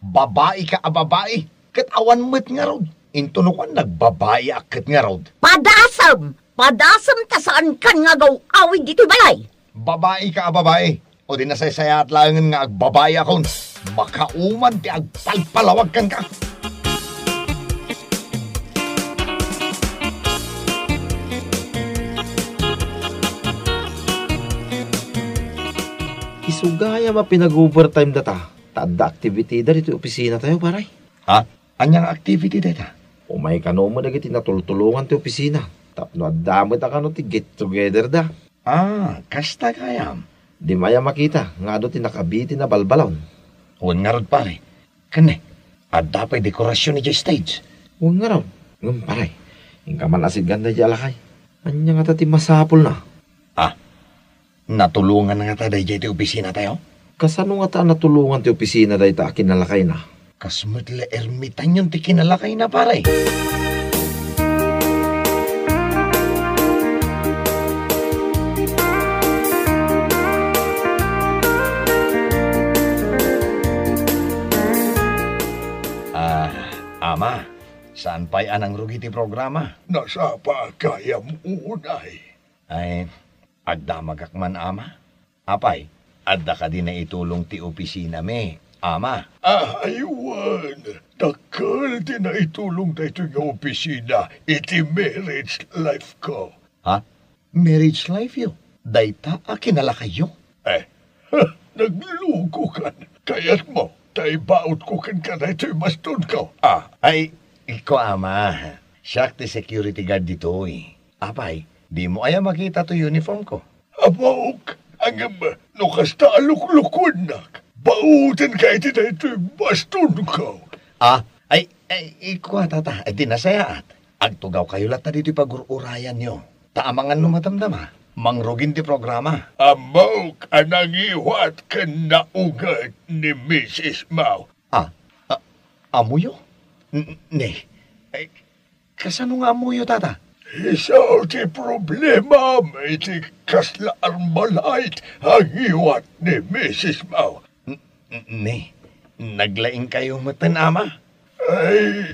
Babaika a babai, ket awan met ngarud. Intono kuan, nagbabaiak ket ngarud. Padasem! Padasem ta saankan nga agaw-awid ditoy balay. Babaika a babai, o di nasaysayaat laengen nga agbabaiakon. Makauman ti agpalpalawag kenka. Isu gayam a pinag-overtime data, ta adda activity da ditoy opisina tayo, pare. Ha? Ania nga activity dayta? Umay kano met dagiti natultulongan ti opisina, tapno adda met a kano ti get together da. Ah, kasta gayam. Dimo aya makita nga adu ti nakabitin a balbalaw? Wen ngarud, pare. Ken ne, adda pay dekorasyon idiay stage? Wen ngarud. Ngem, pare, inka man a sitgan daydiay a lakay. Ania ngata ti masapulna? Ah, natulongan ngata daydiay ti opisina tayo? Kasano ngata a natulongan ti opisina dayta a kinalakayna? Kas met la ermitanyon ti kinalakayna, pare. Ah, Ama, saan pay a nangrugi ti programa? Nasapa gayam unay. Ay, agdamagak man, Ama. Apay, adda kadi naitulong ti opisinami, Ama? Ay, wen, dakkel ti naitulong daytoy nga opisina iti marriage life ko. Ha? Marriage life yo? Dayta a kinalakayyo? Eh, naglukokan. Kayatmo ta ibautko kenka daytoy bastonko? Ah, ay, iko, Ama. Siak ti security guard ditoy. Apay, dimo aya makita toy uniform ko? Ammok, ngem no kasta a luklukuennak, baotenka iti daytoy bastonko. Ah, ay, ay, ikua, tata, ay, di nasayaat. Agtugawkayo latta ditoy pagur-urayanyo. Ta amangan no madamdama, mangrugin ti programa. Ammok a nangiwat ken naunget ni misis mo. Ah, ah, ammoyo? N-, ne, ay, kasano nga ammoyo, tata? Isu ti problemam iti kasla Armalite a ngiwat ni misis mo. N-, n-, ne, naglaingkayo metten, Ama? Ay,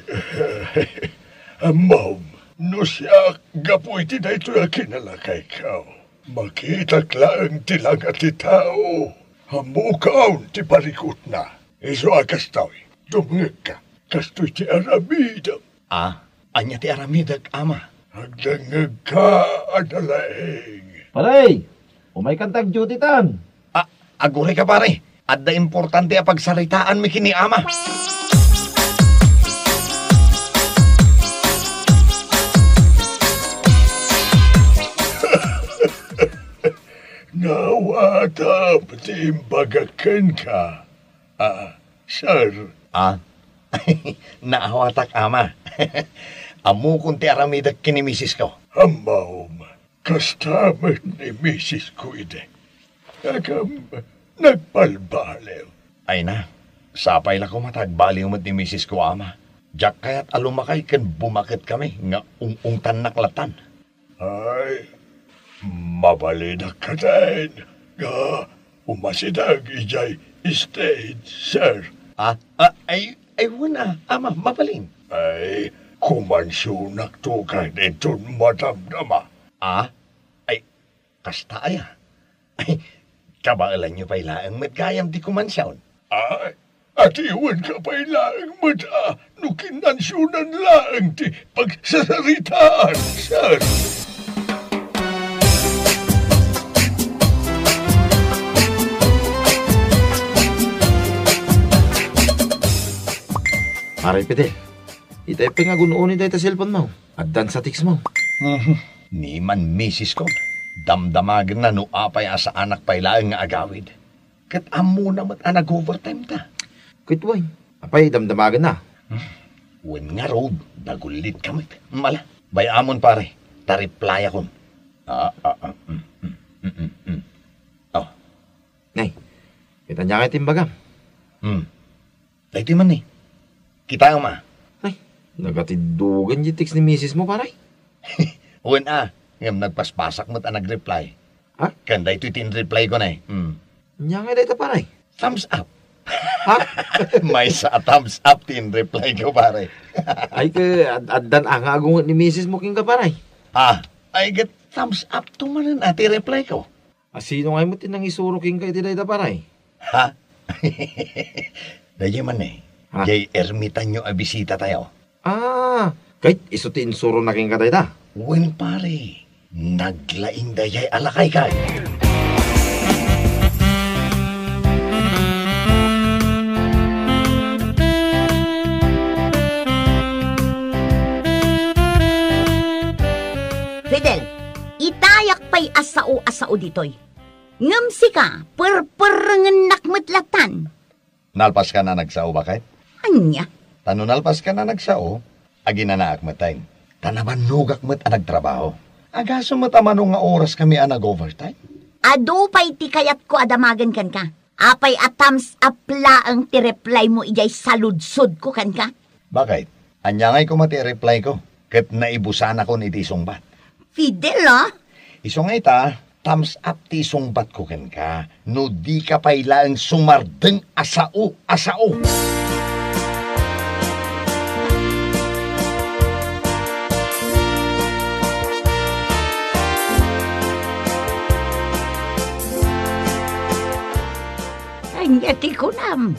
Mom, no siak, gapu iti daytoy a kinalakayko, makitak laeng ti langa ti tao. Ammokon ti parikutna. Isu a kastoy, dumngegka. Kastoy ti aramidem. Ah, ania ti aramidek, Ama? Agdengngegka a nalaing. Pare, umaykan ta agduty-tan. Ah, agurayka, pare. Adda importante a pagsaritaanmi ken ni Ama. Naawatam ti imbagak kenka. Ah, sir. Ah, naawatak, Ama. Ammokon ti aramidek ken ni misis ko. Ammom, kasta met ni misis ko idi. Ngem, nagbalbaliw. Ay na, sapay la koma ta agbaliw met ni misis ko, Ama. Diak kayat a lumakay ken bumaket kami nga ung-ungtannak lattan. Ay, mabalinak katen nga umasideg idiay Stage, sir. Ah, ah, ay, ay, wen a, ama, mabalin. Ay, kumansionakto ket inton madamdama. Ah? Ay, kasta aya? Ay, kabaelanyo pay laeng met gayam ti kumansion. Ay, adiwenka pay laeng met a no kinansionan laeng ti pagsasaritaan, sir. Pare Fidel, itay pay nga gun-oni dayta cellphone mo. Addan sa text mo. Mhm. Ni man misis ko, damdamagenna no apay a saanak pay laeng nga agawid. Ket ammona met a nag-overtime ta. Ket wen, apay damdamagenna? Wen ngarud, nagullit ka met. Mala, bay-amon pare, ta reply akon. Ah, ah, ah, mm, mm, mm, mm, mm. Oh. Nay, ket ania ngay ti imbagam? Hmm. Daytoy man ni. Kitaem a. Ay, nagatiddogan ti text ni misis mo, pare. Wen a, ngem nagpaspasak met a nag-reply. Ha? Ken daytoy ti in-reply ko na eh. Hmm. Ania ngay dayta, pare? Thumbs up. Ha? Maysa a thumbs up ti in-reply ko, pare. Ay, ket ad-, addan a nga agunget ni misis mo kenka, pare? Ah, ay, ket thumbs up to manen a ti reply ko. A, sino ngay met ti nangisuro kenka iti dayta, pare? Ha? Daydiay man eh. Ha? Diay ermitanyo a bisita tayo. Ah, ket isu ti insurona kenka dayta? Wen, pare. Naglaing daydiay a lakay kay. Fidel, itayak pay a sao a sao ditoy. Ngem sika, perperrengennak met lattan. Nalpaskan a nagsao, baket? Ania? Ta no nalpaskan a nagsao, aginanaak met, ta nabannogak met a nagtrabaho. Agasem met a mano nga oraskami a nag-overtime. Adu pay ti kayatko a damagen kenka. Apay a thumbs up laeng ti reply mo idiay saludsodko kenka? Baket? Ania ngay koma ti reply ko? Ket naibusanakon iti sungbat. Fidel, ah? Isu nga ita, thumbs up ti sungbatko kenka, no dika pay laeng sumardeng a sao a sao. Ania ti kunam?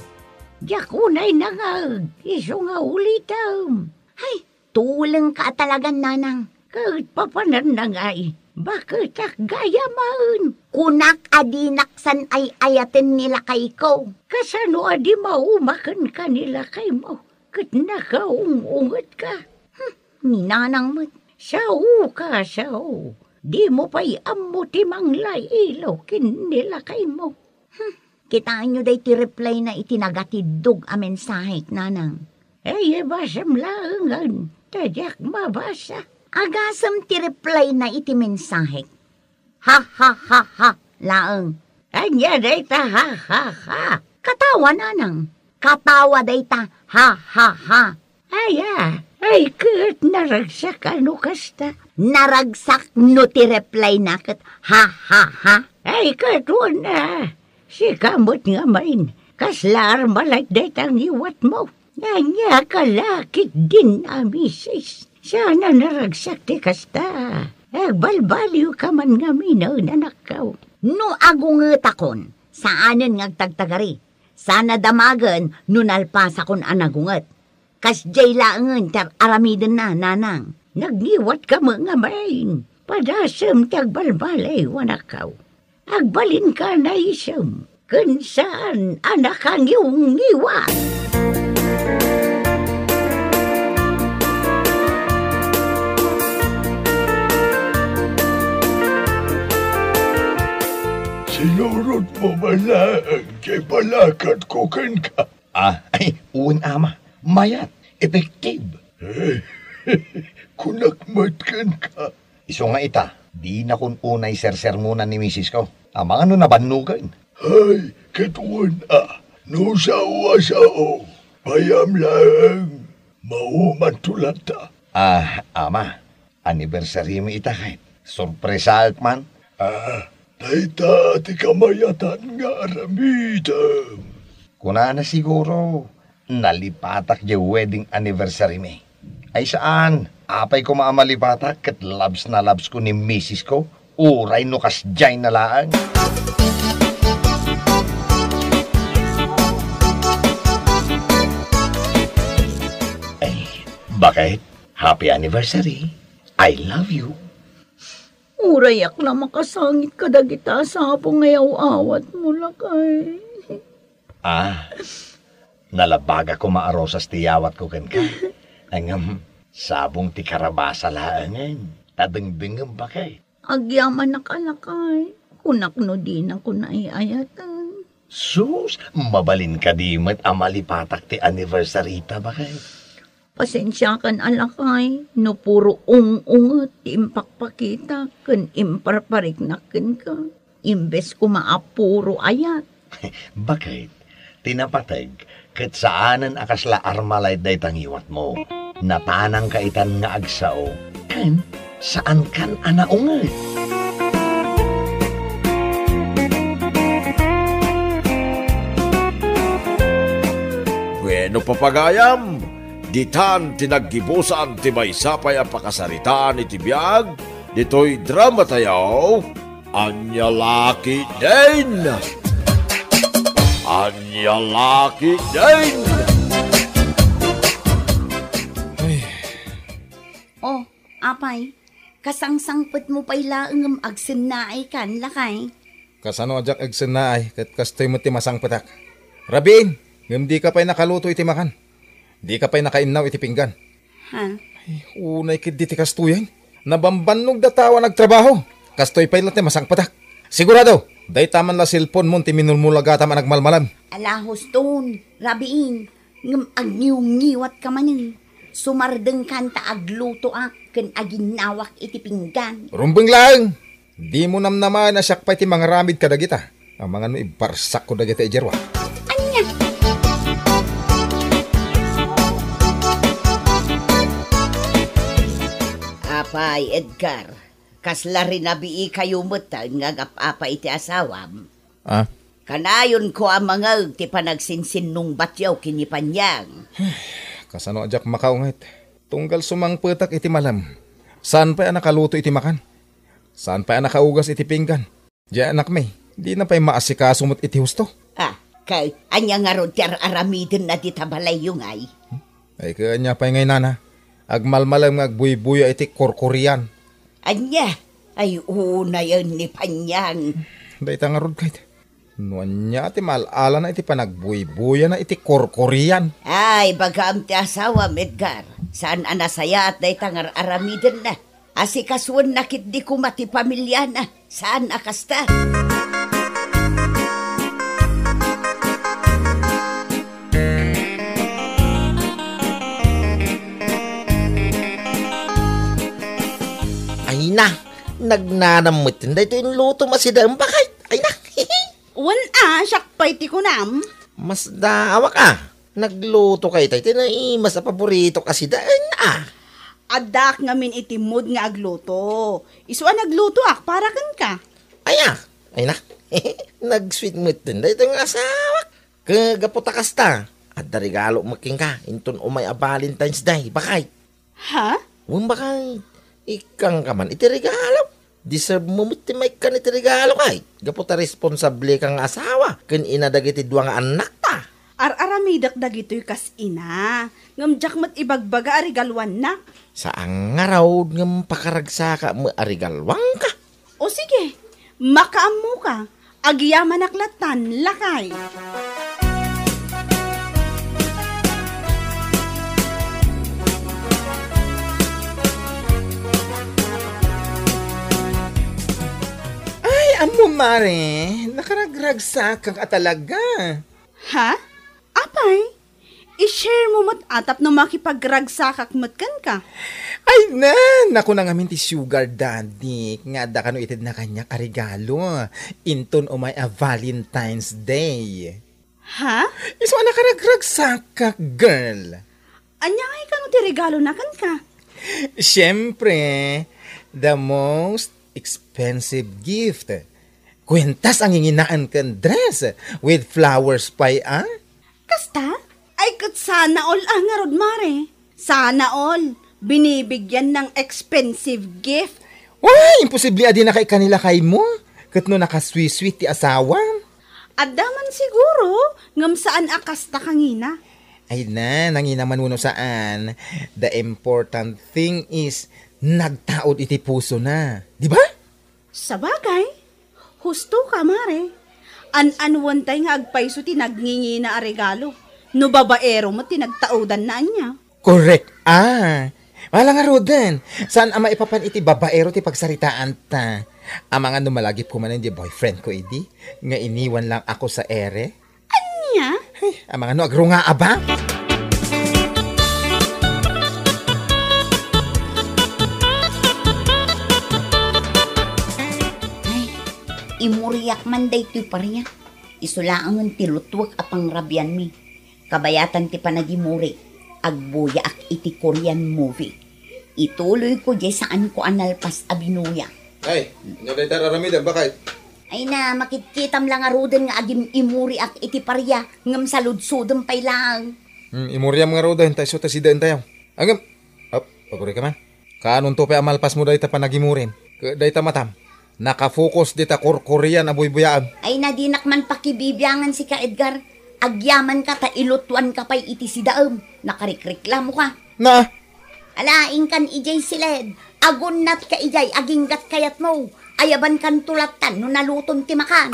Diak unay nangaeg isu nga ulitem. Hay, tulengka a talagan, nanang. Ket papananna ngay, baketak gayamen. Kunak a dinak san ay-ayaten ni lakayko. Kasano a di mauma kenka ni lakaymo ket nakaung-ungetka? Hmm, ni nanang met. Saoka, sao. Dimo pay ammo ti manglailaw ken ni lakaymo. Hmm, kitaenyo daytoy reply na iti nagatiddog a mensahek, nanang. Ay, ibasam laengen, ta diak mabasa. Agasem ti reply na iti mensahek. Ha, ha, ha, ha, laeng. Ania dayta ha, ha, ha? Katawa, nanang. Katawa dayta ha, ha, ha. Aya, ay ket naragsak a no kasta. Naragsak no ti reply na ket ha, ha, ha. Ay ket wen a, sika met ngamin, kasla armalite dayta ngiwatmo. Ania ka la ketdin a misis? Saan a naragsak ti kasta. Agbalbaliwka man ngamin, anakko. No agungetakon, saanen nga agtagtagari. Saan a damagen no nalpasakon a nagunget. Kasdiay laengen ti ar-aramidenna, nanang. Nagngiwatka met ngamin. Padasem ti agbalbaliw, anakko. Agbalinka a naisem ken saan a nakangiwngiwat. Sinurotmo met laeng ti palakatko kenka. Ah, ay, wen, ama. Mayat. Effective. Kunak met kenka. Isu nga ita, dinakon unay sersermonan ni misisko. Amangan no nabannogen. Ay, ket wen a, no sao a sao, payam laeng, maumanto latta. Ah, ama, anniversary mi ita ket. Sorpresaek man. Ah, Dayta ti kamayatan nga aramidem. Kunana siguro, nalipatak diay wedding anniversary mi. Ay saan, apay koma a malipatak ket labs na labs ko ni misis ko, uray no kasdiay na laeng. Ay, bakit? Happy anniversary. I love you. Urayak la makasangit kadagita a sabong nga yaw-awatmo, lakay. Ah, nalabagak koma a rosas ti yawatko kenka. Ngem, sabong ti karabasa laengen. Ta dengdengngem, bakay. Agyamanak a lakay. Kunak no dinakon ay-ayaten. Sus, mabalin kadi met a malipatak ti anniversary ta, bakay. Pasensiakan a lakay no puro ung-unget ti impakpakita ken imparpariknak kenka, imbes koma a puro ayat. Bakit? Ti napateg, ket saanen a kasla Armalite dayta ngiwatmo. Natanangka itan nga agsao, ken saankan a naunget. Bueno, papagayam, ditan ti naggibusan ti maysa pay a pakasaritaan iti biag ditoy drama tayo, Ania La Ketdin! Ania La Ketdin! Ay. Oh, apay, kasangsangpetmo pay laeng ngem agsennaaykan, lakay. Kasano a diak agsennaay, ket kastoy met ti masangpetak. Rabiin, ngem dika pay nakaluto iti makan. Dika pay nakainnaw iti pinggan. Ha? Ay, unay ketdi ti kastoyen. Nabambannog da tao a nagtrabaho. Kastoy pay latta ti masangpetak. Sigurado, dayta man la cellphone mo ti minulmulagatam a nagmalmalem. Ala, huston, rabiin, ngem agngiwngiwatka manen. Sumardengkan ta aglutoak ken aginnawak iti pinggan. Rumbeng laeng! Dimo namnamaen a siak pay ti mangaramid kadagita. Amangan no ibarsakko dagita idiay ruar. Ania? Apay, Edgar, kasla rinabiikayo metten nga agap-apa iti asawam? Ah? Kanayonko a mangngeg ti panagsinsinnungbatyo ken ni Panyang. Kasano a diak makaunget? Tunggal sumangpetak iti malem. Saan pay a nakaluto iti makan? Saan pay a nakaugas iti pinggan? Diay anakmi, dina pay maasikaso met iti husto. Ah, kay ania ngarud ti ar-aramidenna dita balayyo ngay? Ay, ket ania pay ngay, nana? Agmalmalem nga agbuybuya iti korkorian. Ania? Ay, unayen ni Panyang. Dayta ngarud, kayt. No ania ti maal-alana iti panagbuybuyana iti korkorian? Ay, bagam ti asawam, Edgar. Saan a nasayaat dayta nga ar-aramidenna. Asikasuenna ketdi koma ti pamiliana. Saan a kasta? Ay na, nagnanam met daytoy inlutom a sidaem, bakay. Ay na. Wen a, siak pay ti kunam. Masdaawak a. Nagluto kay tay ti naimas a paboritok a sidaen a. Addaak ngamin iti mood nga agluto. Isu a naglutoak para kenka. Aya, ay na. Nag-sweet met daytoy nga asawak. Ket gapu ta kasta, adda regalo met kenka inton umay a Valentine's Day, bakay. Ha? Wen, bakay, ikkanka man iti regalo. Deserve mo met ti maikkan iti regalo, kay. Gapu ta responsable ka nga asawa ken ina dagiti dua nga annakta. Ar-aramidek dagitoy kas ina, ngem diak met ibagbaga a regaluannak. Saan ngarud ngem pakaragsaka met a regaluanka. O sige, makaammoka. Agyamanak lattan, lakay. Ay, ammo, mare, nakaragragsakak a talaga. Ha? Apay? I-share mo met a tapno makipagragsakak met kenka. Ay, na, nakuna ngamin ti sugar daddy nga adda kano itedna kaniak a regalo inton umay a Valentine's Day. Ha? Isu a nakaragragsakak, girl. Ania ngay kano ti regalona kenka? Siyempre, the most expensive gift. Kuentas a nginginaen ken dress with flowers pay, ah? Kasta? Ay, ket sana all, ah, ngarud, Mare. Sana all. Binibigyan ng expensive gift. Uy, imposible a dinaka ikkan ni lakaymo. Ket no nakasweet-sweet ti asawam? Adda man siguro, ngem saan a kasta kangina. Ay na, nangina man wenno saan. The important thing is, nagtaud iti pusona. Di ba? Sabagay, husto ka, Mare. An-anuentay nga agpayso ti nagngingina a regalo. No babaero met ti nagtaudanna ania. Correct. Ah, mala ngaruden. Saan a maipapan iti babaero ti pagsaritaanta? Amangan no malagipko manen di boyfriendko idi, nga iniwan lang ako sa ere? Ania? Ay, amangan no agrungaa ba? Ay, imuriak man daytoy paria. Isu laengen ti lutwek a pangrabianmi. Kabayatan ti panagimuri, agbuyaak iti Korean movie. Ituloyko diay saanko a nalpas a binuya. Ay, ania dayta aramidem, baket? Ay na, makitkitam la ngaruden nga agim-imuriak iti paria, ngem saludsodem pay laeng. Hmm, imuriam ngaruden, ta isu ta sidaentayo. Agem, ap, agurika man. Kaanonto pay a malpasmo dayta panagimurim? Ket dayta matam, nakafokus dita korkorian a buybuyaem. Ay na, dinak man pakibibiangan sika, Edgar. Agyamanka ta ilutuanka pay iti sidaem. Nakarikreklamoka. Na? Ala, inkan idiay siled. Agunnatka idiay aginggat kayatmo. Ayabankanto lattan no nalutom ti makan.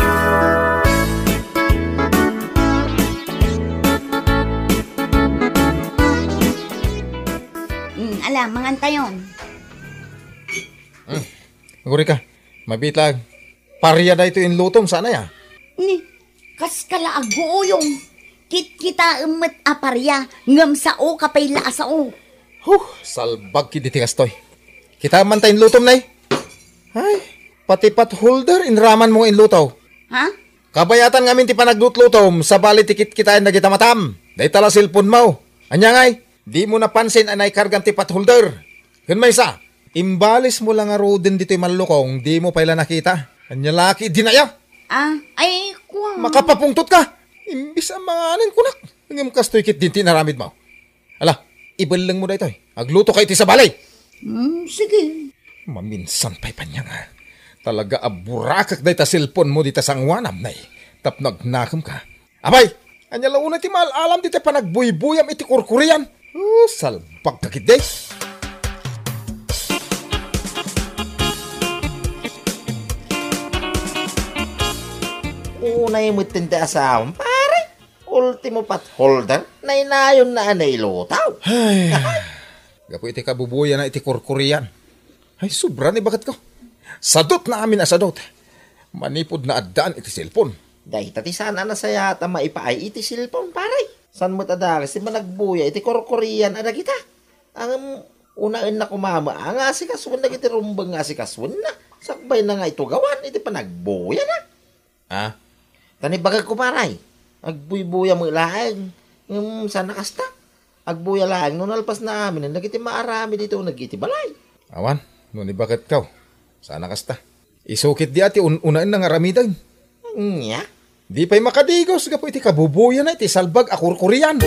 Mm, ala, mangantayon. Mm. Agurika, mabiit laeng. Paria daytoy inlutom, saan aya? Ni, kaska la aguuyong. Kitkitaem met a paria, ngem saoka pay la a sao. Huh, salbag ketdi ti kastoy. Kitaem man ta inlutom, nay. Ay, pati pot holder inramanmo nga inluto. Ha? Kabayatan ngamin ti panaglutlutom, sabali ti kitkitaen dagita matam. Dayta la cellphone-mo. Ania ngay? Dimo napansin a naikargam ti pot holder. Ken maysa, imbalismo la ngaruden ditoy mallukong, dimo pay la nakita. Ania la ketdin aya? Ah, ay, kua. Makapapungtot ka! Imbis a manganen kunak, ngem kastoy ketdin ti inaramidmo. Ala, ibellengmo daytoy. Aglutoka iti sabali. Hmm, sige. Maminsan pay paniang, ah. Talaga a burakek dayta cellphone-mo dita sangoanam, nay. Tapno agnakemka. Apay, ania la unay ti maal-alam dita panagbuybuyam iti korkorian? Oh, salbagka ketdi. Unay metten ti asawam, pare. Ultimo pot holder, nainayonna a nailuto. Ay, gapu iti kabubuyana iti korkorian. Ay, sobra ni baketko. Sadutna amin a sadut. Manipud naaddaan iti cellphone. Dayta ti saan a nasayaat a maipaay iti cellphone, pare. Saan met a dakes ti managbuya iti korkorian a dagita? Ngem, unaenna koma met nga asikasuan dagiti rumbeng nga asikasuenna. Sakbayna nga itugawan iti panagbuyana. Ah? Ta ni baketko, pare, agbuybuyam met laeng. Ngem, saan a kasta? Agbuya laeng no nalpasna aminen dagiti maaramid iti uneg iti balay. Awan, no ni baketko, saan a kasta. Isu ketdi a ti un-, unaenna nga aramiden. Ania? Di pay makadigos gapu iti kabubuyana iti salbag a korkorian.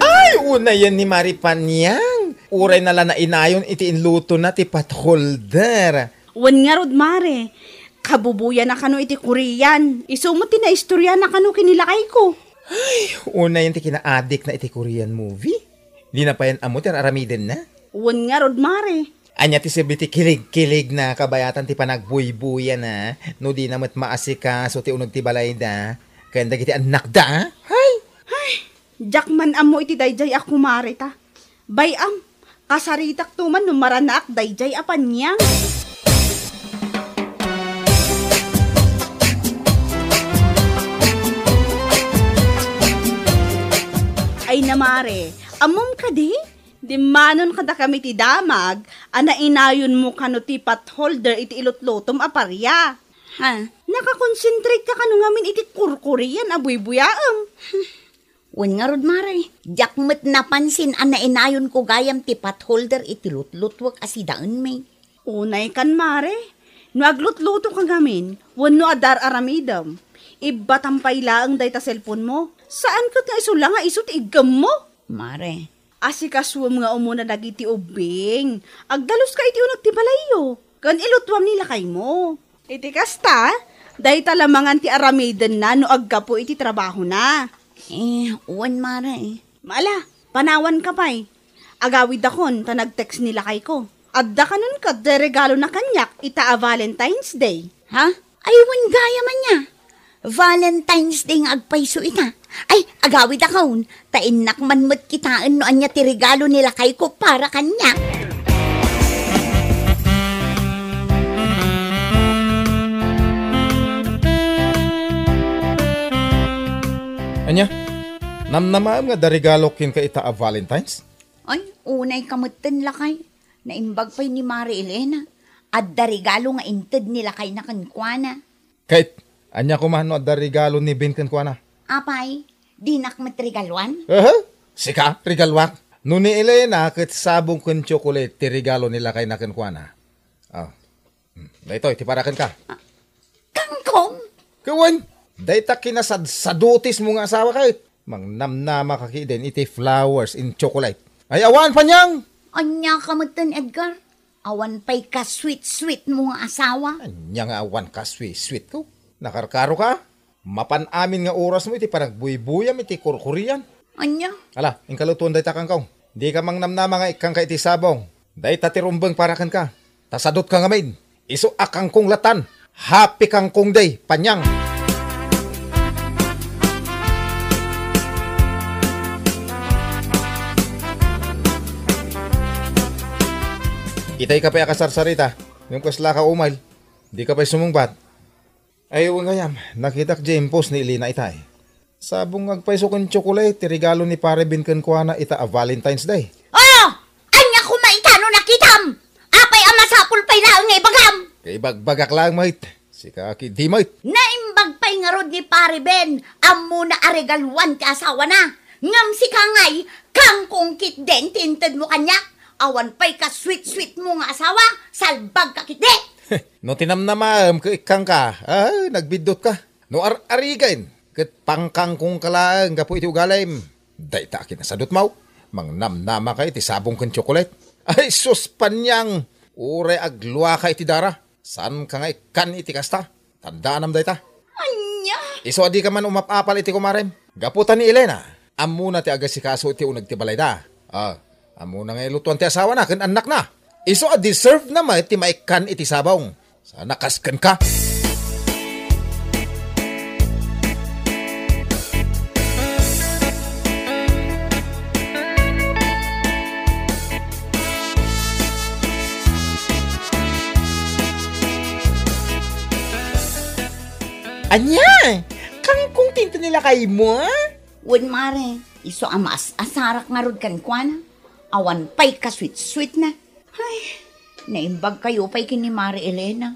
Ay, unayen ni Mari Paniang. Urayna la nainayon iti inlutona ti pot holder. Wen ngarud, Mare. Kabubuyana kano iti Korean. Isu met ti naistoryana kano ken ni lakayko. Ay, unayen ti kinaadikna iti Korean movie. Dina payen ammo ti ar-aramidenna. Wen ngarud, Mare. Ania ti sirbi ti kilig-kiligna kabayatan ti panagbuybuyana no dina met maasikaso ti uneg ti balayda ken dagiti annakda? Hay! Hay! Diak man ammo iti daydiay a kumare ta. Bay-am, kasaritakto man no maranaak daydiay a paniang. Ay na, Mare, ammom kadi? Dimmanon kadakami ti damag a nainayonmo kano ti pot holder iti ilutlutom a paria. Ha? Nakakonsentrate ka kano ngamin iti korkorian a buybuyaem. Wen ngarud, Mare, diak met napansin a nainayonko gayam ti pot holder iti lutlutuek a sidaenmi. Unay kan, Mare. No aglutlutoka ngamin, wenno adda ar-aramidem, ibbatam pay laeng dayta cellphone mo. Saan ket nga isu la nga isu ti iggemmo? Mare. Asikasuem nga umuna dagiti ubbing. Agdaluska iti uneg ti balayyo, ken ilutuam ni lakaymo. Iti kasta, dayta la mangan ti aramidenna no aggapu iti trabahona. Eh, wen, Mare. Ala, panawanka pay. Agawidakon ta nag-text ni lakayko. Adda kanon ket ti regalona kaniak ita a Valentine's Day. Ha? Ay, wen gayam ania. Valentine's Day nga agpayso ita. Ay, agawidakon, ta innak man met kitaen no ania ti regalo ni lakayko para kaniak. Ania? Namnamaem nga adda regalo kenka ita a Valentine's? Ay, unayka metten, lakay. Naimbag pay ni Mare Elena. Adda regalo nga inted ni lakayna kenkuana. Ket, ania koma no adda regalo ni Ben kenkuana? Apay, dinak met regaluan? Aha? Sika, regaluak? No ni Elena ket sabong ken tsokolate ti regalo ni lakayna kenkuana. Ah. Hmm, daytoy, ti para kenka. Ah, kangkong? Ket wen, dayta kinasadsadutismo nga asawa ket. Mangnamnamaka ketdin iti flowers and chocolate. Ay, awan, Panyang! Ania ka metten, Edgar? Awan pay ka-sweet-sweet mo nga asawa. Ania nga awan ka-sweet-sweet ko? Nakarkaro ka? Mapan amin nga oras mo iti panagbuybuyam iti kurkurian. Ania? Ala, inka lutuon dayta kangkong. Dika mangnamnama nga ikkanka iti sabong. Dayta ti rumbeng para kenka. Ta sadutka ngamin. Isu a kangkong latan. Happy Kangkong Day, Panyang! Itay ka pay a kasarsarita. Ngem kasla ka umail. Dika pay sumungbat. Ay, wen gayam, nakitak diay post ni Elena itay. Sabong nga agpayso ken tsokolate ti regalo ni Pare Ben kenkuana ita a Valentine's Day. Oh! Ania koma ita no nakitam? Apay a masapul pay laeng nga ibagam? Kaibagbagak laeng met. Sika ketdi met. Naimbag pay ngarud ni Pare Ben, ammona a regaluan ti asawana. Ngem sika ngay, kangkong ketdin ti intedmo kaniak. Awan pay ka-sweet-sweet mo nga asawa, salbag ka ketdi. No tinamnamaem ket ikkanka, ay, nagbiddut ka. No ar-arigen, ket pangkangkongka laeng gapu iti ugalim. Dayta a kinasadutmo, mangnamnama ka iti sabong ken tsokolate. Ay, sus, Panyang! Uray agluaka iti dara. Saanka nga ikkan iti kasta. Tandaanam dayta. Ania? Isu a dika man umap-apal iti kumarem. Gapu ta ni Elena, ammona ti agasikaso iti uneg ti balayda. Ah, ammona nga ilutuan ti asawana ken annakna. Isu a deserve na met ti maikkan iti sabong. Sana kas kenka. Ania? Kangkong ti inted ni lakaymo, a? Wen, Mare, isu a maas-asarak ngarud kenkuana. Awan pay ka-sweet-sweet na. Ay, naimbag kayo pay ken ni Mare Elena.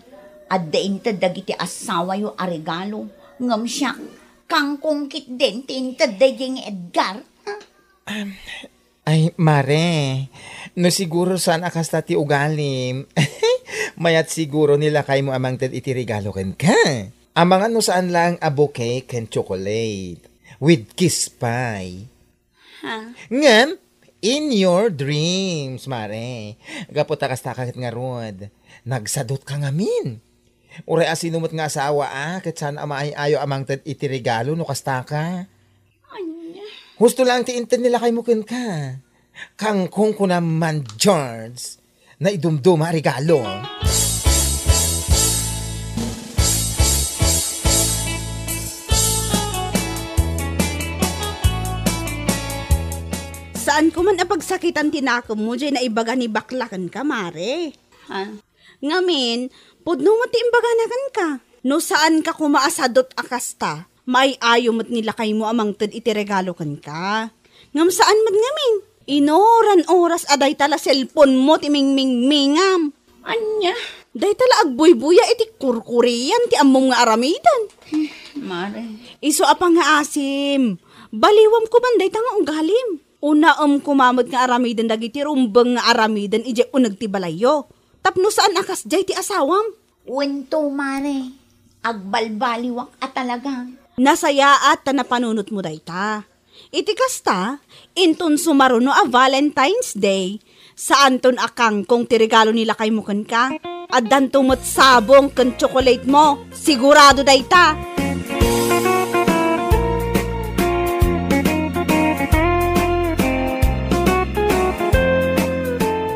Adda inted dagiti asawayo a regalo. Ngem siak, kangkong ketdin ti inted daydiay nga Edgar. Ah. Am, ay, Mare, no siguro saan a kasta ti ugalim, mayat siguro ni lakaymo a mangted iti regalo kenka. Amangan no saan laeng a bouquet ken chocolate with kiss pay. Ha? Ngem, in your dreams, Mare. Gapu ta kasta ka ket ngarud, nagsadutka ngamin. Uray a sino met nga asawa a, ket saan a maay-ayo a mangted iti regalo no kasta ka. Ania? Husto laeng ti inted ni lakaymo kenka. Kangkong kuna man, George. Naidumduma a regalo. Saan ko man a pagsakitan ti nakemmo, diay naibaga ni bakla kenka, Mare. Ha? Ngamin, pudno met ti imbagana kenka. No saanka koma a sadut a kasta, maay-ayo met ni lakaymo a mangted iti regalo kenka. Ngem saan met ngamin. Inoran oras a dayta la cellphone-mo ti mingmingmingam. Ania? Dayta la agbuybuya iti kurkurian ti ammom nga aramiden. Mare. Isu a pangngaasim, baliwam koman dayta nga ugalim. Unaem koma met nga aramiden dagiti rumbeng nga aramiden idiay uneg ti balayyo. Tapno saan a kasdiay ti asawam. Wen to, mare. Agbalbaliwak a talaga. Nasayaat ta napanunotmo dayta. Iti kasta, inton sumaruno a Valentine's Day, saanton a kangkong ti regalo ni lakaymo kenka. Addanto met sabong ken tsokolatemo. Sigurado dayta.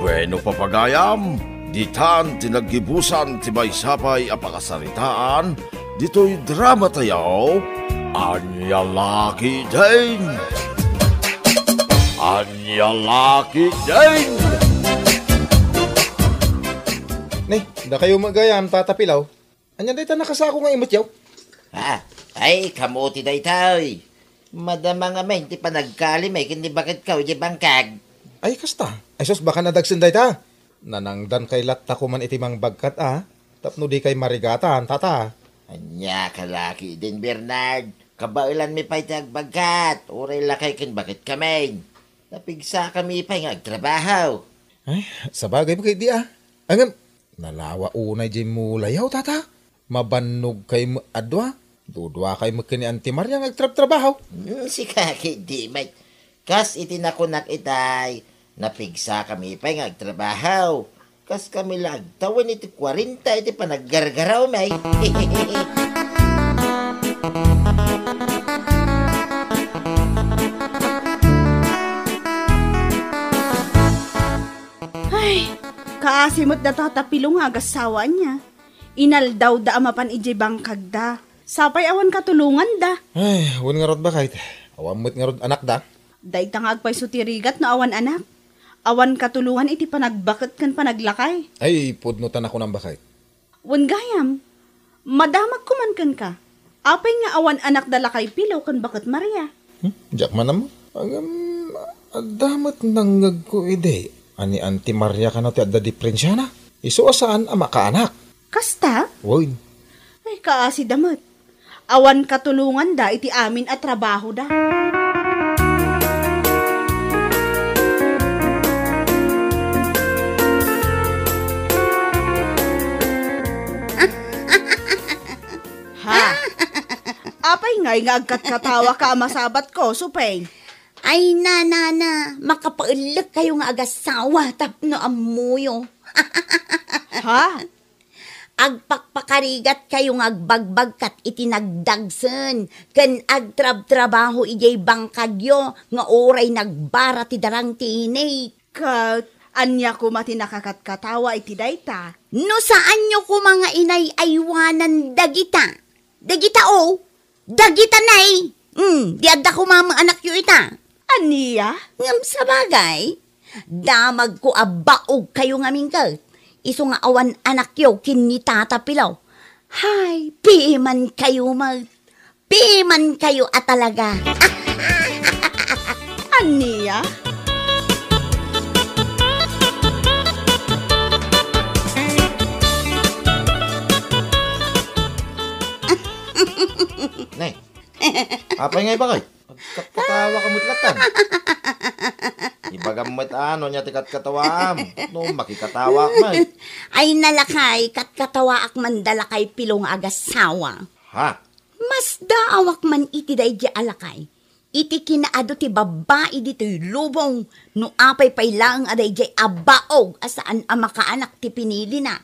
Bueno, papagayam, ditan ti naggibusan ti maysa pay a pakasaritaan ditoy drama tayo, Ania La Ketdin! Ania La Ketdin! Ni, dakayo met gayam, Tata Pilaw. Ania dayta nakasako nga imetyo? Ah, ay, kamu ti daytoy. Madama ngamin ti panagkalim ken ni baketko idiay bangkag. Ay, kasta. Ay, sus, baka nadagsen dayta. Nanangdankay latta koman iti mangbagkat a, tapno dikay marigatan, tata. Ania ka la ketdin, Bernard? Kabaelanmi pay ti agbagkat, uray lakay ken baketkamin. Napigsakami pay nga agtrabaho. Ay, sabagay met ketdi a. Ngem, nalawa unay diay mulayo, tata. Mabannogkay met a dua. Duduakay met ken ni Auntie Maria nga agtrabtrabaho. Hmm, sika ketdi met. Kas iti nakunak itay, napigsakami pay nga agtrabaho. Kas kami la agtawen iti kuarenta iti panaggargarawmi. Ay, kaasi met da Tata Pilo nga agasawa ania. Inaldawda a mapan idiay bangkagda. Sapay awan katulonganda. Ay, wen ngarud, baket. Awan met ngarud anakda. Dayta nga agpayso ti rigat no awan anak. Awan katulongan iti panagbaket ken panaglakay. Ay, pudno ta nakunam, baket. Wen gayam, madamagko man kenka. Apay nga awan anakda lakay Pilo ken baket Maria? Hmm? Diak man ammo. Ngem, adda met nangngegko idi a ni Auntie Maria kano ti adda diperensiana. Isu a saan a makaanak. Kasta? Wen. Ay, kaasida met. Awan katulonganda iti amin a trabahoda. Ha? Apay ngay nga agkatkatawaka a masabatko, Supeng? Ay, nanana, makapaellek kayo nga agasawa tapno ammoyo. Ha? Agpakpakarigat kayo nga agbagbagkat iti nagdagsen ken agtrabtrabaho idiay bangkagyo nga uray nagbara ti darang ti init. Ket ania koma ti nakakatkatawa iti dayta? No saanyo koma nga inay-aywanan dagita, dagita, o, dagita, nay, mm, di adda koma met anakyo ita. Ania? Ngem sabagay, damagko a baog kayo ngamin ket isu nga awan anakyo ken ni Tata Pilaw. Hay, piman kayo met. Piman kayo a talaga. Ania? Nay, apay nga ibagay? Agkatkatawa ka met latta. Ibagam met a no ania ti katkatawaam. No, makikatawa ka met. Ay, nalakay, katkatawaak man da lakay Pilo nga agasawa. Ha? Masdaawak man iti daydi a lakay. Iti kinaadu ti babbai ditoy lubong, no apay pay laeng a daydiay a baog a saan a makaanak ti pinilina.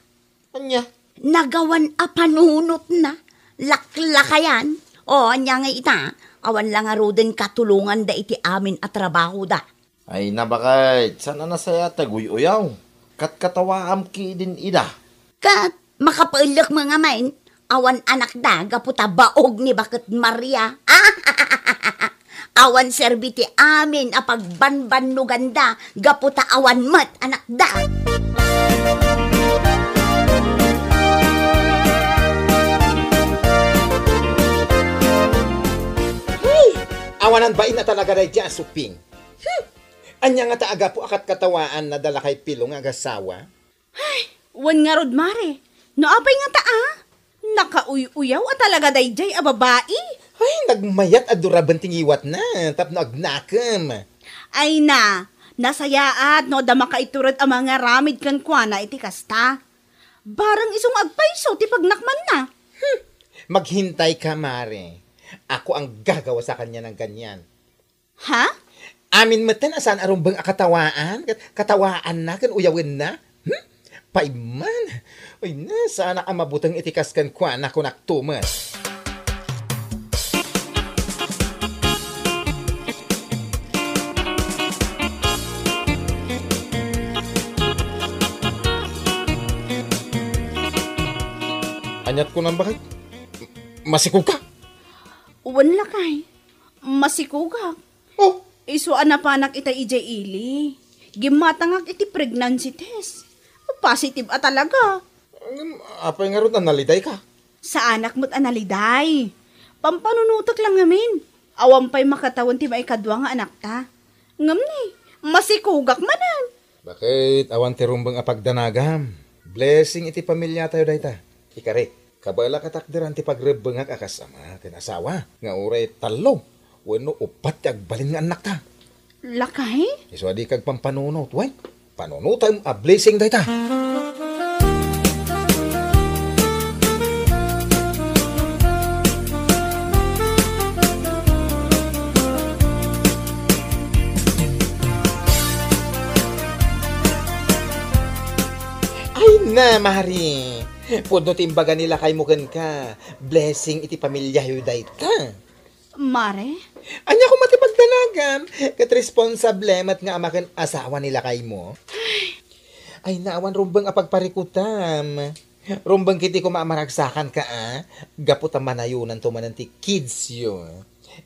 Ania? Nagawan a panunotna, laklakayan. O, ania nga ita, awan la ngaruden katulonganda iti amin a trabahoda. Ay, nabaket, saan a nasayaat a guy-uyaw? Katkatawaam ketdin ida. Ket makapaellek met ngamin, awan anakda gapu ta baog ni baket Maria. Awan serbi ti amin a pagbanbannoganda gapu ta awan met anakda. Hey! Awanan bain a talaga daydiay a Suping. Hmm. Ania ngata a gapu a katkatawaanna da lakay Pilo nga agasawa? Ay, wen ngarud, mare. No apay ngata a? Nakauy-uyaw a talaga daydiay a babai. Ay, nagmayat a duraben ti ngiwatna tapno agnakem. Ay na, nasayaat no adda makaitured a mangaramid kenkuana iti kasta. Bareng isu nga agpayso ti pagnakmanna. Hmm, maghintay ka, Mare. Ako ang gagawa sa kanya ng ganyan. Ha? Amin metten a saan a rumbeng a katawaan, kat-, katawaanna ken uyawenna. Hmm? Paimman. Uy, na, saanak a mabuteng iti kas kenkuana, kunak tumet. Aniat kunam, bakit? Masikog ka? Wen, lakay. Masikogak. Oh. Isu a napanak ita idiay ili. Gimmatangak iti pregnancy test. Positive a talaga. Ngem, apay ngarud a naliday ka? Saanak met a naliday. Pampanunotek lang ngamin. Awan pay makatawen ti maikadua nga anakta. Ngem ni, masikogak manen. Bakit awan ti rumbeng a pagdanagam? Blessing iti pamilia tayo dayta. Ikari, kabaelak a takderan ti pagrebbengak a kas ama ken asawa, nga uray tallo wenno uppat ti agbalin nga annakta. Lakay? Isu a dika agpampanunot, wen? Panunotem a blessing dayta. Ay na, Mari! Pudno ti imbaga ni lakaymo kenka. Blessing iti pamiliayo dayta. Mare? Ania koma ti pagdanagam? Ket responsable met nga ama ken asawa ni lakaymo. Ay, naawan rumbeng a pagparikutam. Rumbeng ketdi koma a maragsakanka, a? Gapu ta manayonanto manen ti kidsyo.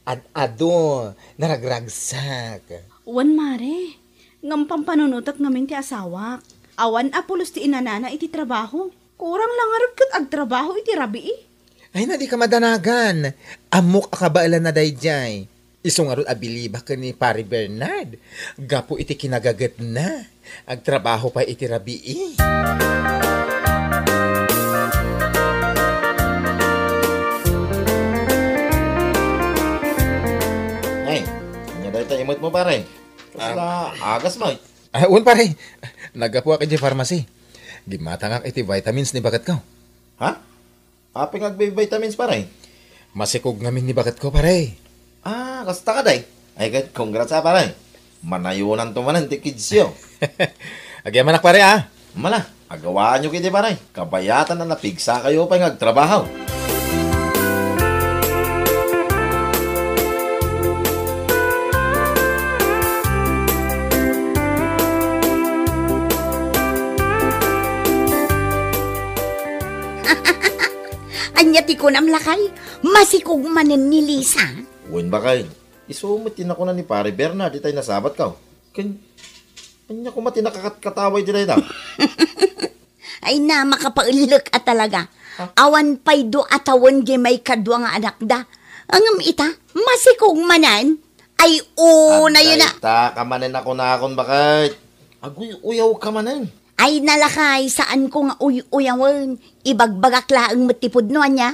Ad-adu, naragragsak. Wen, Mare. Ngem pampanunotek ngamin ti asawak. Awan a pulos ti inanana iti trabaho. Kurang la ngarud ket agtrabaho iti rabii. Ay na, dika madanagan. Ammok a kabaelanna daydiay. Isu ngarud a bilibak ken ni Pare Bernard. Gapu iti kinagagetna, agtrabaho pay iti rabii. Ay, ania dayta imet mo, pare? Kasla agas mo, eh? Ah, wen, pare. Naggapuak idiay pharmacy. Gimmatangak iti vitamins ni baketko. Ha? Apay nga agbi-vitamins, pare? Masikog ngamin ni baketko, pare. Ah, kasta ka, day? Ay, ket congrats, ah, pare. Manayonanto manen ti kidsyo. Agyamanak, pare, ah. Mala, agawaanyo ketdi, pare. Kabayatan a napigsakayo pay nga agtrabaho. Ania ti kunam, lakay? Masikog manen ni Lisa? Wen, bakay. Isu met ti nakuna ni Pare Bernard itay nasabatko. Ken, ania koma ti nakakatkataway iti dayta? Ay na, makapaellek a talaga. Ha? Awan pay dua a tawen diay maikadua nga anakda. Ngem ita, masikog manen. Ay, o, na yun na. Adda ita ka manen a kunakon, bakit? Aguy-uyaw ka manen. Ay, nalakay, saanko nga uy-uyawen. Ibagbagak laeng met ti pudno, ania?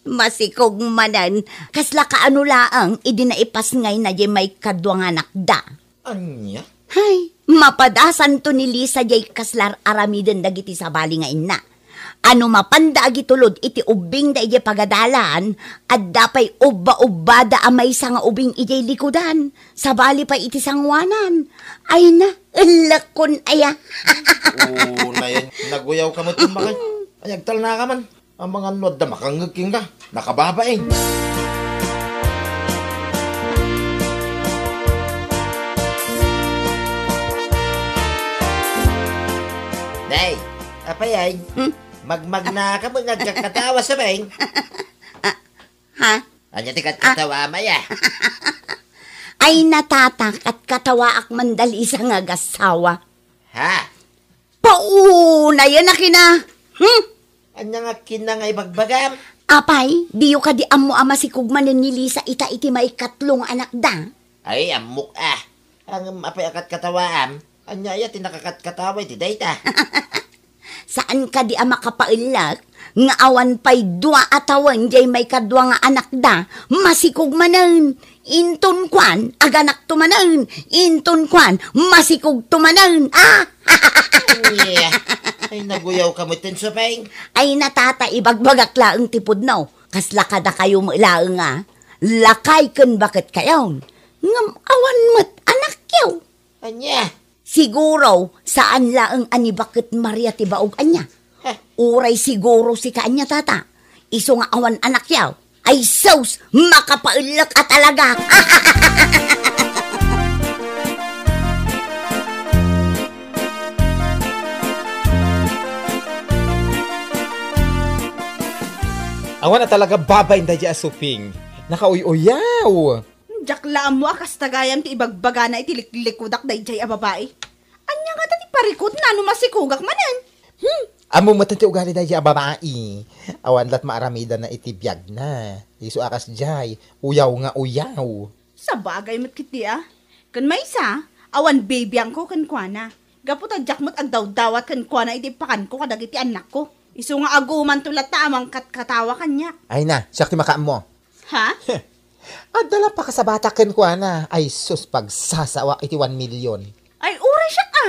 Masikog manen, kasla kaano laeng idi naipasngayna diay maikadua nga anakda. Ania? Hay, mapadasanto ni Lisa diay kasla ar-aramiden dagiti sabali nga inna. Ano mapanda agitulod iti ubbingda idiay pagadalan, adda pay ubba-ubbada a maysa nga ubing idiay likudan, sabali pay iti sangoanan. Ay na, ellakon aya. Oo, nayan, naguyaw ka met, kumbakay. Ay, agtalna ka man. Amangan no adda makangngeg kenka, nakababain. Nay, apay ay? Hmm? Magmagna ka mo, nagkakatawa sa beng? Ah, ha? Anya ti katkatawa, Maya? Ay, natata, katkatawaak man da Lisa nga agasawa. Ha? Pauna yan a kina. Hmm? Anya nga kina nga ibagbagam? Apay, diyo kadi ammo a masikog manen ni Lisa ita iti maikatlo nga anakda? Ay, ammok a. Ngem apay a katkatawaam? Anya aya ti nakakatkatawa iti dayta? Saan kadi a makapaellek nga awan pay dua a tawen diay maikadua nga anakda, masikog manen. Inton kuan, aganakto manen. Inton kuan, masikogto manen. Ah! Ania? Ay, naguyaw ka met, Tensyo Peng. Ay, na, Tata, ibagbagak laeng ti pudno. Kasla kadakayo met laeng a lakay ken baket kayon. Ngem awan met anakyo. Ania? Siguro, saan laeng a ni Baket Maria ti baog ania? Heh. Uray siguro sika ania, Tata. Isu nga awan anakyo. Ay sus, makapaellek a talaga. Awan a talaga babain daydiay a Suping. Nakauy-uyaw. Diak la ammo a kasta gayam ti ibagbagana iti liklikudak daydiay a babai. Ania ngata ti parikutna no masikogak manen? Hmm, ammo met ti ugali daydiay a babai. Awan lat maaramidanna iti biagna. Isu a kasdiay, uyaw nga uyaw. Sabagay met ketdi a. Ken maysa, awan bibiangko kenkuana. Gapu ta diak met agdawdawat kenkuana iti ipakanko kadagiti annakko. Isu nga agumanto latta a mangkatkatawa kaniak. Ay na, siak ti makaammo. Ha? Adda la pakasabatak kenkuana. Ay sus, pagsasawak iti one million. Ay, uray siak a.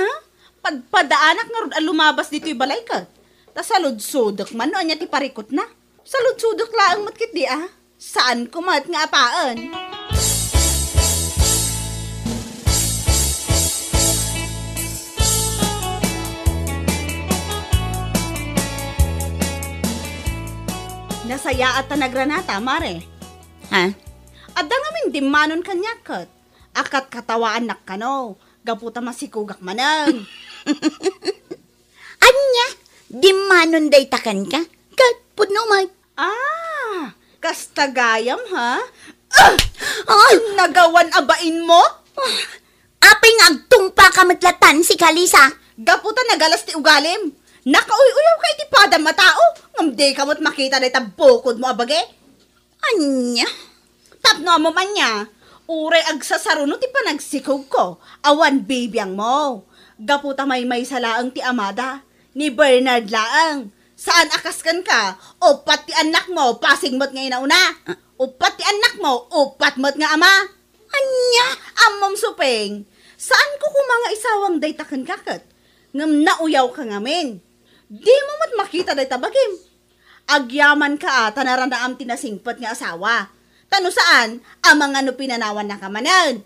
Padpadaanak ngarud a lumabas ditoy balay ket. Ta saludsodek man no ania ti parikutna. Saludsodek laeng met ketdi a. Saanko met nga apaen. Nasayaat ta nagranata, Mare. Ha? Adda ngamin dimmanon kaniak ket. Akatkatawaannak kano, gapu ta masikogak manen. Ania? Dimmanon dayta kenka? Ket pudno met. Ah, kasta gayam, ha? Ah! Ah! Nagawan a bainmo? Ah! Apay nga agtungpaka met latan, sika Lisa? Gapu ta nagalas ti ugalim. Nakauy-uyaw ka iti padam a tao, ngem dika met makita dayta bukodmo a bagi. Ania? Tapno ammom ania, uray agsasaruno ti panagsikogko, awan bibiangmo. Gapu ta maymaysa laeng ti amada, ni Bernard laeng. Saan a kas kenka, uppat ti annakmo, pasig met nga inauna. Ah. Uppat ti annakmo, uppat met nga ama. Ania? Ammom Suping, saanko koma nga isawang dayta kenka ket. Ngem nauyawka ngamin. Dimo met makita dayta bagim. Agyamanka a ta naranaam ti nasingpet nga asawa. Ta no saan, amangan no pinanawannaka manen.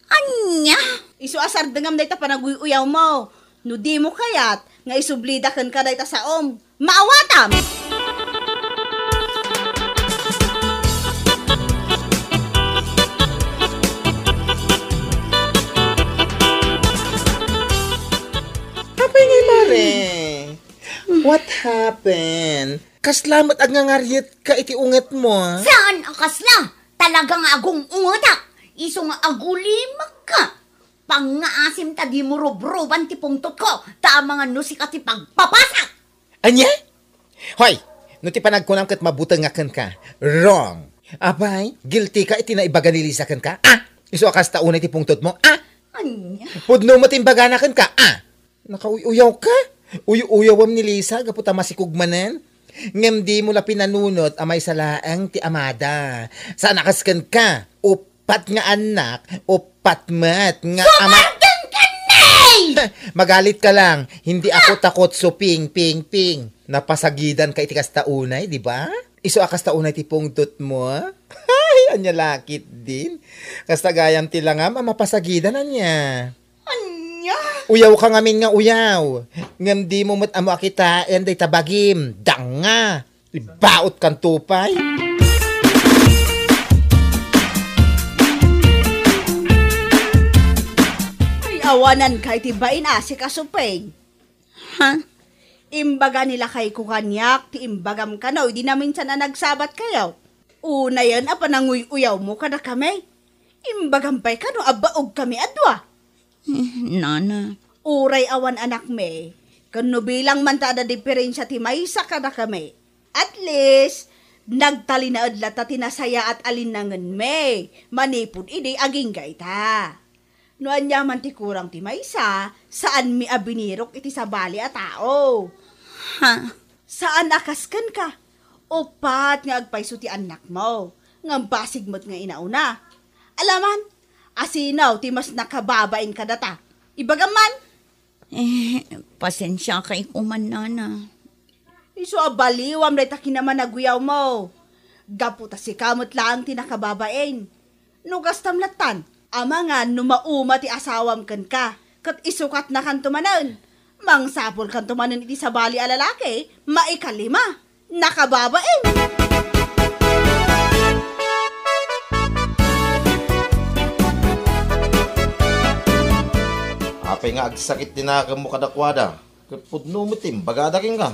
Ania? Isu a sardengam dayta panaguy-uyawmo. No dimo kayat nga isublida kenka dayta saom, maawatam! Apay ngay, Mare? What happened? Kasla met agngangaryetka iti ungetmo, a? Saan a kasla? Talaga nga agung-ungetak. Isu nga agulimekka. Pangngaasim ta dimo rubruban ti pungtotko, ta amangan no sika ti pagpapasak. Ania? Hoy, no ti panagkunam ket mabuteng nga kenka, wrong. Apay, guilty ka iti naibaga ni Lisa kenka? Ah! Isu a kasta unay ti pungtotmo? Ah! Ania? Pudno met imbagana kenka? Ah! Nakauy-uyaw ka? Uy-uyawem ni Lisa gapu ta masikog manen? Ngem dimo la pinanunot a maysa laeng ti amada. Saan a kas kenka? Uppat nga annak, uppat met nga ama. Sumardeng ka, Nay! Magalit ka lang. Hindi ako takot, Suping, Ping, Ping. Napasagidan ka iti kasta unay, di ba? Isu a kasta unay ti pungtot mo? Ay, anya lakit din. Kasta gayam ti langam a mapasagidan, anya. Anya? Uyaw ka ngamin nga uyaw. Ngem dimo met ammo a kitaen dayta bagim. Danga. Ibaot kan tupay. Ay, awanan ka iti bain a sika, Suping. Ha? Imbaga ni lakayko kaniak ti imbagam kano idi naminsan a nagsabat kayo. Unayen a pananguy-uyawmo kadakami. Imbagam pay kano a baog kami a dua. Eh, nana. Uray awan anakmi, ken no bilang man ta adda diferensia ti maysa kadakami, at least, nagtalinaed latta ti nasayaat a linnangenmi manipud idi agingga ita. No aniaman ti kurang ti maysa, saanmi a binirok iti sabali a tao. Ha? Saan a kas kenka. Uppat nga agpayso ti annakmo, ngem basig met nga inauna. Alaman, asino ti mas nakababain kadata? Ibagam man. Eh, pasensiaka ikuman, nana. Isu a baliwam dayta kinamanaguyawmo. Gapu ta sika met laeng ti nakababain. No kastam lattan, amangan no mauma ti asawam kenka, ket isukatnakanto manen. Mangsapulkanto manen iti sabali a lalaki, maikalima. Nakababain. Apay nga agsakit ti nakemmo kadakuada, ket pudno met ti imbagada kenka.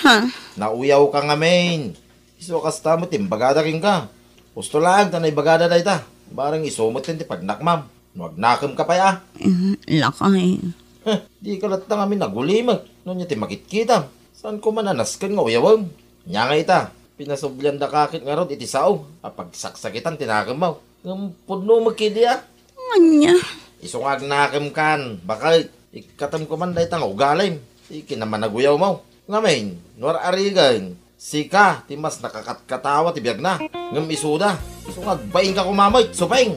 Ha? Nauyawka ngamin. Isu a kasta met ti imbagada kenka. Husto laeng ta naibagada dayta. Bareng isu met ti pagnakmam. No agnakemka pay a. Mm, lakay. Heh, dika latta ngamin agulimek. No ania ti makitkitam. Saanko man a nasken nga uyawem. Ania nga ita, pinasubliandaka ket ngarud iti sao a pagsaksakitan ti nakemmo. Ngem pudno met ketdi a. Ania? Isu nga agnakemkan, baket. Ikkatemko man dayta nga ugalim. Ti kinamanaguyawmo. Ngamin, no ar-arigen, sika ti mas nakakatkatawa ti biagna. Ngem isuda, isu nga agbainka koma met, supeng.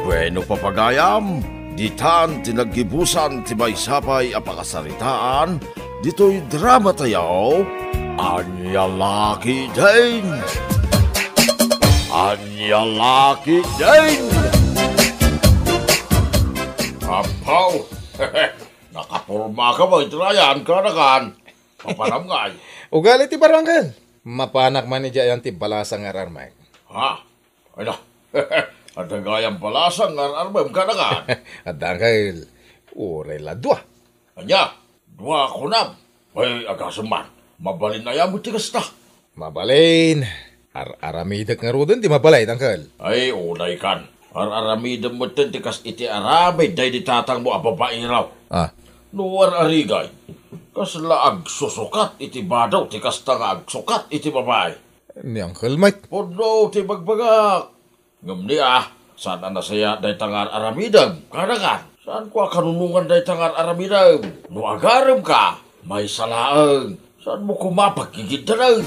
Bueno, papagayam, ditan ti naggibusan ti maysa pay a pakasaritaan ditoy drama tayo, Ania La Ketdin! Ania La Ketdin! Apaw! Nakapormaka met, Ryan, kanakan? Mapanam ngay? Ugali ti baro, Uncle. Mapanak man idiay ayan ti balasang nga ar-armek. Ha? Ay na. Adda gayam balasang nga ar-armem kanakan? Adda, Uncle. Uray la dua. Ania? Dua kunam? Ay, agasem man. Mabalin aya met ti kasta? Mabalin. Ar-aramidek ngaruden ti mabalin, Uncle. Ay, unaykan. Ar-aramidem metten ti kas iti aramid daydi tatangmo a babairaw. Ah. No ar-arigay, kasla agsusukat iti bado ti kasta nga agsukat iti babai. Ni Uncle Mike. Pudno ti bagbagak. Ngem ni a, saan a nasayaat dayta nga ar-aramidem, kanakan? Saanko a kanunongan dayta nga ar-aramidem? No agaremka, maysa laeng. Saanmo koma pagkigiddanen?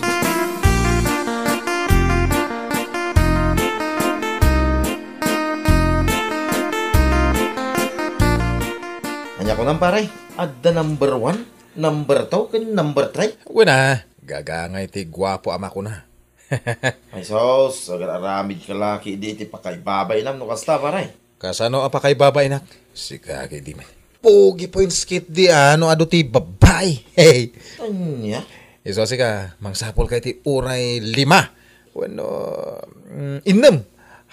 Ania kunam, pare? Adda number one, number two, ken number three? Wen a, gagangay ti guapo a makuna. Ay sus, agar-aramid ka la ketdi iti pakaibabainam no kasta, pare. Kasano a pakaibabainak? Sika ketdi met. Pogi points ketdi a no adu ti babbai. Hey. Ania? Isu a sika, mangsapulka iti uray lima. Wenno, mm, innem.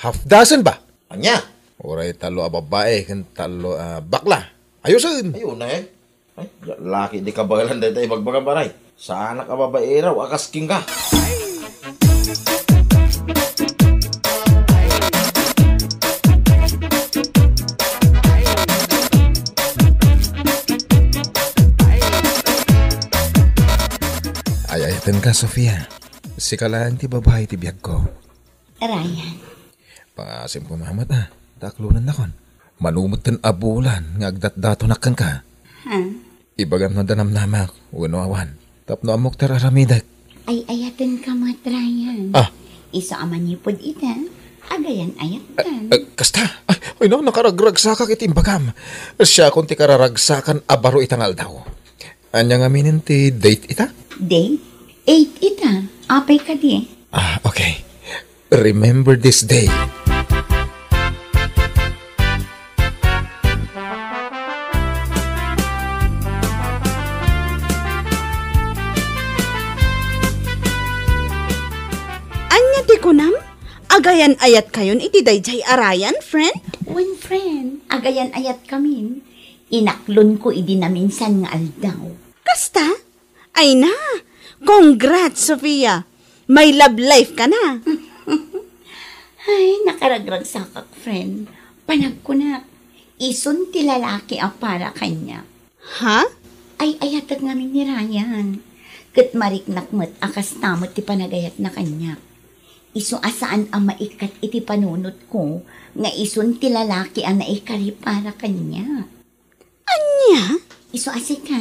Half dozen ba? Ania? Uray tallo a babbai ken tallo a bakla. Ayosen. Ay, unay. Ay, diak la ketdi kabaelan dayta ibagbagam, pare. Saanak a babairaw a kas kenka. Ay-ayatenka, Sofia. Sika laeng ti babai ti biagko. Ryan. Pangaasim koma met a, ta aklonennakon. Mano metten a bulan nga agdatdatonak kenka. Ha? Ibagam no adda namnamak wenno awan. Tapno ammok ti ar-aramidek. Ay-ayatenka met, Ryan. Ah. Isu a manipud ita, agayan-ayatkan. Eh, eh, kasta? Ay, ay, no, nakaragragsakak iti imbagam. Siakon ti kararagsakan a baro ita nga aldaw. Ania ngaminen ti date ita? Date? Eight ita. Apay kadi? Ah, okay. Remember this day. Ania ti kunam? Agayan-ayatkayon iti daydiay a Ryan, friend? Wen, friend, agayan-ayatkamin. Inaklonko idi naminsan nga aldaw. Kasta? Ay na! Congrats, Sofia! May love life ka na! Ay, nakaragragsakak, friend. Panagkunak, isun ti lalaki a para kaniak. Ha? Ay-ayatek ngamin ni Ryan. Ket mariknak met a kasta met ti panagayatna kaniak. Isu a saan a maikkat iti panunotko nga isun ti lalaki a naikari para kaniak. Ania? Isu a sika,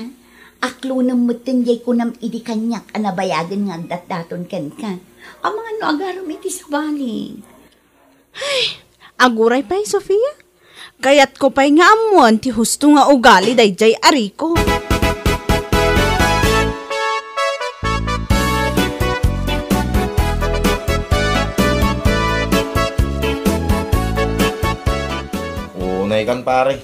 aklonem metten diay kunam idi kaniak a nabayagen nga agdatdaton kenka. Amangan no agarem iti sabali. Ay, aguray pay, Sofia. Kayatko pay nga ammoen ti husto nga ugali daydiay a Rico. Unay kan, pare.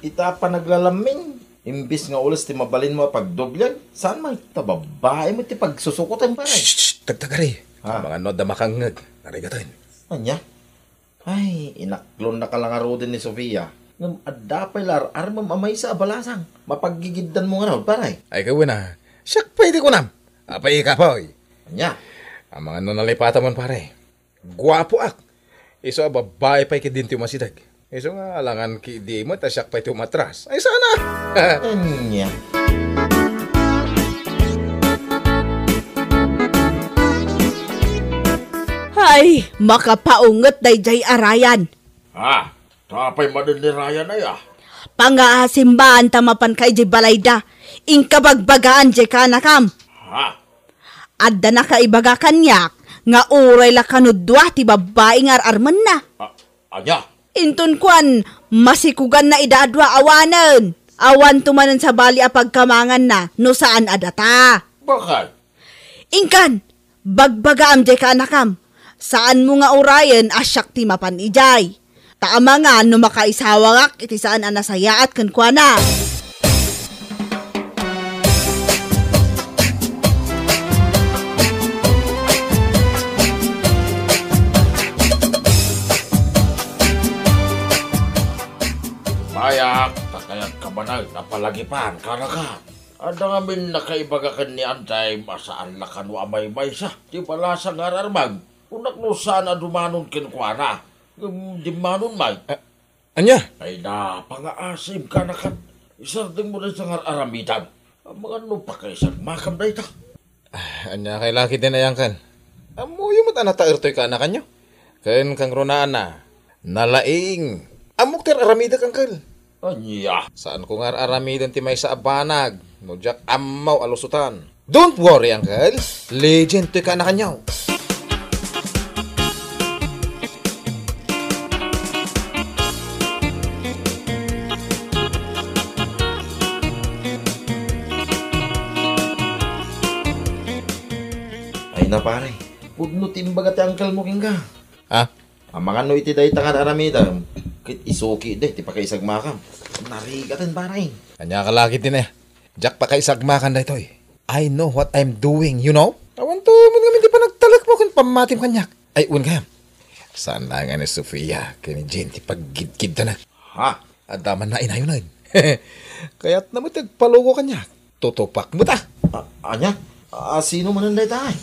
Ita a panaglalamming, imbis nga ules ti mabalinmo a pagdublian, saan man ta babae mo ti pagsusukoten, pare? Shh, shh, shh, tagtagari. Ha? Amangan no adda makangngeg, narigaten. Ania? Ay, inaklonnaka la ngaruden ni Sofia. Ngem adda pay la ar-armem a maysa a balasang. Mapaggigiddanmo ngarud, pare. Ay, kawen a. Siak pay ti kunam. Apay, ikapoy. Ania? Amangan no nalipatamon, pare. Guapoak. Isu a babae pay ketdin ti umasideg. Isu nga alangan ketdi met a siak pay ti umatras. Ay, sana! Ania? Ay, makapaunget daydiay a Ryan. Ha? Apay manen ni Ryan aya? Pangaasimbaanta mapanka idiay balayda. Inka bagbagaan diay kanakam. Ha? Adda nakaibaga kaniak nga uray la kano dua ti babbai nga ar-armenna. A-, ania? Inton kuan, masikuganna ida a dua awanen. Awanto manen sabali a pagkamanganna no saan a data. Bakay? Inkan, bagbagaam diay kanakam. Saanmo nga urayen a siak ti mapan idiay. Ta amangan no makaisawangak iti saan a nasayaat kenkuana. Bayak, ta kayatka manen a palagipan, kanaka. Adda ngamin nakaibaga ken ni Antay a saan la kano a maymaysa ti balasang nga ar-armem. Kunak no saan a dumanon kenkuana. Ngem dimmanon met. A-, ania? Ay, napangaasim ka na kat. Isardengmo dayta nga ar-aramidem. Amangan no pakaisagmakam dayta. Ah, ania kay laki din ay, Uncle? Ammoyo met a nataer toy kaanakanyo. Ken kangrunaan a, nalaing. Ammok ti ar-aramidek, Uncle. Ania? Saanko nga ar-aramiden ti maysa a banag no diak ammo a lusotan. Don't worry, Uncle. Legend toy kaanakanyo. Ay na, pare. Pudno ti imbaga ti uncle mo kenka. Ha? Amangan no iti dayta nga ar-aramidem, ket isuki de ti pakaisagmakam. Narigaten, pare. Ania ka laki ti ne? Diak pakaisagmakan daytoy. I know what I'm doing, you know? Awan to, mo ngamin ti panagtalek mo ken pammatim kaniak. Ay, wen kayam. Saan la nga ni Sofia ken ni Jane ti paggidgidtana? Ha? Adda man nainayonen. Kayatna met ti agpaluko kaniak. Tutupak met a. A-, ania? A, sino manen dayta ay?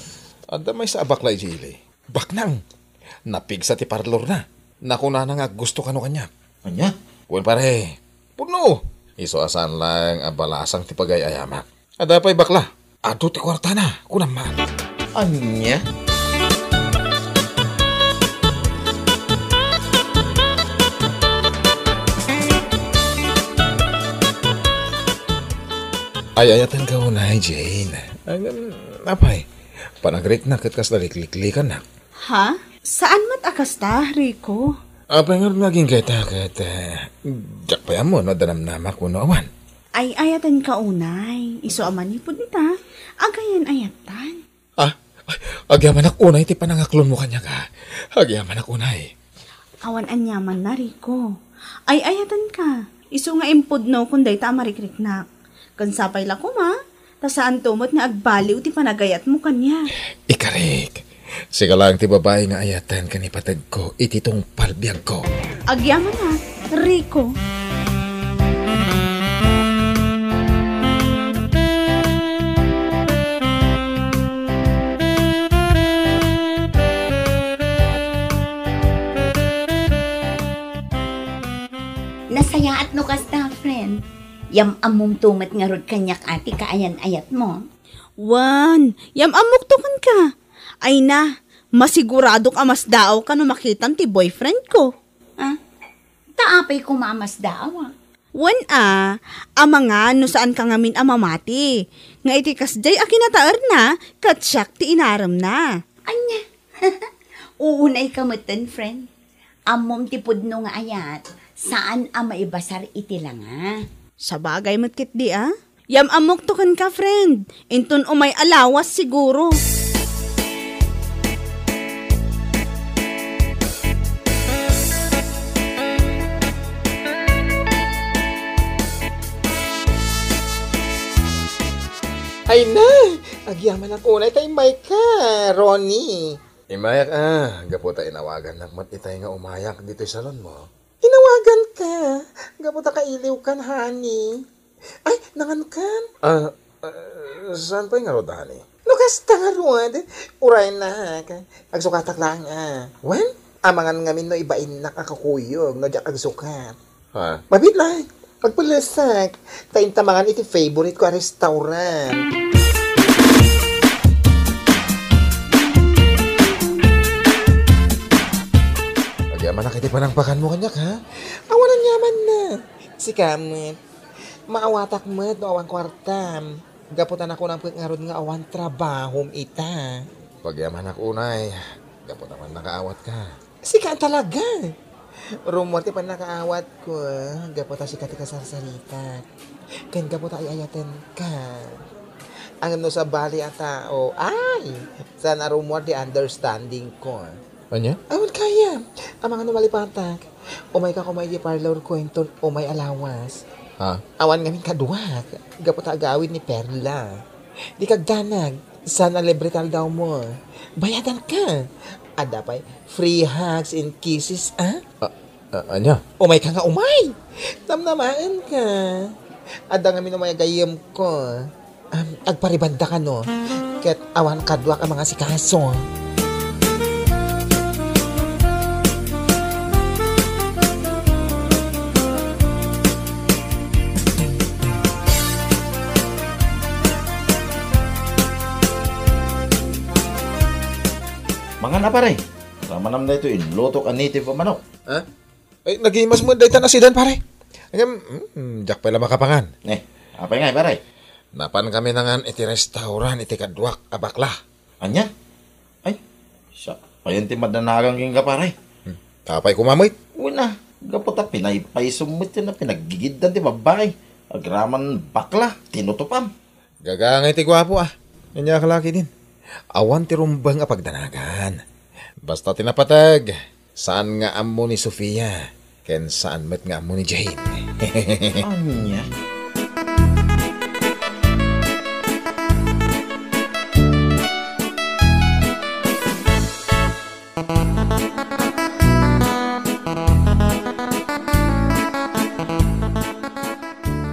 Adda maysa a bakla idiay ili. Baknang. Napigsa ti parlorna. Nakunana nga aggusto kano kaniak. Ania? Wen, pare. Pudno. Isu a saan laeng a balasang ti pagay-ayamak. Adda pay bakla. Adu ti kuartana, kunam man. Ania? Ay-ayatenka unay, Jane. Ay, apay, panagriknak ket kasla likliklikannak. Ha? Saan met a kasta, Rico? Apay ngarud nga agingga ita ket, eh, diak pay ammo no adda namnamak wenno awan. Ay-ayatenka unay, isu a manipud ita, agayan-ayattan. Ah, ay, agyamanak unay ti panangaklonmo kaniak, ah. Agyamanak unay. Awan aniamanna, Rico. Ay-ayatenka, isu nga impudnokon dayta a marikriknak. Ken sapay la koma, ta saanto met nga agbaliw ti panagayatmo kaniak. Ikarik, sika laeng ti babai nga ayaten ken ipategko iti tungpal biagko. Agyamanak, Rico. Nasayaat no kasta, friend. Yam-ammomto met ngarud kaniak a ti kaayan-ayatmo. Wen, yam-ammokto kenka. Ay na, Masiguradok a masdaawka no makitam ti boyfriendko. Ah, ta apay koma a masdaaw, ah? Wen a, amangan no saanka ngamin a mamati. Nga iti kasdiay a kinataerna, ket siak ti inaremna. Ania? Uunayka metten, friend. Ammom ti pudno nga ayat, saan a maibasar iti langa. Sabagay met ketdi a. Yam-ammokto kenka, friend. Inton umay a lawas siguro. Ay na! Agyamanak unay ta immayka, Ronnie. Immayak a, gapu ta inawagannak met itay nga umayak ditoy salonmo. Inawaganka, gapu ta kailiwkan, honey. Ay, nangankan? Ah, ah, saan pay ngarud, honey? No kasta ngarud, uraynak, agsukatak laeng a. Wen, amangan ngamin no ibainnak a kakuyog no diak agsukat. Ha? Mabiit laeng, agpellesak, ta inta mangan iti favorite ko a restaurant. Agyamanak iti panangpakanmo kaniak, ha? Awan aniamanna. Sika met. Maawatak met no awan kuartam. Gapu ta nakunam ket ngarud nga awan trabahom ita. Pagyamanak unay. Gapu ta man nakaawatka. Sika talaga. Rummuar ti pannakaawatko, gapu ta sika ti kasarsaritak. Ken gapu ta ay-ayatenka. Ngem no sabali a tao, ay, saan a rummuar ti understanding ko. Ania? Awan kaya. Amangan no malipatak. Umayka koma iti parlor ko inton umay a lawas. Ha? Awan ngamin kaduak. Gapu ta agawid ni Perla. Dika agdanag. Saan a libre ti aldawmo. Bayadanka. Adda pay free hugs and kisses, a? Ah, ah, ania? Umayka nga umay. Namnamaenka. Adda ngamin umay a gayyemko. Am, agparibanda kano. Ket awan kaduak a mangasikaso. Mangan a, pare. Amanam daytoy inlutok a native a manok. Ha? Ay, nagimas met dayta nasidan, pare. Ngem, mm, diak pay la makapangan. Eh, apay ngay, pare? Napan kami nangan iti restaurant iti kaduak a bakla. Ania? Ay, siak payen ti madanagan kenka, pare. Hmm. Apay koma met? Wen a, gapu ta pinaypaysom met ti pinaggigiddan ti babbai. Agraman bakla, tinutopam. Gagangay ti guapo, a. Ania a kalaki din. Awan ti rumbeng a pagdanagan. Basta ti napateg, saan nga ammo ni Sofia, ken saan met nga ammo ni Jane. Ania?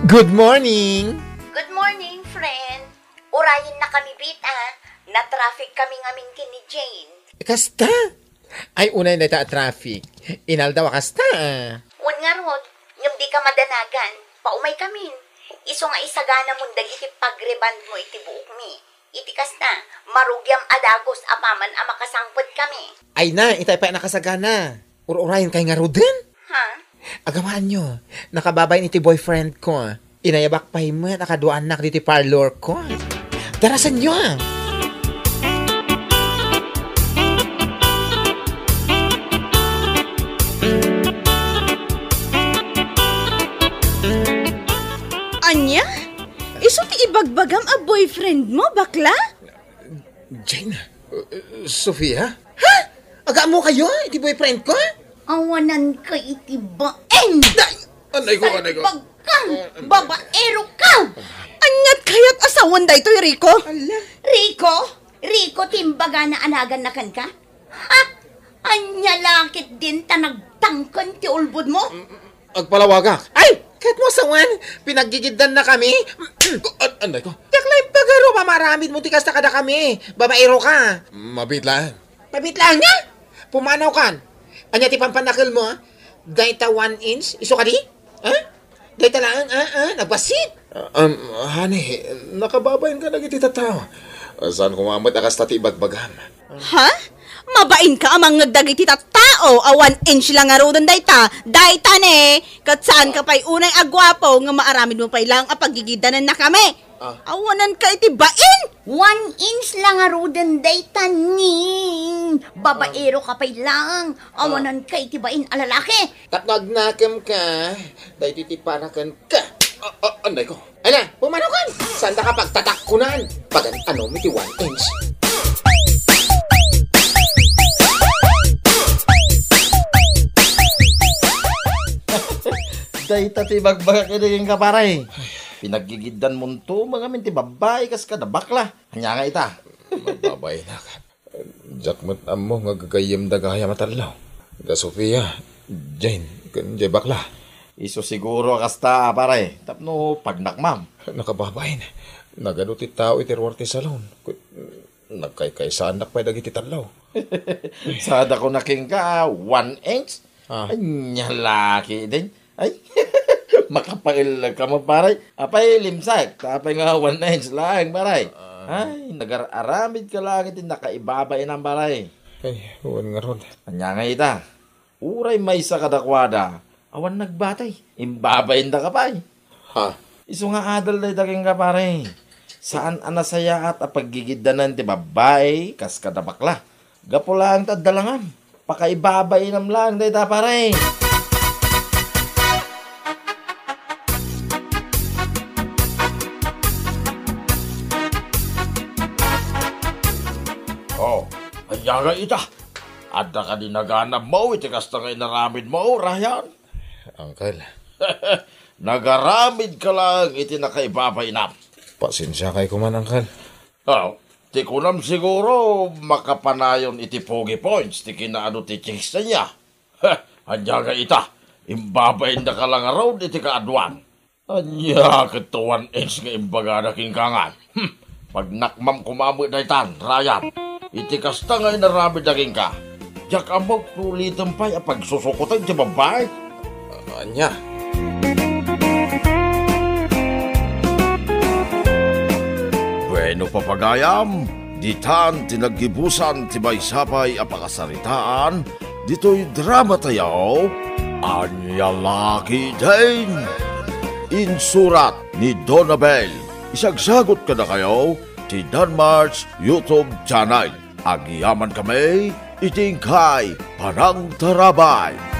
Good morning! Good morning, friend. Urayenna kami met, a. Na-traffic kami ngamin ken ni Jane. Kasta? Ay, unay dayta a traffic. Inaldaw a kasta, a. Wen ngarud, ngem dika madanagan. Paumay kamin. Isu nga isaganamon dagiti pagrebandmo iti buokmi. Iti kasta, marugiam a dagus apaman a makasangpet kami. Ay na, itay pay a nakasagana. Ur-urayen kay ngaruden? Ha? Agamaanyo, nakababain iti boyfriend ko. Inayabak pay met a kaduaannak ditoy parlor ko. Darasenyo! Ania? Isu ti ibagbagam a boyfriend mo, bakla? Jane? Uh, Sofia? Ha? Agaammokayo iti boyfriend ko? Awananka iti bain! Day! Anay ko, anay ko. Salbag ka! Ah, anay. Babaero ka! Aniat kayat a sawen daytoy, Rico? Ala. Rico? Rico ti imbagana a naganna kenka? Ha? Ania la ketdin ta nagtangken ti ulbodmo? Mm, mm, agpalawagak. Ay! Ket mo sawen, pinaggigiddanna kami. An-, anay ko. Diak la impagarup a maaramidmo ti kasta kadakami. Babaero ka. Mabiit laeng. Mabiit laeng nga? Pumanaw kan. Ania ti pampannakelmo, a? Dayta one inch, isu kadi? Ha? Dayta laeng, a, a, nagbassit. Ah, um, honey, nakababain ka dagiti tattao. Saan koma met a kasta ti ibagbagam. Ha? Mabain ka a mangngeg dagiti tattao a one inch la ngaruden dayta, dayta ne, ket saan ka pay unay a guapo nga maaramid mo pay lang a paggigidanennakami. Ah. Awanan ka iti bain! One inch la ngaruden dayta, Ning. Babaero ka pay lang. Ah. Awanan ka iti bain a lalaki. Tapno agnakem ka, daytoy ti para kenka. Ah, ah, anday ko. Ala, pumanaw kan! Saan da ka pagtatakkunan? Pagan-anom iti one inch. Dayta ti bagbaga kadi kenka, pare. Pinaggigiddan monto ngamin ti babbai kas kada bakla. Ania nga ita? Mababainak. Diak met ammo nga gagayyemda gayam a tallo. Da Sofia, Jane, ken jay bakla. Isu siguro a kasta, pare, tapno pagnakmam. Nakababain. Nagadu ti tao iti ruar ti salon. Ku-, nagkaykaysaannak pay dagiti tallo. Sada ko nakinka, one inch? Ah. Ania la ketdin? Ay, makapaillag ka man, pare. Apay, limsak. Ta apay nga one inch laeng, pare. Ah. Ay, nagar-aramid ka lang iti nakaibabainam, pare. Ay, wen ngarud. Ania nga ita? Uray maysa kadakuada, awan nagbatay. Imbabainda ka pay. Ha? Isu nga adal dayta kenka, pare. Saan a nasayaat a paggigiddanan ti babbai kas kada bakla. Gapu laeng ta adda langam. Pakaibabainam laeng dayta, pare. Oh, ania nga ita? Adda kadi naganabmo iti kasta nga inaramidmo, Ryan? Uncle. Nagaramid ka lang iti nakaibabainam. Pasensiakay koman, Uncle. Oh, ti kunam siguro makapanayon iti pogi points ti kinaadu ti chicks ania. Heh, ania nga ita? Imbabainda ka lang ngarud iti kaaduan. Ania ket ti one inch nga imbagada kenka ngay? Hmm, pagnakmam koma met daytan, Ryan. Iti kasta nga inaramidda kenka, diak ammo no ulitem pay a pagsusukoten ti babbai. Ania? Bueno, papagayam, ditan ti naggibusan ti maysa pay a pakasaritaan ditoy drama tayo, Ania la ketdin? Insurat ni Donabel. Isagsagut kadakayo ti Danmar's YouTube channel. Agyaman kami iti inkay panangtarabay.